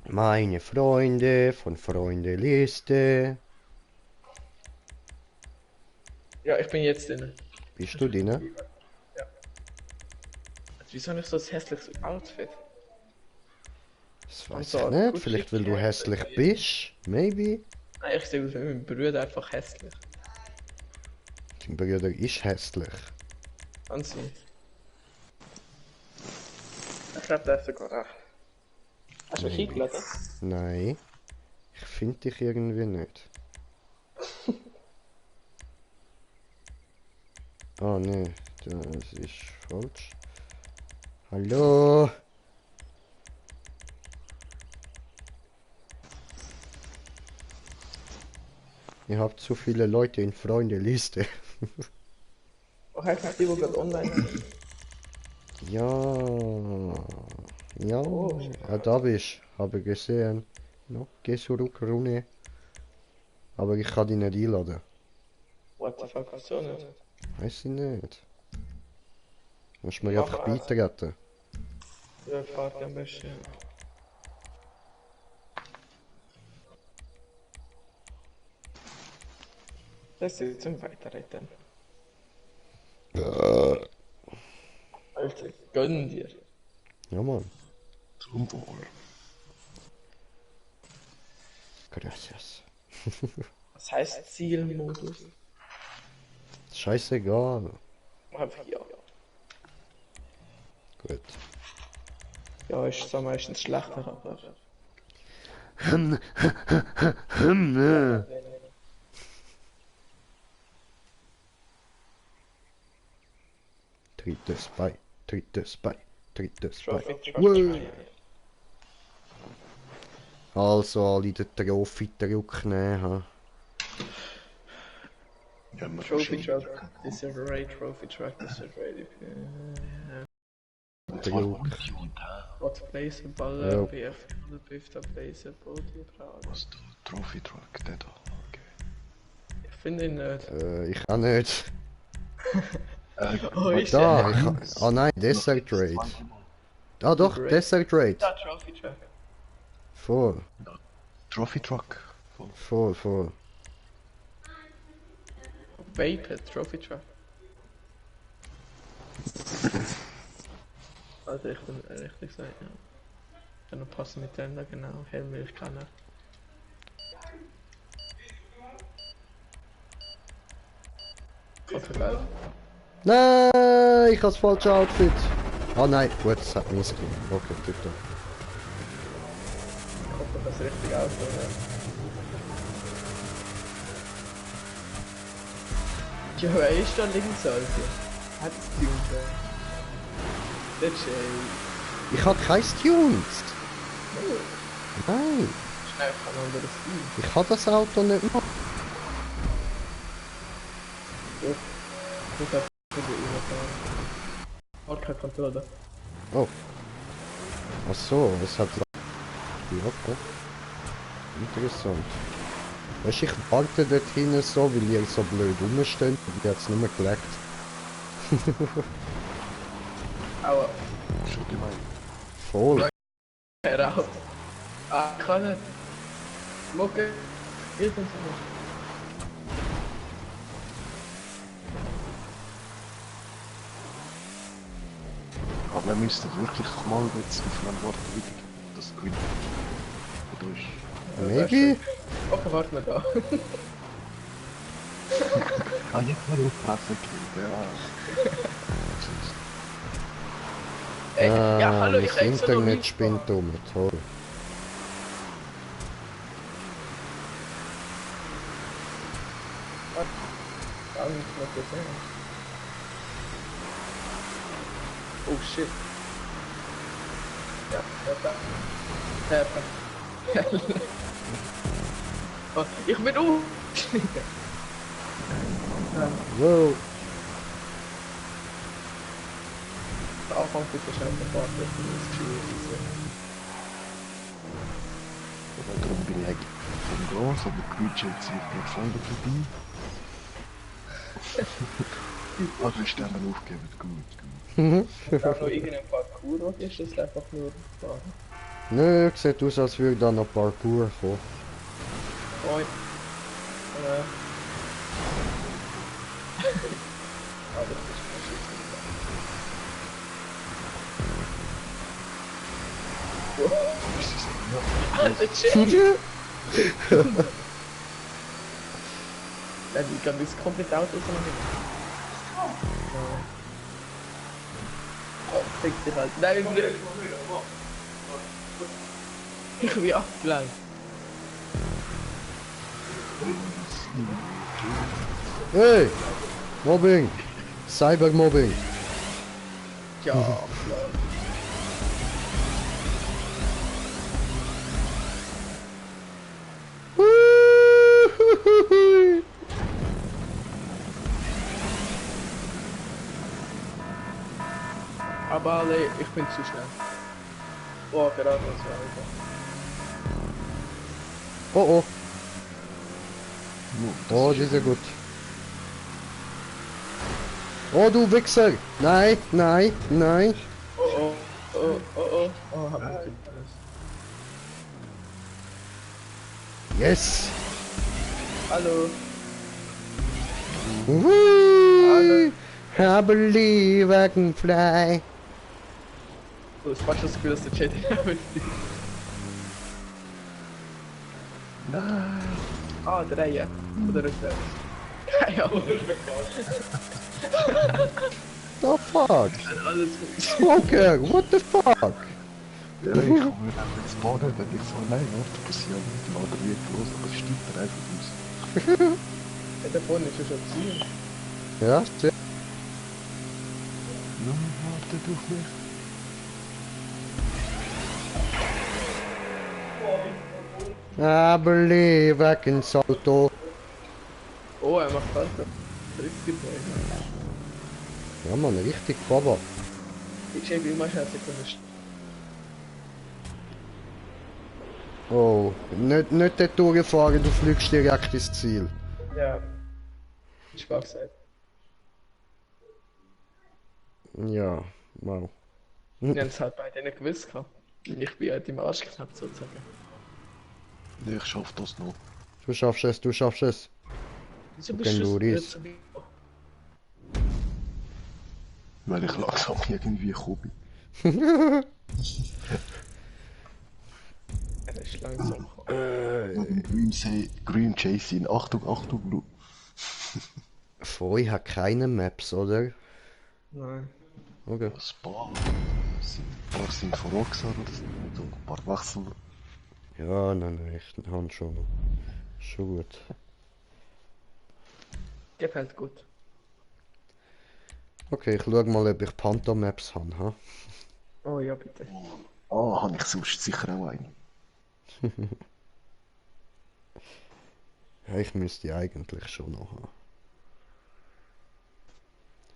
Meine Freunde von Freundeliste. Ja, ich bin jetzt drin. Bist du drin? Ja. Wieso habe ich so ein hässliches Outfit? Das weiß so ich eine nicht. Vielleicht weil du hässlich bist. Maybe. Nein, ich sehe aus wie mein Bruder einfach hässlich. Dein Bruder ist hässlich. Kann sein. Ich glaube, der ist sogar recht. Hast du mich eingeladen? Nein. Ich finde dich irgendwie nicht. Ah ne, das ist falsch. Hallo? Ihr habt zu viele Leute in Freundeliste. Oh, heißt die, die gerade online sind? Ja. Ja. Ja, da bist du. Habe gesehen. No, geh zurück, Rune. Aber ich kann dich nicht einladen. What the fuck, wieso nicht? Weiß ich nicht. Musst mir einfach beitreten. Ja, fahrt am besten. Ja. Das ist zum Weiterreden. Alter, gönn dir. Ja, Mann. Zum Wohl. Gracias. Was heißt Zielmodus? Scheißegal. Einfach ja. Gut. Ja, ist so meistens schlechter, aber. Drittes Bei, drittes Bei, drittes Bei. Trophy Wow. Also alle den Trophy-Druck nehmen. Ha? Ja, man Trophy Truck, Disarray, Trophy Truck, Disarray, Druck. What place a baller, Ja. BF, the fifth place a body, Frage. Was der Trophy Truck, der da. Okay. Ich finde ihn nicht. Ich auch nicht. Oh, ist Da, der? ah nein, Desert Raid. Ah doch, Desert Raid. Da, Trophy Truck. Voll, Trophy Truck. voll, voll. Vapor, Trophy Truck. Also ich bin richtig gesagt, ja. Dann passen mit dem da genau, Hellmilchkanne. Kaffee. Nein, ich habe das falsche Outfit. Ah nein, gut, das hat mich gegeben. Okay, tipptopp. Ich hoffe, das richtig aus, oder? Ja, wer ist da links, Alter? Hat's tuned, der Jay. Ich habe keins tuned. Nein, Schnell kann man anderes Stil. ich habe das Auto nicht mehr. Ich hab für die überfahren. kein Controller. Oh. Ach so, es hat... Ja, okay. Interessant. Weißt du, ich warte dort hinten so, weil ihr so blöd rumsteht und jetzt nicht mehr gelegt. Aua. Schon gemein. Voll. Heraus. Ah, ich kann nicht. Mucke. Hilf uns nicht. Aber wir müssten wirklich mal jetzt auf einen Wort wieder das Grün. Oder ist... Maybe? Okay, warte mal da. Ah, jetzt mal aufpassen, Kind, ja. Ja, hallo, ich das sag so noch Internet nicht. spinnt um, toll. Oh shit. Ja, perfekt. Oh, ich bin Wow. Der Anfang bitte schnell verfahren, das ist schwierig. Aber darum bin ich eigentlich vom Gas, aber Grütsch hat sich gerade voll vorbei. Also ist dann aufgegeben, gut. Ist auch noch irgendein Parcours oder ist das einfach nur fahren? Nö, sieht aus, als würde da noch Parkour kommen. Moin. Aber das ist Alter, chill! Nein, ich kann das komplett Auto so nicht. Oh, fick dich halt. Nein, ich bin abgelenkt. Hey! Mobbing! Cybermobbing! Ja, klar. Aber alle, ich bin zu schnell. Oh, gerade was war Oh oh! Das Oh, ist die sind gut. Oh, du Wichser! Nein, nein, nein! Oh, hab ich gut. Yes! Hallo. Whee! I believe I can fly. Du hast fast das Gefühl, dass der Chat mit Nein! Ah, der Reihe. Oder rückwärts. Keine Ahnung. The fuck? Alles gut. Smoker, what the fuck? Ja, ich komme dann ins Baden, wenn ich so allein warte, passiert nicht, dann laden wir los, aber es steigt dann einfach aus. Ja, der vorne ist ja schon gesehen. Ja, sehr. Nun, wartet auf mich. I believe I can salto. Oh, er macht Salto. Richtig neu. Ja man, richtig Baba. Ich check immer schnell Sekunde. Oh, nicht dort durchfahren, du fliegst direkt ins Ziel. Ja. Ich war gesagt. Ja, wow. Wir haben es halt beide nicht gewusst gehabt. Ich bin halt im Arsch geknappt sozusagen. Nee, ich schaff das noch. Du schaffst es, du schaffst es. Wieso Okay, bist du Luris. jetzt so wie... Weil ich langsam irgendwie komme. Er ist langsam. Green Chasing, Achtung, Achtung, Lu. Vorher hat keine Maps, oder? Nein. Okay. Ein paar sind vorausgesagt, so ein paar Wechsel. Ja, nein, ich habe schon. Schon gut. Gefällt gut. Okay, ich schau mal, ob ich Panther Maps habe. Ha? Oh ja, bitte. Ah, habe ich sonst sicher auch eine. Ja, ich müsste die eigentlich schon noch haben.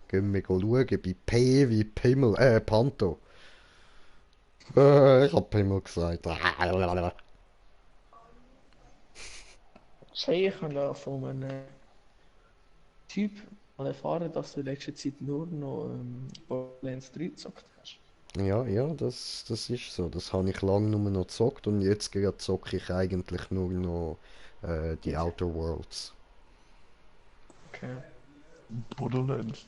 Gehen wir schauen, bei P wie Pimmel, Panto. Ich hab Pimmel gesagt. Jay, ich habe da von einem Typ mal erfahren, dass du in letzter Zeit nur noch Borderlands 3 gezockt hast. Ja, ja, das ist so. Das habe ich lange nur noch gezockt und jetzt gerade zocke ich eigentlich nur noch die Outer Worlds. Okay. Borderlands.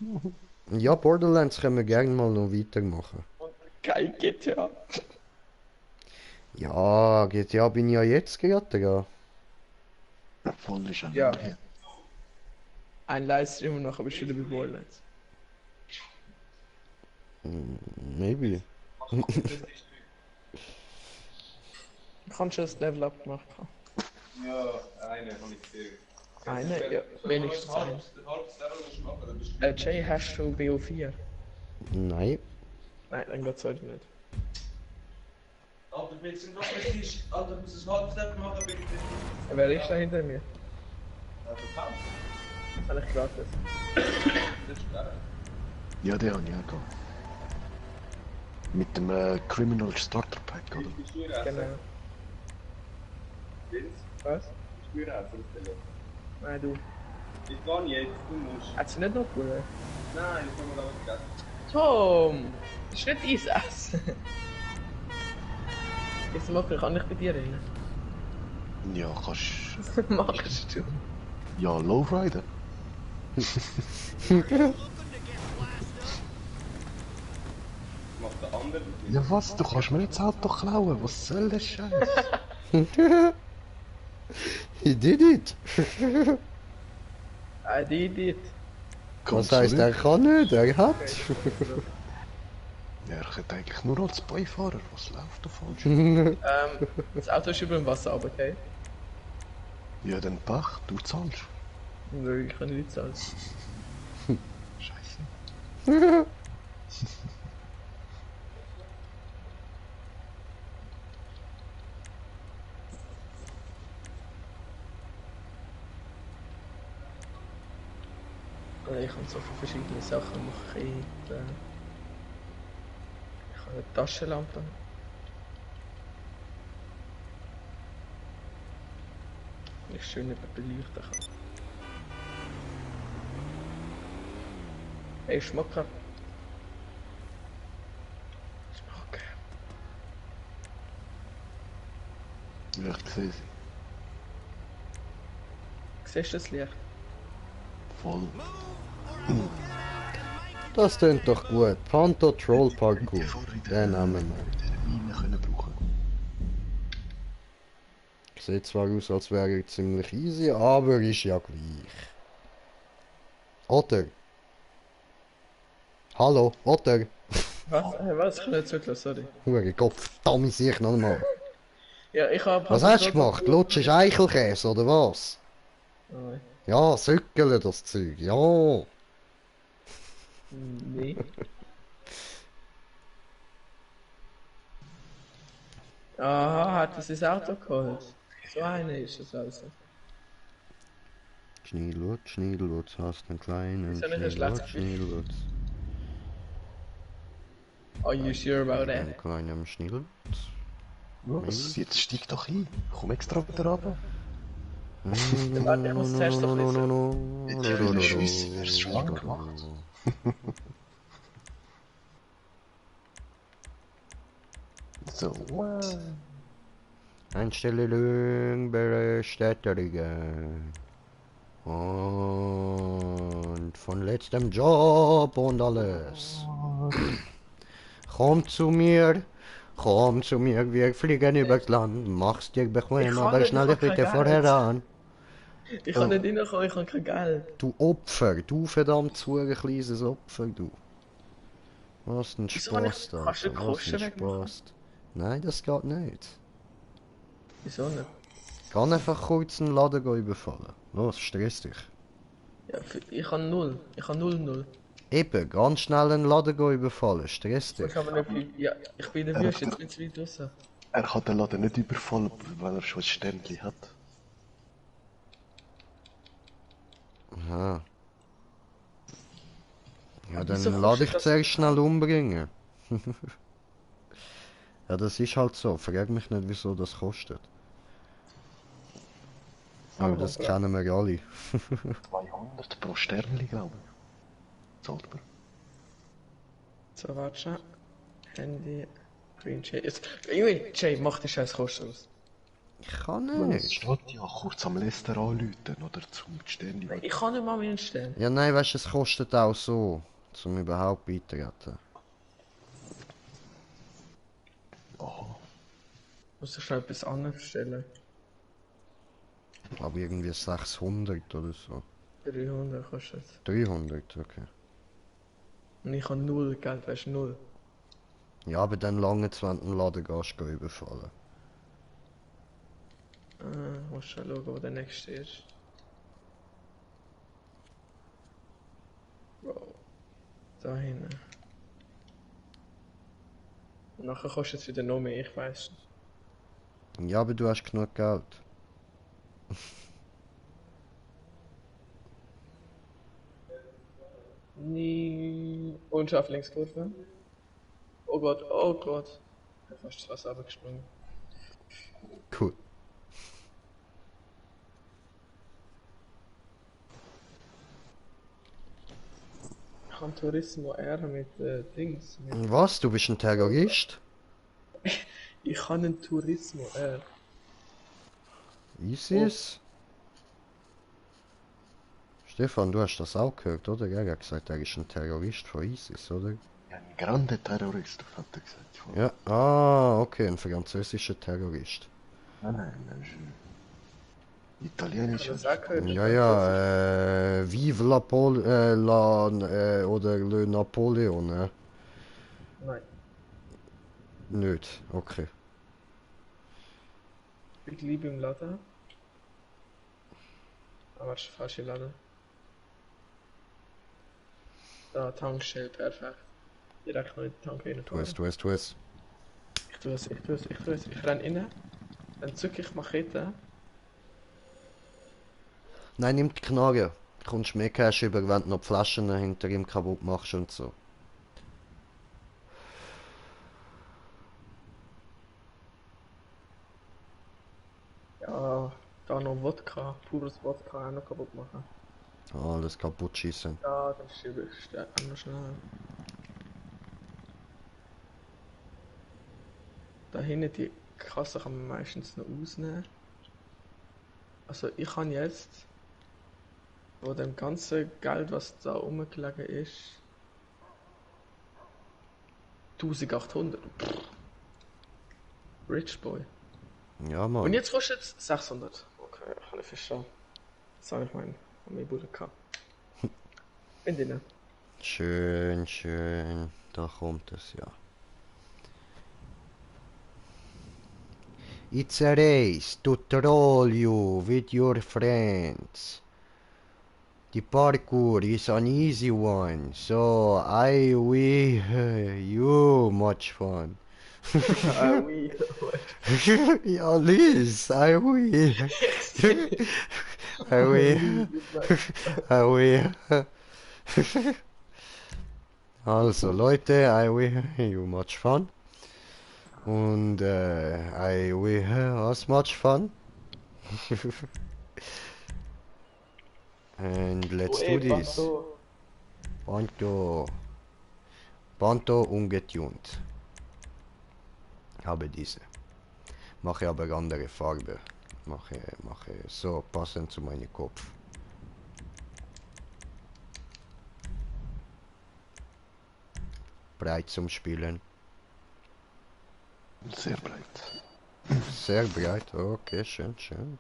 Ja, Borderlands können wir gerne mal noch weitermachen. Geil, GTA. Ja, GTA bin ich ja jetzt gerade, ja. Voll ist Ja. her. Ein Livestream und nachher bist du wieder bei Borderlands. Maybe. Du kannst schon das Level up gemacht haben. Ja, eine habe ich gesehen. Eine? Ja, wenigstens eine. Jay, hast du BO4? Nein. Nein, dann geht's heute nicht. Alter, willst du noch ein Tisch? Alter, ich muss ein halbes Level machen, bitte. Wer ist da hinter mir? Habe ich gratis. Das ist geil. Ja, der habe ich auch gehabt. Mit dem Criminal Starter Pack, oder? Bist du essen? Genau. Vince, Was? bist du essen? Nein, du. Ich kann jetzt, du musst. Hat sie nicht noch gewonnen? Nein, ich kann mir da was gegessen. Tom! Das ist nicht dein Essen. Jetzt mal, kann ich bei dir rein? Ja, kannst. Machst du? Ja, Lowrider. Macht der andere nicht. Ja, was? Du kannst mir jetzt Auto klauen. Was soll der Scheiß? He did it. I did it. Was heißt, er kann nicht, er hat. Ja, er könnte eigentlich nur als Beifahrer. Was läuft da falsch? Das Auto ist über dem Wasser, aber okay? Ja, dann Pech, du zahlst. Nö, ich kann nicht zahlen. Scheiße. Ich kann so viele verschiedene Sachen machen. Ich habe eine Taschenlampe. Die ich schön beleuchten kann. Hey, Schmacker. Schmacker. Ja, ich sehe sie. Siehst du das Licht? Voll. Das klingt doch gut. Panto Troll Parkour. Den nehmen wir. Mine können brauchen. Sieht zwar aus, als wäre er ziemlich easy, aber ist ja gleich. Otter. Hallo, Otter. Was? Was? Ich kann nicht zugelassen, sorry. Hure Kopf, verdammt sich noch einmal. Ja, ich habe... Was hast du gemacht? Lutsches Eichelkäse, oder was? Nein. Ja, Söckele das Zeug, ja. Nee. Aha, hat er sein Auto geholt? So eine ist es also. Schnielwurz, hast einen kleinen Ist ja nicht ein schlechtes Schnielwurz. Are you sure about Einen that? kleinen Schnielwurz. Was? Jetzt steig doch ein. Komm extra wieder runter. Warte, ich muss zuerst doch lesen. Jetzt für den Schwiss wär's schon lang gemacht. So, Einstellung bestätigen. Und von letztem Job und alles. Komm zu mir, wir fliegen übers Land. Mach's dir bequem, kann aber nicht, schnell ich hab bitte kein vorher Geld. an. Ich kann nicht reinkommen, ich habe kein Geld. Du Opfer, du verdammt zu ein kleines Opfer, du. Was ein Wieso kann ich- Spaß da. kannst du den Was Kosten ein wegmachen? Spaß. Nein, das geht nicht. Wieso nicht? Kann einfach kurz einen Laden überfallen. Los, stress dich. Ja, ich habe 0. Ich habe 0. Eben, ganz schnell einen Laden überfallen. Stress dich. Ich habe nicht viel. Ja, ich bin in der Wüste, jetzt bin ich weit draussen. er kann den Laden nicht überfallen, weil er schon ein Sternchen hat. Aha. Ja, Wieso dann lade ich kostet das- zuerst schnell umbringen. Ja, das ist halt so. Frag mich nicht, wieso das kostet. Aber das kennen wir alle. 200 pro Sternli, glaube ich. Zahlt man. So, warte schnell. Handy, Green Jay. Junge, Jay, mach die scheiß kostenlos. Ich kann Es nicht. steht ja kurz am Lester anrufen oder zum Sternli. Nein, ich kann nicht mal meinen stellen. Ja, nein, weißt du, es kostet auch so, zum überhaupt beitreten. Aha. Muss ich schnell etwas anderes stellen. Aber irgendwie 600 oder so. 300 kostet es. 300, okay. Und ich habe 0 Geld, weißt du, 0. Ja, aber dann lange es, wenn du den Laden gehst, überfallen. Muss schon schauen, wo der nächste ist. Wow. Da hinten. Und nachher kostet es wieder noch mehr, ich weiß. Ja, aber du hast genug Geld. Nie. Unscharf Linkskurve. Oh Gott, oh Gott. Ich hab fast das Wasser abgesprungen. Cool. Gran Turismo R mit Dings. Mit Was? Du bist ein Terrorist? ich kann einen Turismo R. ISIS? Stefan, du hast das auch gehört, oder? Er hat gesagt, er ist ein Terrorist von ISIS, oder? Ja, ein grande Terrorist, hat er gesagt. Von- Ja, ah, okay, ein französischer Terrorist. Nein, das ist ein Ich italienischer. habe das auch gehört. Ja, ja, Vive oder Le Napoleon, ne? Nein, Nicht, okay. ich liebe im Laden. Aber das ist falsche Laden. Da, Tankstelle, perfekt. Direkt noch in die Tank rein. Tu es. Ich tue es. Ich renn rein. Dann zücke ich Machete. Nein, nimm die Knarre. Du kommst mehr Cash über, wenn du noch die Flaschen hinter ihm kaputt machst und so. Ja, da noch Wodka, pures Wodka auch noch kaputt machen. Alles kaputt schießen. Ja, dann schiebe ich noch schnell. Da hinten die Kasse kann man meistens noch ausnehmen. Also ich kann jetzt, wo dem ganzen Geld, was da rumgelegen ist, 1800. Rich Boy. Ja, Und Mann. jetzt kostet es 600. Okay, kann ich verstehen. Das habe ich meinen Bruder gehabt. Bin drin. Schön, schön. Da kommt es, ja. It's a race to troll you with your friends. The parkour is an easy one, so I wish you much fun. Oui. Ja, Liz, I will. I will. I will. Also Leute, I wish you much fun. Und I wish us much fun. And let's do this. Panto ungetunt. Habe diese. Mache aber andere Farbe. Mache so passend zu meinem Kopf. Breit zum Spielen. Sehr breit. Sehr breit, okay, schön. Schön.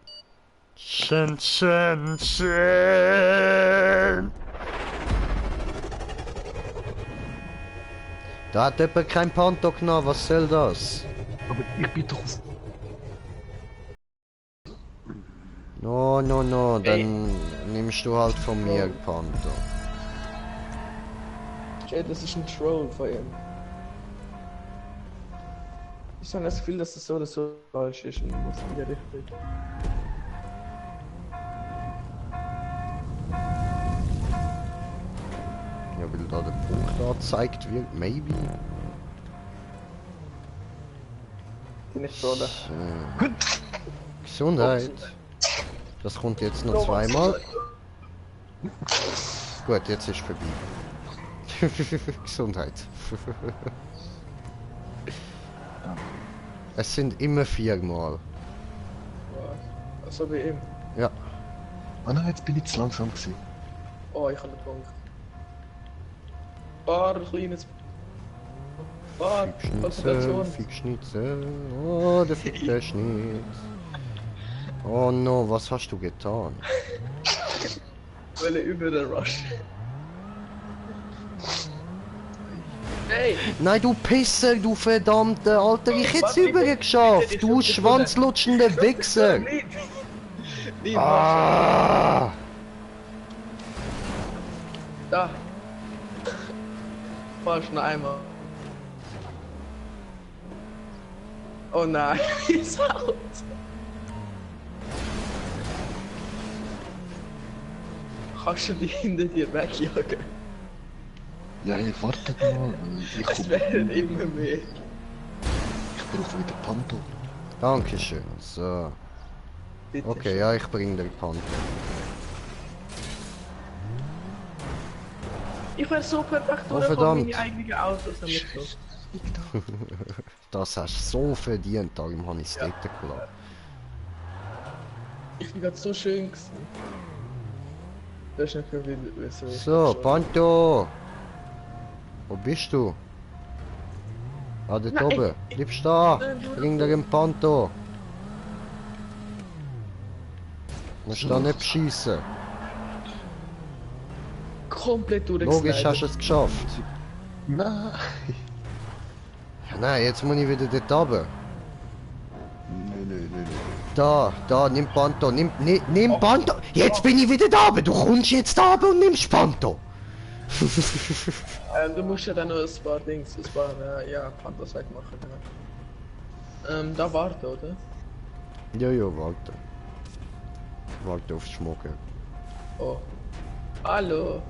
Da hat jemand kein Panto genommen, was soll das? Aber ich bin doch auf... No, dann nimmst du halt von mir Panto. Jay, das ist ein Troll von ihm. Ich habe das Gefühl, dass das so oder so falsch ist und muss wieder richtig. Ja, weil da der da gezeigt wird. Maybe. Bin ich so, oder? Gesundheit. Das kommt jetzt noch zweimal. Gut, jetzt ist vorbei. Gesundheit. Es sind immer 4 Mal. Also wie ihm. Ja. Ah nein, jetzt bin ich zu langsam gewesen. Oh, ich habe einen Punkt. Paar kleines... Paar Konzentration. Fickschnitzel. Oh, der fickte Schnitt. Oh no, was hast du getan? Weil er über den Rush. Hey! Nein, du Pisser, du verdammte Alter, ich hätt's übergeschafft, du schwanzlutschende Wichser! Ah! Da! Falsch, noch einmal. Oh nein, ist out! Kannst du die hinter dir wegjagen? Ja, hey, wartet mal. Ich Es werden immer mehr. Ich brauche wieder Panto. Dankeschön, so. Bitte Okay, ja, ich bring dir Panther. Ich wäre so perfekt Oh, durchgekommen, verdammt. meine eigenen Autos haben mitgenommen. Das hast du so verdient, darum habe ich es dort gelassen. Ich bin gerade so schön gewesen. Das ist nicht mehr wie So, Panto! Wo bist du? Ah, dort Nein, oben. Bleibst da! Bring dir einen Panto! Musst da nicht beschissen. komplett Logisch hast du es geschafft. Nein! Ja, nein, jetzt muss ich wieder dort runter. Nein. Da, nimm Panto, nimm Panto! Jetzt bin ich wieder da, aber du kommst jetzt da und nimmst Panto! Du musst ja dann noch ein paar Dings, ein paar, ja, Pantos wegmachen. Ja. Da warte, oder? Ja, warte. Warte aufs Schmucken. Oh. Hallo.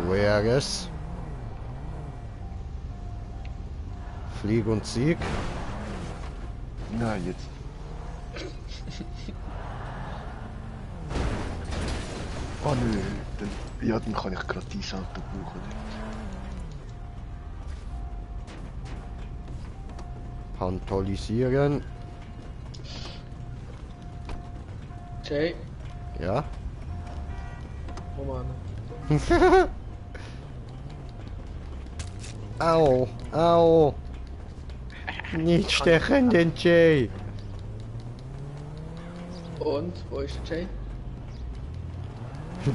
Where's? Flieg und Sieg. Nein, jetzt. Oh nö, dann kann ich gerade dein Auto brauchen. Pantolisieren. Jay, Ja? Moment. Au, au. Nicht stechen, den Jay. Und, wo ist der Jay?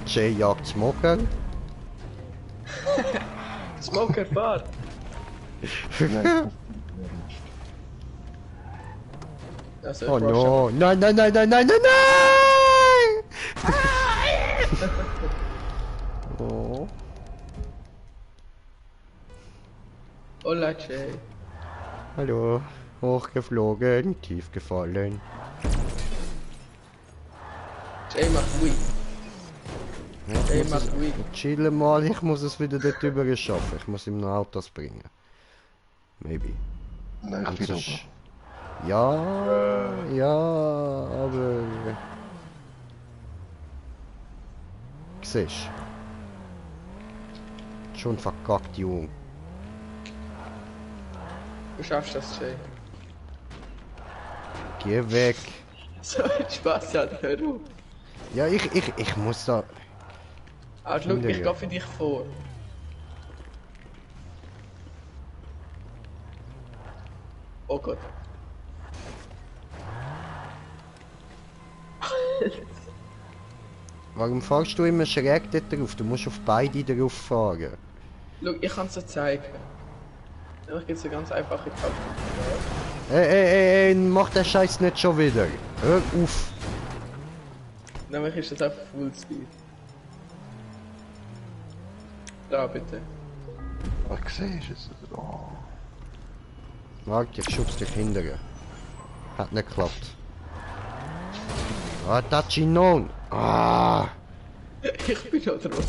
Jay jagt Smoker. Smoker, fahr! Nein. Also, Oh no. Nein! Oh. Hola, Jay. Hallo. Hochgeflogen, tief gefallen. Jay macht Weed. Jay macht Weed. Chillen mal, ich muss es wieder dort drüber schaffen. Ich muss ihm noch Autos bringen. Maybe. Nein, ich bin oben. Ja, aber... Siehst du? Schon verkackt, Jung. Du schaffst das, Jay. Geh weg. So ein Spaß, ja, hör auf. Ja, ich muss da... Also, schau, ich gehe für dich vor. Oh Gott. Warum fahrst du immer schräg dort drauf? Du musst auf beide drauf fahren. Schau, ich kann es dir zeigen. Ich gebe es dir ganz einfache Taktik. Ey, mach den Scheiß nicht schon wieder. Hör auf. Nämlich ist das einfach Fullspeed. Da bitte. Ach, siehst du es? Oh. Warte, ich schub's dich hinterher. Hat nicht geklappt. Ah, Tachinon! Ah! Ich bin noch drauf.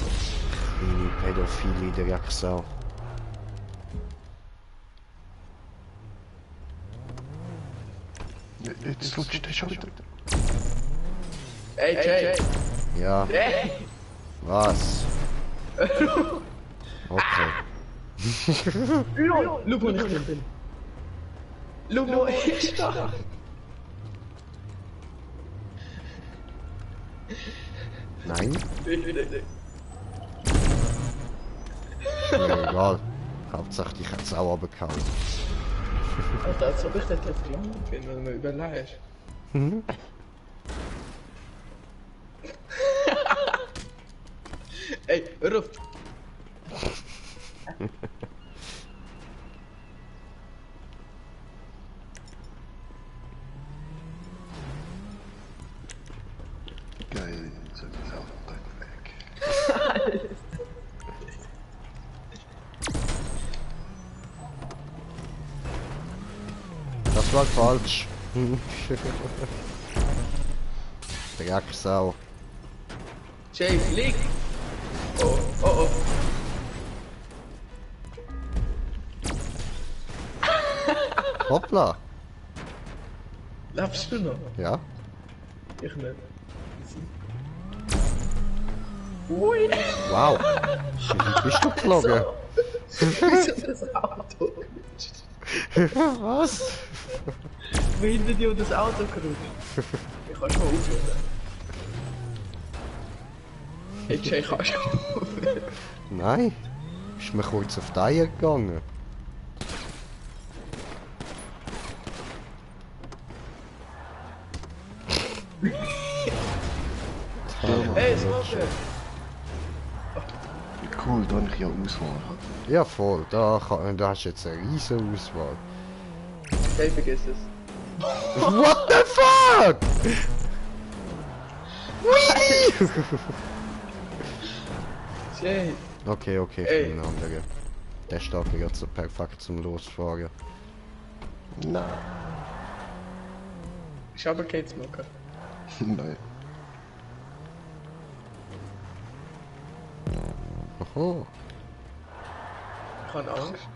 Meine pädophile Drecksau. Jetzt lutscht der schon wieder. Ey, Jay! Ja, Ey! was? Okay. Schau, wo ich drin bin! Schau, wo ich stehe! Nein? Mir egal. Hauptsache ich hab's auch abgehauen. Alter, als ob ich das jetzt gelandet bin, wenn du mir überlegst. Ey, hör auf! Geil, so ist auch dein Weg. Das war falsch. Drecksau. Jay, flieg! Oh, oh, oh. Hoppla. Lebst du noch? Ja? Ich nicht. Ui! Wow. Wie bist du geflogen? Wieso das Auto gerutscht? Was? Wo hinter dir das Auto gerutscht? Ich kann schon aufhören. Hey Jay, kannst du aufhören? Nein. Ist mir kurz auf die Eier gegangen. Hey, Smoker! Cool, da habe ich ja Auswahl. Ja voll, da hast du jetzt eine riesen Auswahl. Hey, vergiss es. What the fuck? Whee! Jay! Okay, okay, Ey. für den anderen. Der steht mir jetzt so perfekt zum Losfahren. Nein. Ist aber kein Smoker. Nein. Oho. Ich habe Angst.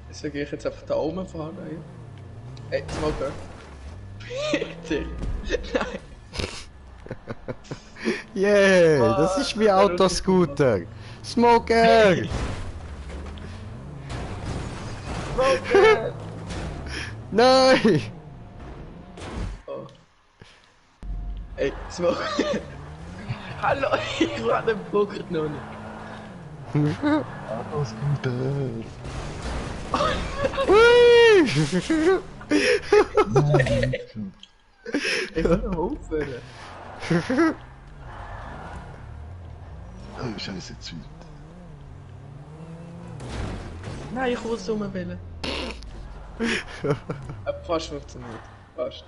Deswegen gehe ich jetzt einfach da oben fahren. Ey, Smoker. Bitte. Nein. Yeah, das ist wie Autoscooter. Smoker! Smoker! Nein! Oh. Ey, Smoker. Hallo, ich war den Punkt noch nicht. Alles Gute. Hui! Ich will noch aufhören. Oh, scheiße, Zeit. Nein, ich will es umwählen. Fast funktioniert. Fast.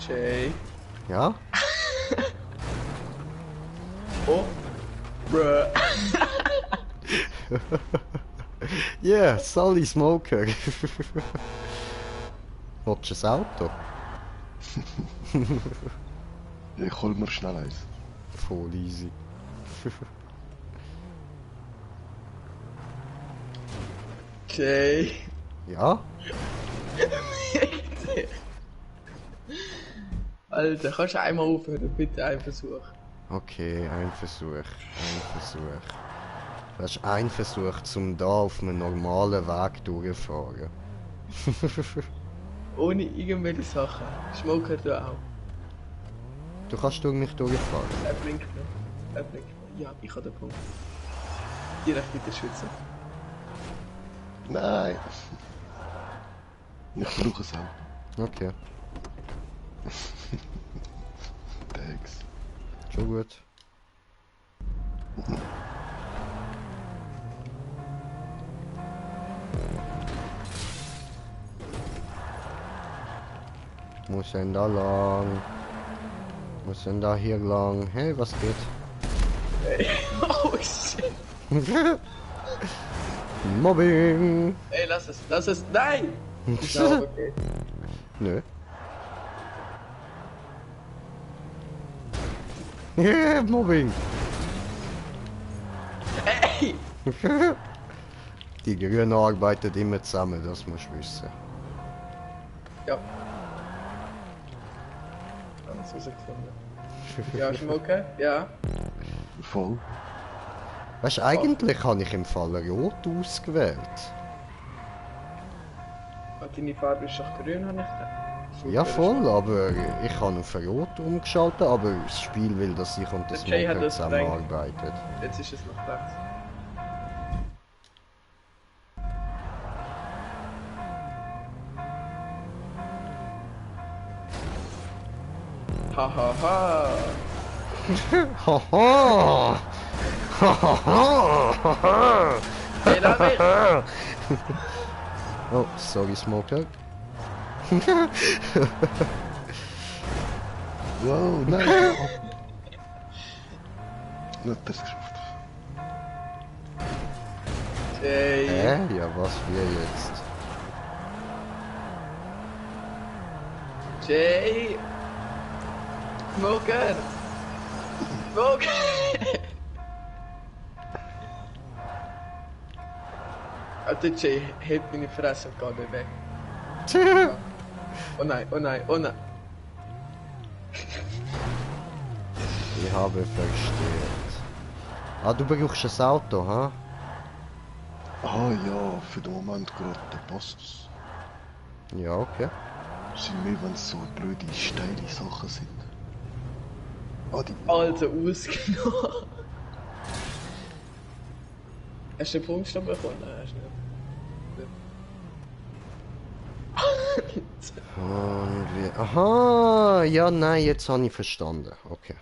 Jay. Ja? Oh. Bruh. Yeah, Sally Smoker. Willst du ein Auto? Ich hol mir schnell eins. Voll easy. Jay. Ja? Alter, kannst du einmal aufhören? Bitte einen Versuch. Okay, ein Versuch. Ein Versuch. Das ist ein Versuch, zum da auf einem normalen Weg durchfahren. Ohne irgendwelche Sachen. Smoker du auch. Du kannst durch mich durchfahren. Er blinkt noch. Er blinkt noch. Ja, ich habe den Punkt. Direkt mit der Schütze. Nein. Ich brauche es auch. Okay, Thanks. schon gut. Muss denn da lang? Muss denn da hier lang? Hey, was geht? Ey, oh shit. Mobbing! Ey, lass es, nein! Ist auch okay. Nö. Mobbing. Ey! Die Grünen arbeiten immer zusammen, das musst du wissen. Ja. Alles rausgefunden. Ja, ist mal okay? Ja. Voll. Weißt du, eigentlich habe ich im Fall Rot ausgewählt. Deine Farbe ist doch grün, habe ich gedacht. Ja voll, aber ich habe auf Rot umgeschaltet, aber das Spiel will, dass ich und das Der Jay hat Smoker das verdrängt. zusammenarbeitet. Jetzt ist es noch rechts. Hahaha. Haha! Hahaha! Hey, lass mich! Oh, sorry Smoker. Wow, nein! Nicht das geschafft. Jay. Ja, was wir jetzt? Jay. Smoker. Smoker. Alter Jay, hebt meine Fresse und geht weg. Oh nein, oh nein, oh nein. Ich habe versteht. Ah, du brauchst ein Auto, ha? Ah ja, für den Moment gerade, da passt es. Ja, okay. Sind mehr, wenn es so blöde, steile Sachen sind. Ah, die... Alter, ausgenommen. Hast du den Punktstopp bekommen? Nein, hast du nicht. Und wir... Aha! Ja, nein, jetzt habe ich verstanden. Okay.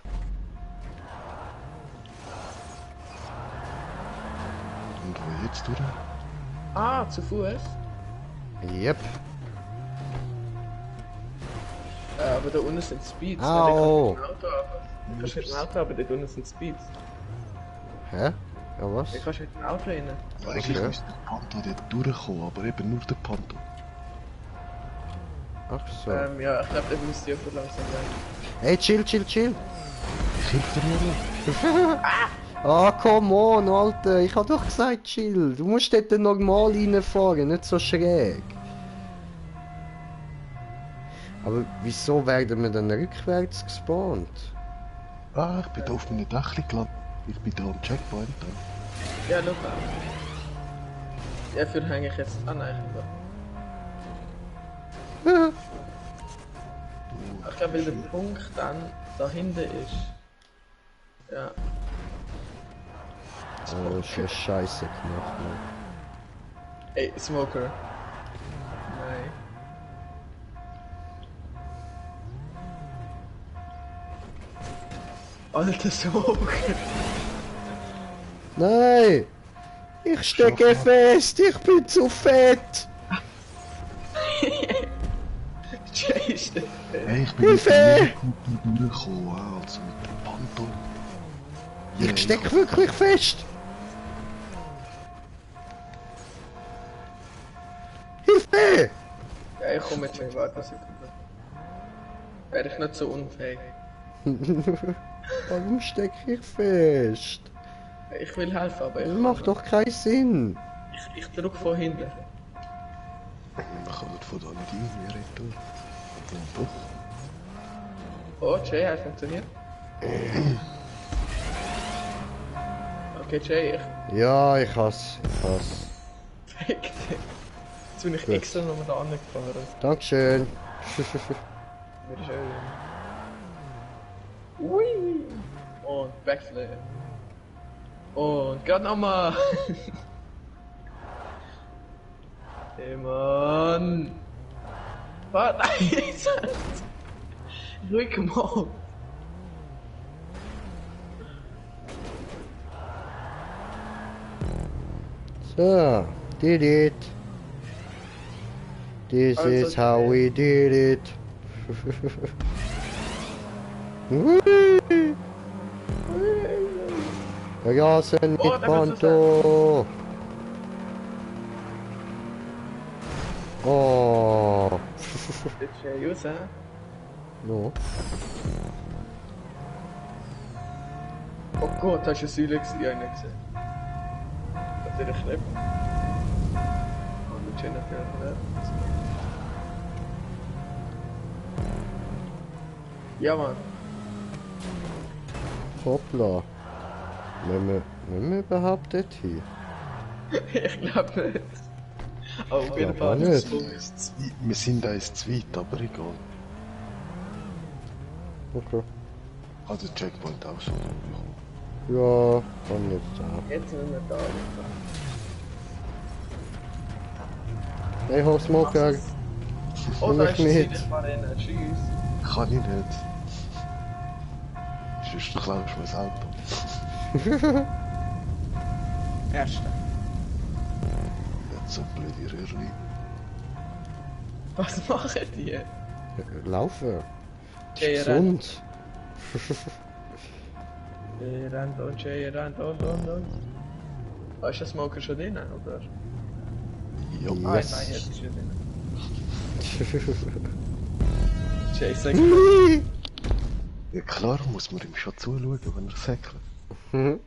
Und wo jetzt, oder? Ah, zu Fuß? Yep. Aber da unten sind Speeds. Au. Du kannst mit dem Auto, aber dort unten sind Speeds. Hä? Ja, was? Du kannst mit dem Auto rein. Eigentlich Okay. müsste der Panto dort durchkommen, aber eben nur der Panto. Ach so. Ja, ich glaube, der müsste ja für langsam sein. Hey, chill, chill, chill. Ich helfe dir ja nicht. Ah, come on, Alter. Ich hab doch gesagt, chill. Du musst dort normal reinfahren, nicht so schräg. Aber wieso werden wir dann rückwärts gespawnt? Ah, ich bin da auf meinem Dächli gelandet. Ich bin da am Checkpoint. Ja, schau mal. Ja, für hänge ich jetzt an eigentlich. Ich glaube, weil der Punkt dann da hinten ist. Ja. Oh, ist ja scheiße gemacht, Mann. Ey, Smoker. Nein. Alter Smoker. Nein! Ich stecke fest, ich bin zu fett! Jay ist der Hey, ich bin Hilfe! nicht gut durchgekommen, also mit dem Panto. Ja, Ich steck wirklich fest! Hilfe! Ja, ich komme jetzt schon, warte eine Sekunde. Wäre ich nicht so unfähig. Warum steck ich fest? Ich will helfen, aber Das macht doch keinen Sinn! ich drück von hinten. Ich kann das von da nicht irgendwie retten. Ja, doch. Oh, Jay, hat funktioniert. Okay, Jay, Ja, ich hasse. ich fick dich. Jetzt bin ich Gut. extra nochmal da angefahren. Dankeschön. Wieder schön. Ui! Und Backflip. Und gerade nochmal. Hey Mann! Warte! Ruhig mal! So, did it. This Also, is how we did it. Whee! Rasen Oh, mit da willst du Panto. Oh. Jetzt Jay raus, hä? No. Gott, hast du eine Säule gesehen? Ja, nicht gesehen. Natürlich nicht. Und schön natürlich. Ja, Mann. Hoppla. Wenn wir überhaupt dort hin? Ich glaube nicht. Aber auf jeden Ja, Fall nicht. ist es komisch. Wir sind eins zu weit, aber egal. Okay. Also Checkpoint auch schon. Ja, kann jetzt da. Jetzt sind wir da. Hey, Hochsmoker. Oh, Nimm da mich ist die mit. Säule. Tschüss. Kann ich nicht. Sonst klaust du mir das Auto. Erste. Nicht so blöde Röhrli. Was machen die? Laufen. Jay Gesund. rennt und Jay rennt und. Oh, ist der Smoker schon drin, oder? Ja, Nein, Yes. nein, jetzt ist er drin. Jay sagt, ja klar muss man ihm schon zuschauen, wenn er säckelt. Mhm.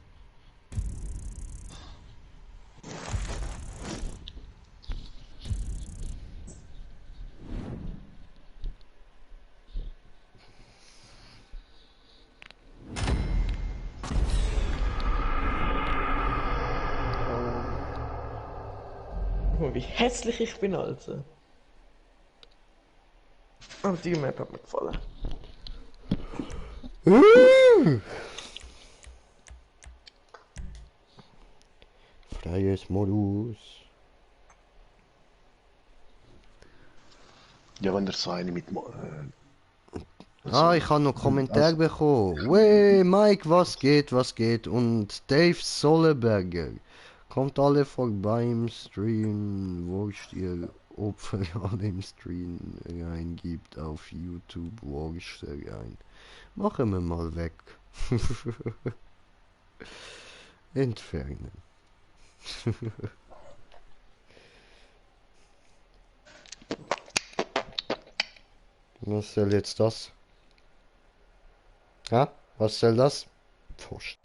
guck mal, wie hässlich ich bin, Alter. Aber die Map hat mir gefallen. Freies Modus. Ja, wenn er so eine mit... Ich habe noch Kommentare bekommen. Wey, Mike, was geht, was geht? Und Dave Solleberger. Kommt alle vorbei im Stream. Wurscht ihr Opfer alle im Stream reingibt auf YouTube. Wurscht rein. Machen wir mal weg. Entfernen. Was soll jetzt das? Ja, was soll das? Wurscht.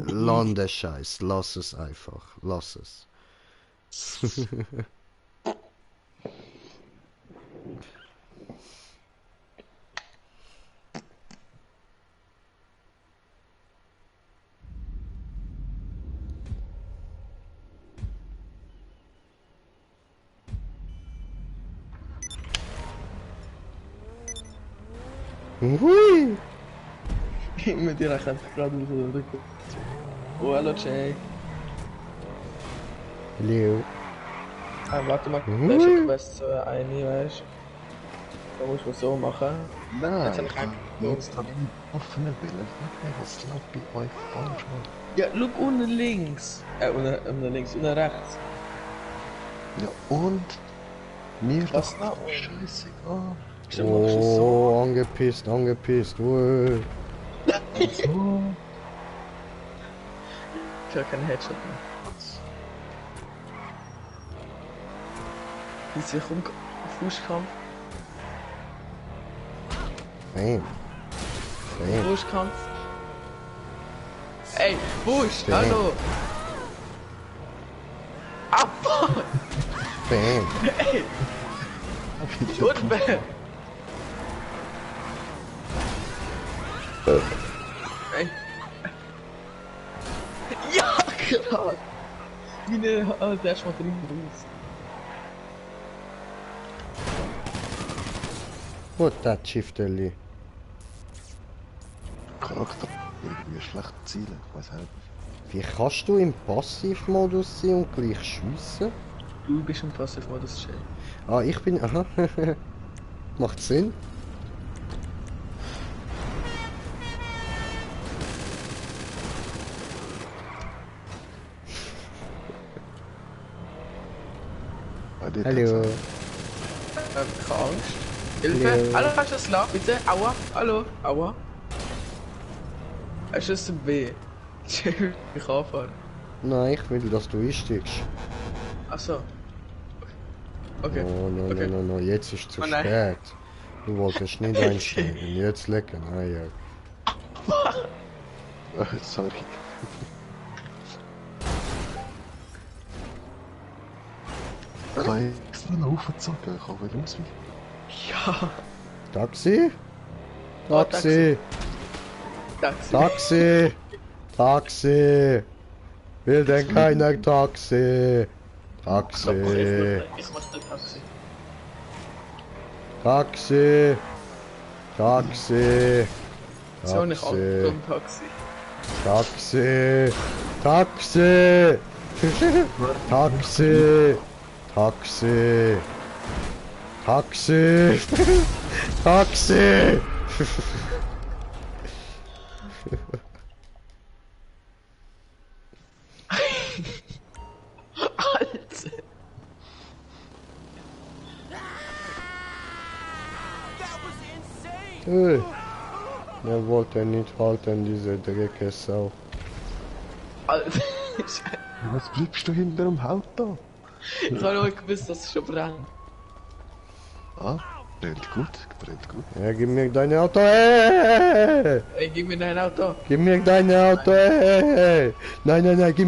Landescheiß, lass es einfach, lass es. Hui! Mit dir einfach gerade wieder zurück. Oh, hallo Jay. Leo. Warte mal, da ist eine Quest so eine, weißt du? Da muss man so machen. Nein, Jetzt hab ich einfach jetzt habe ich offene Bilder. Was läuft bei euch falsch? Ja, look unten links. Unten links, unten rechts. Ja und? Mir Was doch noch? scheißegal. Wieso machst du es so? Oh, angepisst, angepisst. Ui. So. Ich will keinen Headshot mehr. Wie sich Fußkampf. Bam. Bam. Fußkampf. Ey, Fuß, Bam. hallo. Ah, fuck. Bam. Ey, unfair. Ey. Ja, klar. Wie ne, der ist mal drin raus. Gut, das Schifterli. Charakter. Irgendwie schlecht zielen. Ich weiß nicht. Wie kannst du im Passivmodus sein und gleich schiessen? Du bist im Passivmodus, Jay. Ah, ich bin. Aha. Macht Sinn. Hallo. Keine Angst. Hilfe! Hallo. Hallo, hast du das Lauf, bitte? Aua! Hallo! Aua! Hast du das B? Ich anfahren. Nein, ich will, dass du einsteigst. Achso. Okay. Oh, no, Okay. no, jetzt ist zu Oh, nein. spät. Du wolltest nicht einsteigen. Jetzt lecken. Nein, ja. Sorry. Ich habe extra noch aufgezogen, ich habe ausweichen. Ja. Taxi? Oh, Taxi! Taxi. Taxi! Taxi! Will denn keiner Taxi? Taxi! Ich mach den Taxi. Taxi! Taxi! So nicht Auto Taxi! im Taxi. Taxi! Taxi! Taxi! Taxi! Taxi! Taxi! Alter. Wer wollte nicht halten, diese Dreckesau. Alter. Was bleibst du hinter dem Auto? Ich habe nicht gewusst, dass es schon brennt. Ah, brennt gut, brennt gut. Ja, gib mir dein Auto, ey! Ey, gib mir dein Auto. Gib mir dein Auto, ey! Nein, nein, nein, gib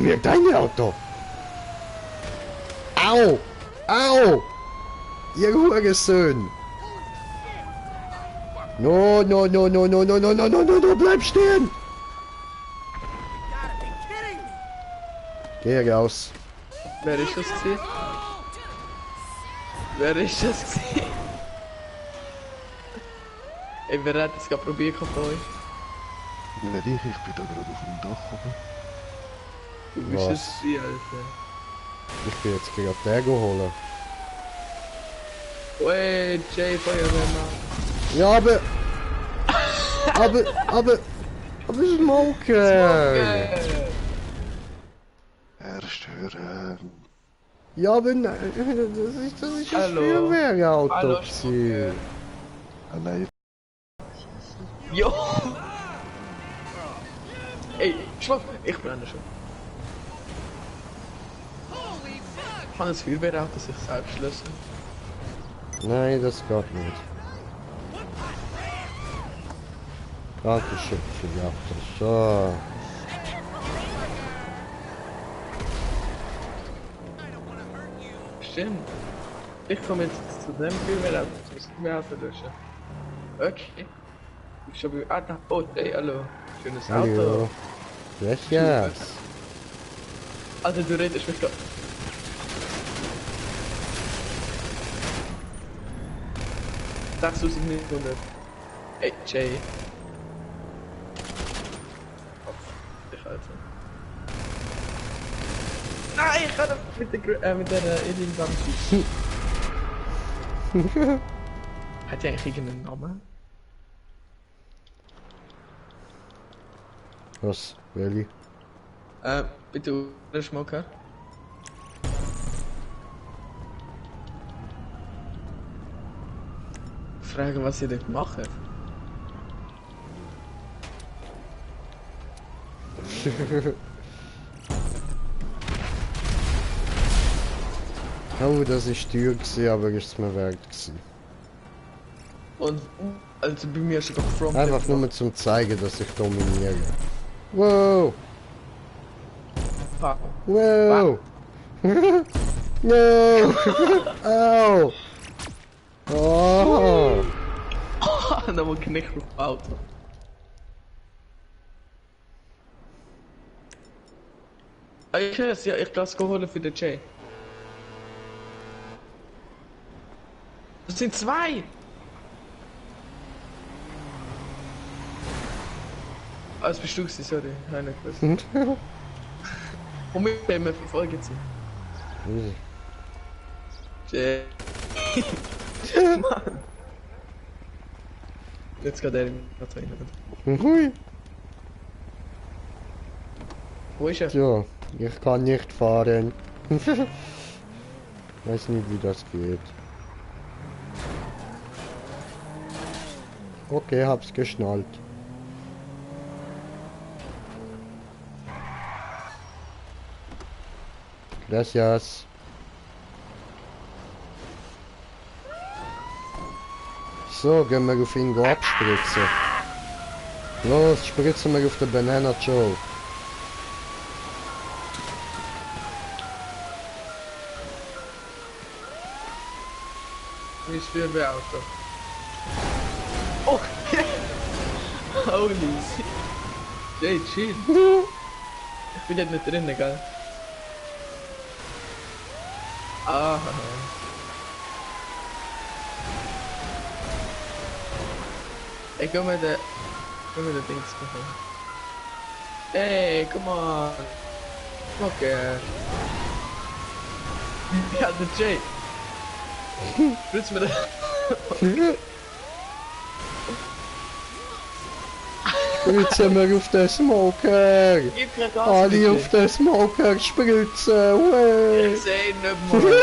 mir dein Auto! Au! Au! Ihr Hurensohn! No, no, no, no, no, no, no, no, no, no, no, bleib stehen! Geh raus. Wer ist das gewesen? Wer ist das gewesen? Ey, wer hat das gerade probiert von euch? Nicht ich bin da gerade auf dem Dach oben. Du bist Was? es gewesen, Alter. Ich bin jetzt gerade den holen. Ey, Jay, Feuerwehrmann. Ja, aber Smoker! Erst hören. Ja, aber nein, das ist ein Hallo. Feuerwehrauto Hallo, gewesen. Ah nein, Jo! Ey, schwach, ich brenne schon. Ich kann das Feuerwehrauto sich selbst lösen. Nein, das geht nicht. Dankeschön für die Auto. So. Stimmt. Ich komme jetzt zu dem Feuerwehrauto, das Feuerwehrauto löschen. Okay. Ich schon bei... Ah, da. Oh, ey, hallo. Schönes Auto. Hallo. Yes. Alter, du redest mich gerade. Sagst du es nicht 100? Ey, Jay. Ich Alter. Nein, ich kann mit der Alien-Wand schießen. Hat die eigentlich irgendeinen Namen? Was? Welli? Bitte, der Schmucker. Fragen, was ihr dort macht. Oh, das ist teuer gewesen, aber ist es mir wert gewesen. Und, also bei mir sogar From. Einfach nur zum zeigen, dass ich dominiere. Wow! Fuck. Wow! No! Au! Oh! Da war Knecht auf dem Auto. Ich weiß, ja, ich kann es holen für den Jay. Das sind zwei! Ah, das bist du gewesen, sorry. Nein, nicht gewusst. Und mit dem verfolgen sie. Jay. Mann. Jetzt geht er in den Hui! Wo ist er? Ja, ich kann nicht fahren. Weiß nicht, wie das geht. Okay, hab's geschnallt. Gracias. So, gehen wir auf ihn abspritzen. Los, spritzen wir auf den Banana Joe. Wie ist für ein Auto? Oh! Holy shit! Jay, chill! Ich bin jetzt nicht drin, gell? Ah. Ey, komm mal der Dings machen. Ey, come on! Okay. Ja, der Jay! Willst du mir das? Spritzen wir auf den Smoker! Gib mir Gas, Alle bitte. auf den Smoker spritzen! Way. Ich seh ihn nicht mal.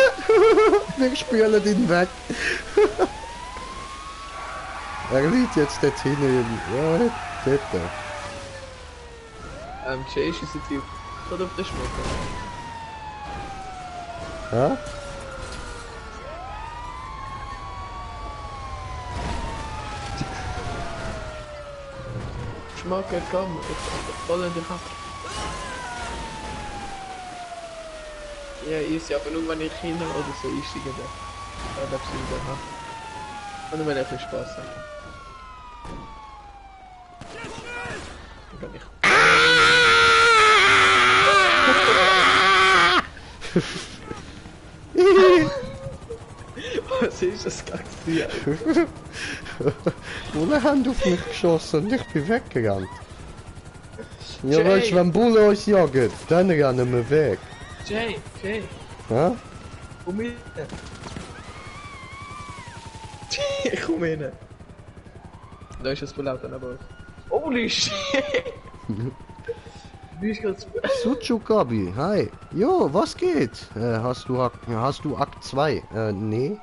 Wir spülen ihn weg! Er liegt jetzt dort hinten. Ja, dort. Jay ist jetzt hier. Oder auf den Schmuck. Ja? Schmucker, komm. Ich voll in dich ab. Ja, easy, aber nur wenn ich Kinder oder so einsteige, dann darf ich wieder haben. Und dann will ich ein bisschen Spaß haben. Dann kann ich... Was ist das gewesen? Bullen haben auf mich geschossen und ich bin weggerannt. Ja, Jay. weißt du, wenn Bullen uns jagen, dann rennen wir weg. Jay, Ja? komm hin. Ich komm hin. Da ist das Verlaut an der Bord. Holy shit! Wie ist ganz... Suchu Gabi, hi. Jo, was geht? Hast du Akt 2? Nee.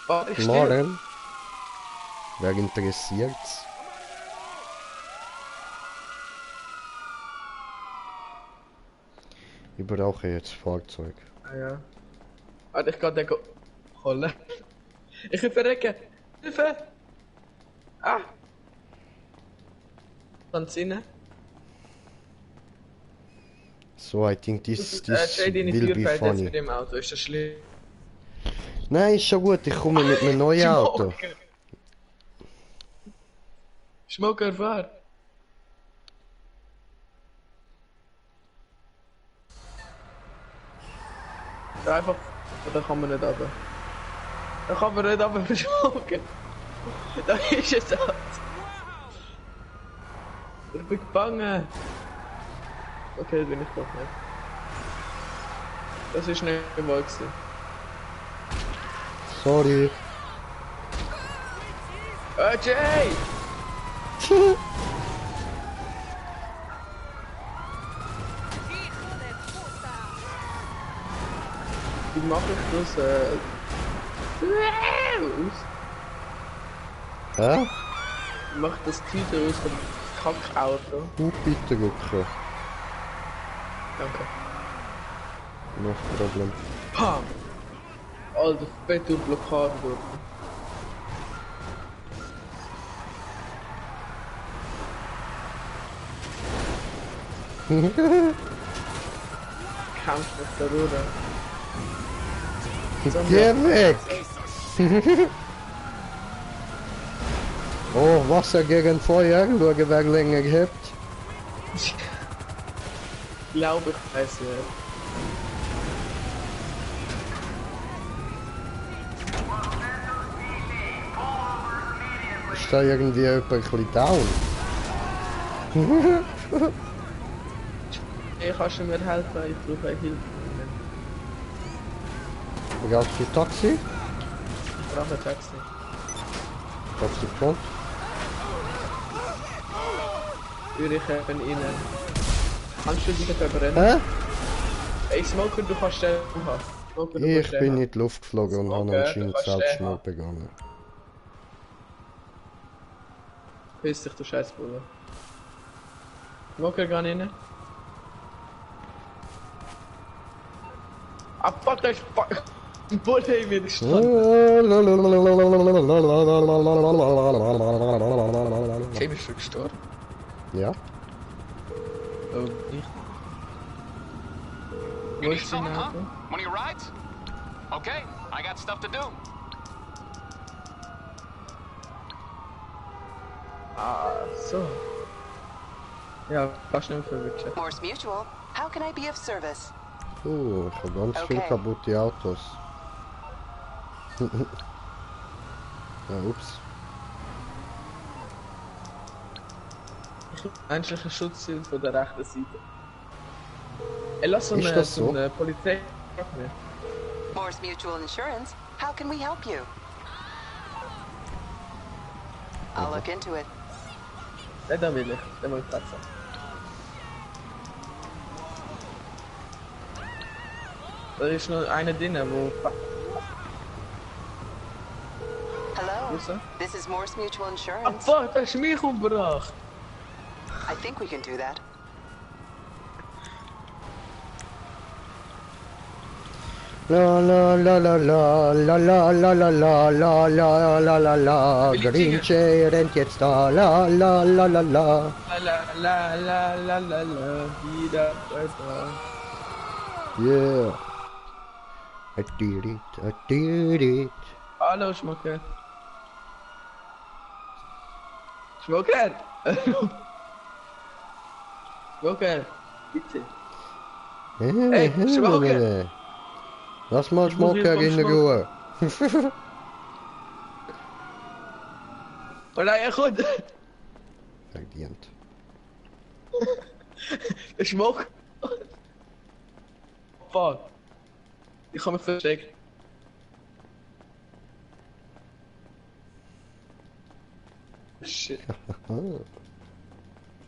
Oh, ich stehe. Morgen. Wer interessiert's? Ich brauche jetzt Fahrzeug. Ah ja. Warte, ich kann den holen. Ich will verrecken. Hilfe! Ah! Kannst du rein? So, I think this Jay, deine will Tür be fällt jetzt funny. mit dem Auto. Ist das schlimm? Nein, ist schon gut, ich komme mit einem neuen Auto. Schmucker, fahr! Da einfach... Da kann man nicht runter. Da kann man nicht runter verschmucken. Da ist es halt. Ich bin gefangen. Okay, bin ich doch nicht. Das ist nicht mal gewesen. Sorry. Jay! Wie mache ich das? Hä? Wie mache ich das Titel aus dem Kackauto? Bitte rücken. Danke. No problem. Pam! Alter, fette Blockade dort. Kampf mit der Ruder. Geh weg! Oh, Wasser gegen Feuer, schau, wer länger hebt. Glaube ich weiß nicht. Ist da irgendwie jemand ein bisschen down? Hey, kannst du mir helfen? Ich brauche Hilfe. Brauchst du Taxi? Ich brauche ein Taxi. Taxi kommt. Würde ich eben innen. Kannst du dich verbrennen? Hä? Ey, Smoker, du kannst Stellung haben. Smoker, du Ich kannst bin Stellung in die Luft geflogen und habe Okay, anscheinend du kannst Selbstmord stehen. begangen. Piss dich, du scheiß Bulle. Smoker, geh rein. Ah, fuck, da ist fuck. Ein Bulle in mir gestanden. Okay, bist du gestorben? Ja. Oh, nicht. Wo You need ist dein something, huh? Auto? One of your rides? Okay, I got stuff to do. Ah, so. Ja, kannst du nicht mehr verwirklichen. Morse Mutual, how can I be of service? Ich habe ganz viel Okay. kaputte Autos. Ja, ups. Menschlicher Schutzschild von der rechten Seite. Ey, lass Ist das so? eine Polizei. Morse Mutual Insurance, how can we help you? I'll look into it. Nein, da will ich. Den will ich grad sagen. Da ist noch einer drin, wo... Hello, Who's that? this is Morse Mutual Ah, Insurance. fuck, da ist mich umgebracht. I think we can do that. La la la la la la la la la la la la la la la Green Jay rennt jetzt da la la la la la. La, wieder weiter. Yeah. I did it, I did it. Hallo, Schmucker. Schmucker! Schmucker, bitte. Hey, Schmucker! Lass mal Ich muss Schmucker hier in vom Ruhe. Oh nein, er kommt! Verdient. Der Schmuck! Fuck! Ich habe mich versteckt. Shit.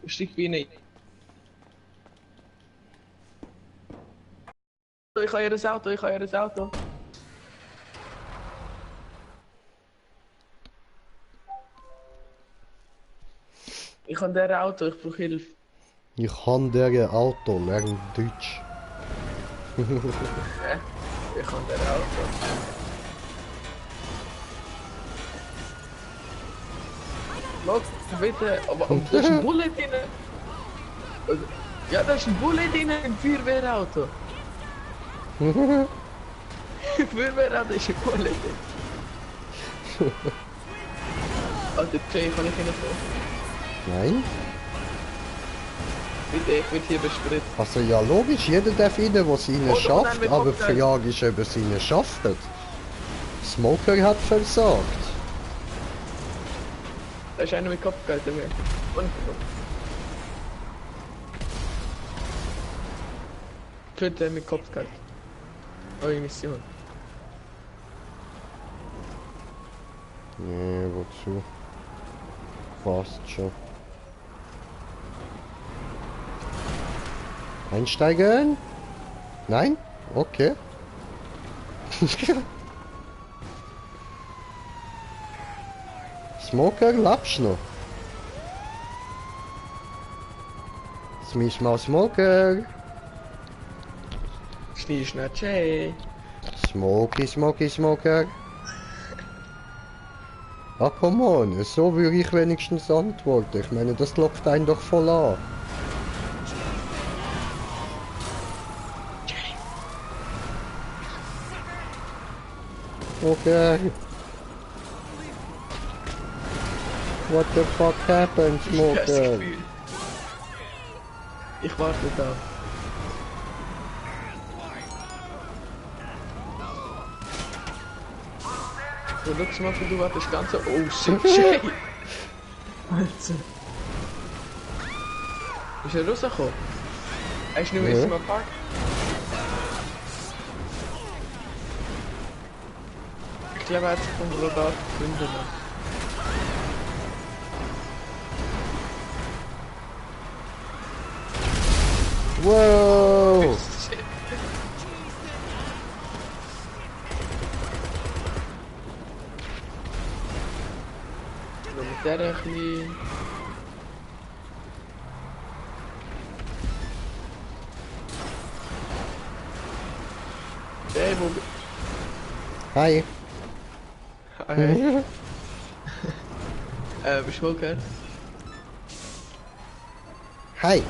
Steig bei ihnen. Ich habe ihr Auto, ich habe ihr Auto. Ich habe der Auto, ich brauche Hilfe. Ich kann der Auto, lern Deutsch. Ich habe der Auto. Los, bitte, aber da ist ein Bullet drin. Ja, da ist ein Bullet drin im Feuerwehrauto. Feuerwehrauto ist ein Bullet drin. Alter, Jay, kann ich Ihnen vor? Nein? Bitte, ich will hier bespritzt. Also ja, logisch, jeder darf rein, was sie ihnen Oder schafft, dann mit aber die Cocktail. Frage ist, ob es ihnen schafft. Smoker hat versagt. Da ist einer mit Kopfgeld dabei. Und Töte mit Kopfgeld. Neue Mission. Nee, wozu? Fast schon. Einsteigen? Nein? Okay. Smoker, lebst du noch? Smisch mal Smoker. Schnee, schnell, Jay. Smoky, Smoky, Smoker. Ah, come on, so würde ich wenigstens antworten. Ich meine, das lockt einen doch voll an. Okay. What the fuck happened, Das Smoker? Gefühl. Ich warte da. So, schau mal, du wartest ganz so. Oh shit, Jay! Alter. Ist er rausgekommen? Er ist nicht mehr in seinem Park. Ich glaube, er hat sich vom Radar gefunden. Wow! Shit. Nur mit der ein bisschen... Hi. Hey. Smoker. Hi.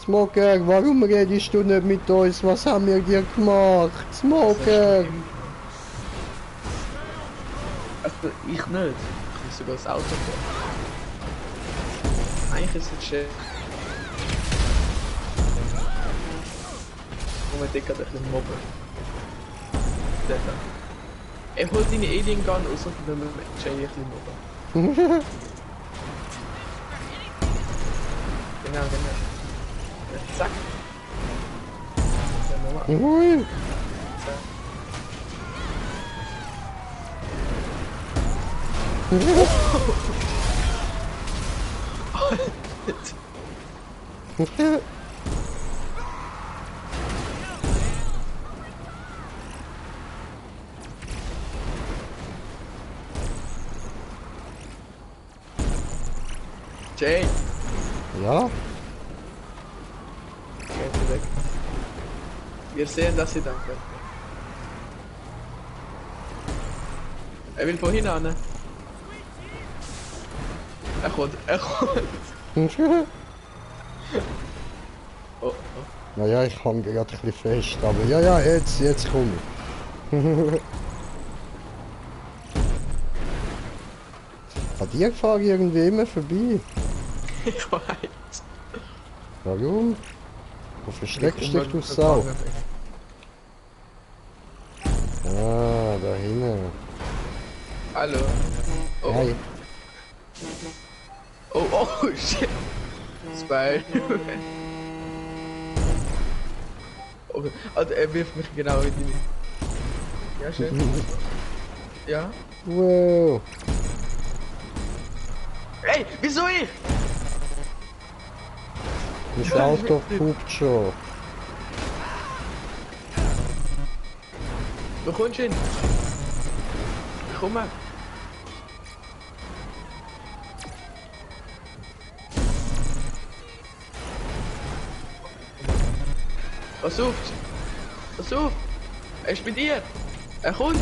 Smoker, warum redest du nicht mit uns? Was haben wir dir gemacht? Smoker! Also, ich nicht. Ich muss sogar das Auto fahren. Eigentlich ist es schön. Moment, ich kann ein bisschen mobben. Der da. Er holt deine Alien Gun aus und dann mit Jay ein bisschen mobben. Genau. Zack. Dann nochmal. Ui. Jay! Ja? Geht weg. Wir sehen, dass sie danken. Er will vorhin an. Er kommt. Oh. Naja, ich hänge gerade ein bisschen fest, aber ja, jetzt komme ich. An dir fahre ich irgendwie immer vorbei. Ich weiß. Warum? Wo versteckst du dich, du Sau? Ah, da hinten. Hallo. Oh. Hi. Oh, shit. Spider-Man. Okay. Also, er wirft mich genau in die... Ja, schön. Ja. Wow. Ey, wieso ich? Das Auto guckt schon. Wo kommst du hin? Komm mal. Pass auf! Pass auf! Er ist bei dir! Er kommt!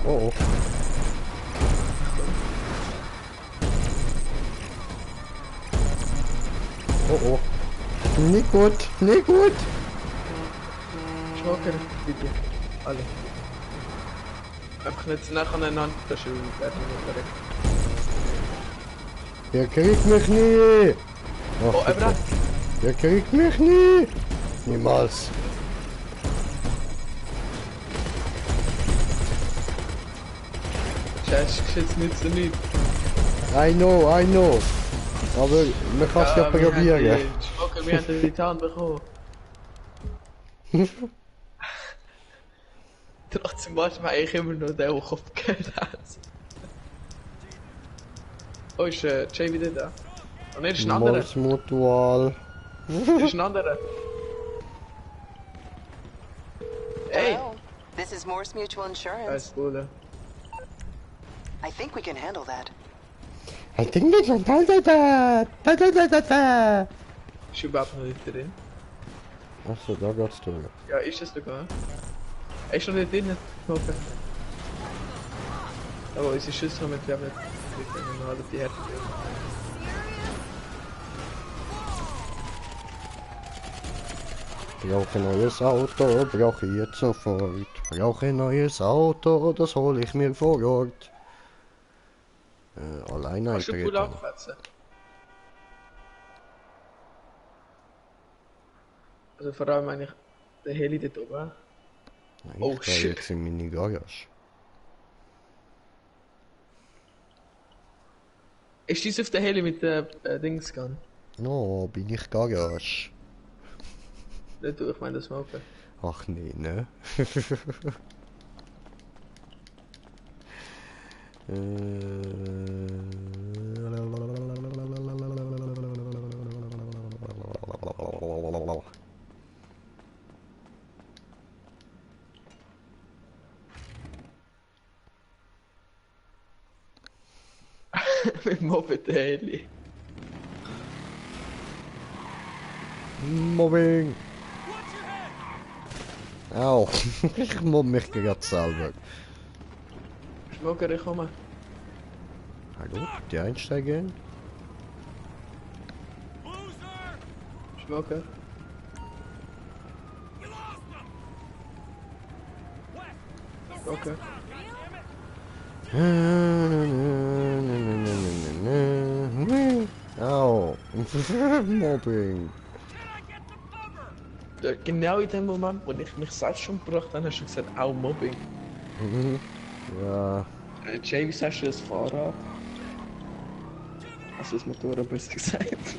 Oh. Oh. Nicht gut, nicht gut. Schwager, bitte. Alle. Einfach nicht nacheinander, das ist Der kriegt mich nie. Ach, Oh, er brennt! der kriegt mich nie. Niemals. Scheiße, geschützt nützt er nicht. I know. Aber man kann es ja probieren. Schwager, wir haben den Titan bekommen. Trotzdem warst du eigentlich immer noch der, der Kopfgeld hat. Oh, ist Jay wieder da? Oh ne, ist ein anderer. Mors Mutual. Ist ein anderer. Hey! Hello. This is Morse Mutual Insurance. Alles Gute. I think we can handle that. I think we can handle that. Ist überhaupt noch nicht drin? Achso, da geht's durch. Ja, ist es sogar. Er ist noch nicht drin. Okay. Aber unsere Schüsse haben wir glaube ich nicht. Wir können alle die Härte drin. Brauche ein neues Auto, brauche ich jetzt sofort. Brauche ein neues Auto, das hole ich mir vor Ort. Alleine Hast du cool eintreten. angefetzen? Also vor allem eigentlich der Heli dort oben. Nein, Oh, ich gehe shit. jetzt in meine Garage. Ist dies auf der Heli mit der Dings gegangen? No, bin ich Garage. Nicht du, ich meine das Smoker. Ach nee, ne? Mit Moped der Heli. Mobbing. Au. Ich mobb mich gerade selber. Schmucker, ich komme. Hallo? Die einsteigen? Schmucker. Schmucker. Au. Mobbing. Genau in dem Moment, wo ich mich selbst schon gebracht habe, hast du gesagt, auch Mobbing. Ja. Jay, wie sagst du das Fahrrad? Also das Motorrad, besser gesagt.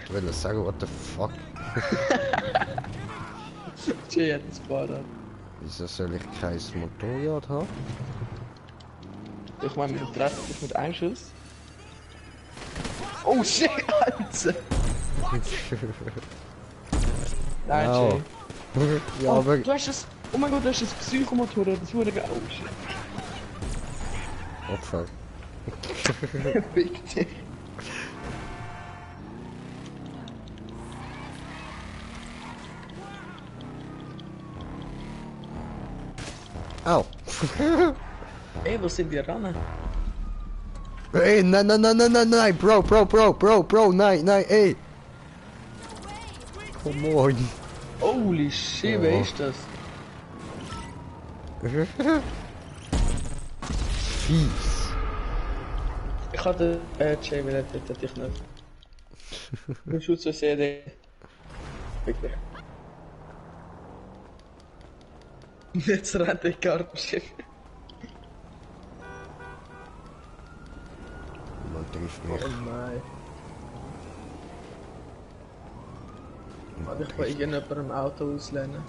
Ich will sagen, what the fuck? Jay hat das Fahrrad. Wieso soll ich kein Motorrad haben? Ich meine, wir treffen dich mit einem Schuss. Oh shit, Alter! Nein, Au. Jay. Ja, Oh, aber... du hast das... Oh mein Gott, du hast das Psychomotorrad, das wurde geil. Oh shit. Oh fuck. Fick dich. Au. Ey, wo sind die ran? Ey, nein, nein, Bro, nein, ey. Come on. Holy shit, wer ist das? Fies. Ich hatte... Jay, will hätte dich nicht. Du schaust so sehr, wirklich. Jetzt rennt der Kartenschiff. Man trifft Oh mich. nein. Warte, ich bei irgendjemandem Auto auslehnen.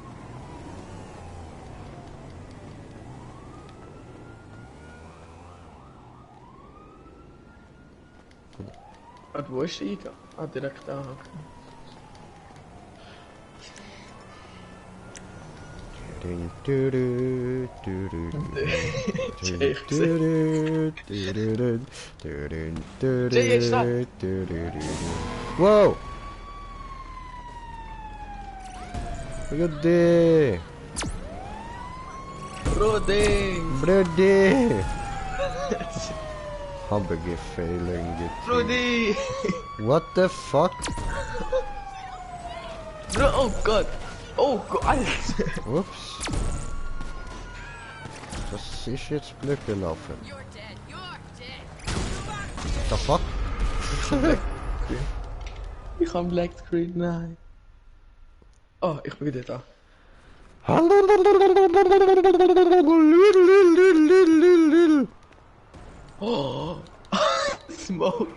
Warte, wo ist der Eingang? Ah, direkt da. Wow! Look at this! Broding! Brody! Hamburger failing. Brody! What the fuck? Bro, oh Gott! Oh Gott! Alter! Ups. Das ist jetzt blöd gelaufen. The fuck? Ich hab Black Screen, nein. Oh, ich bin wieder da. Oh! Smoke!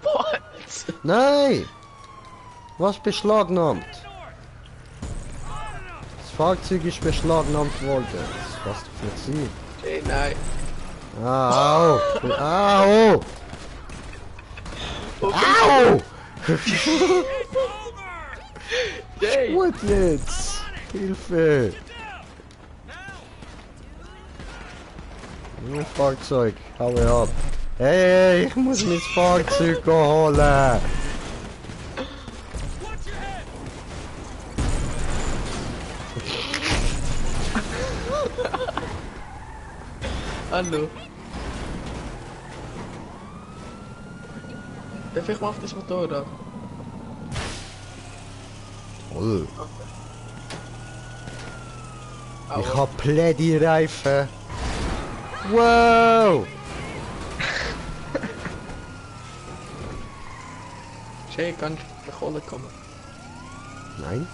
What? Nein! Was beschlagnahmt? Das Fahrzeug ist beschlagnahmt worden. Das passt doch nicht sein. Hey, nein. Au! Au! Au! Jay! What jetzt? Hilfe! Mein Fahrzeug, hau mir ab. Hey, ich muss mein Fahrzeug holen! Hallo. Darf ich mal auf das Motorrad? Toll. Ich hab Plädi-Reifen. Wow! Jay, kann ich nach Hause kommen? Nein?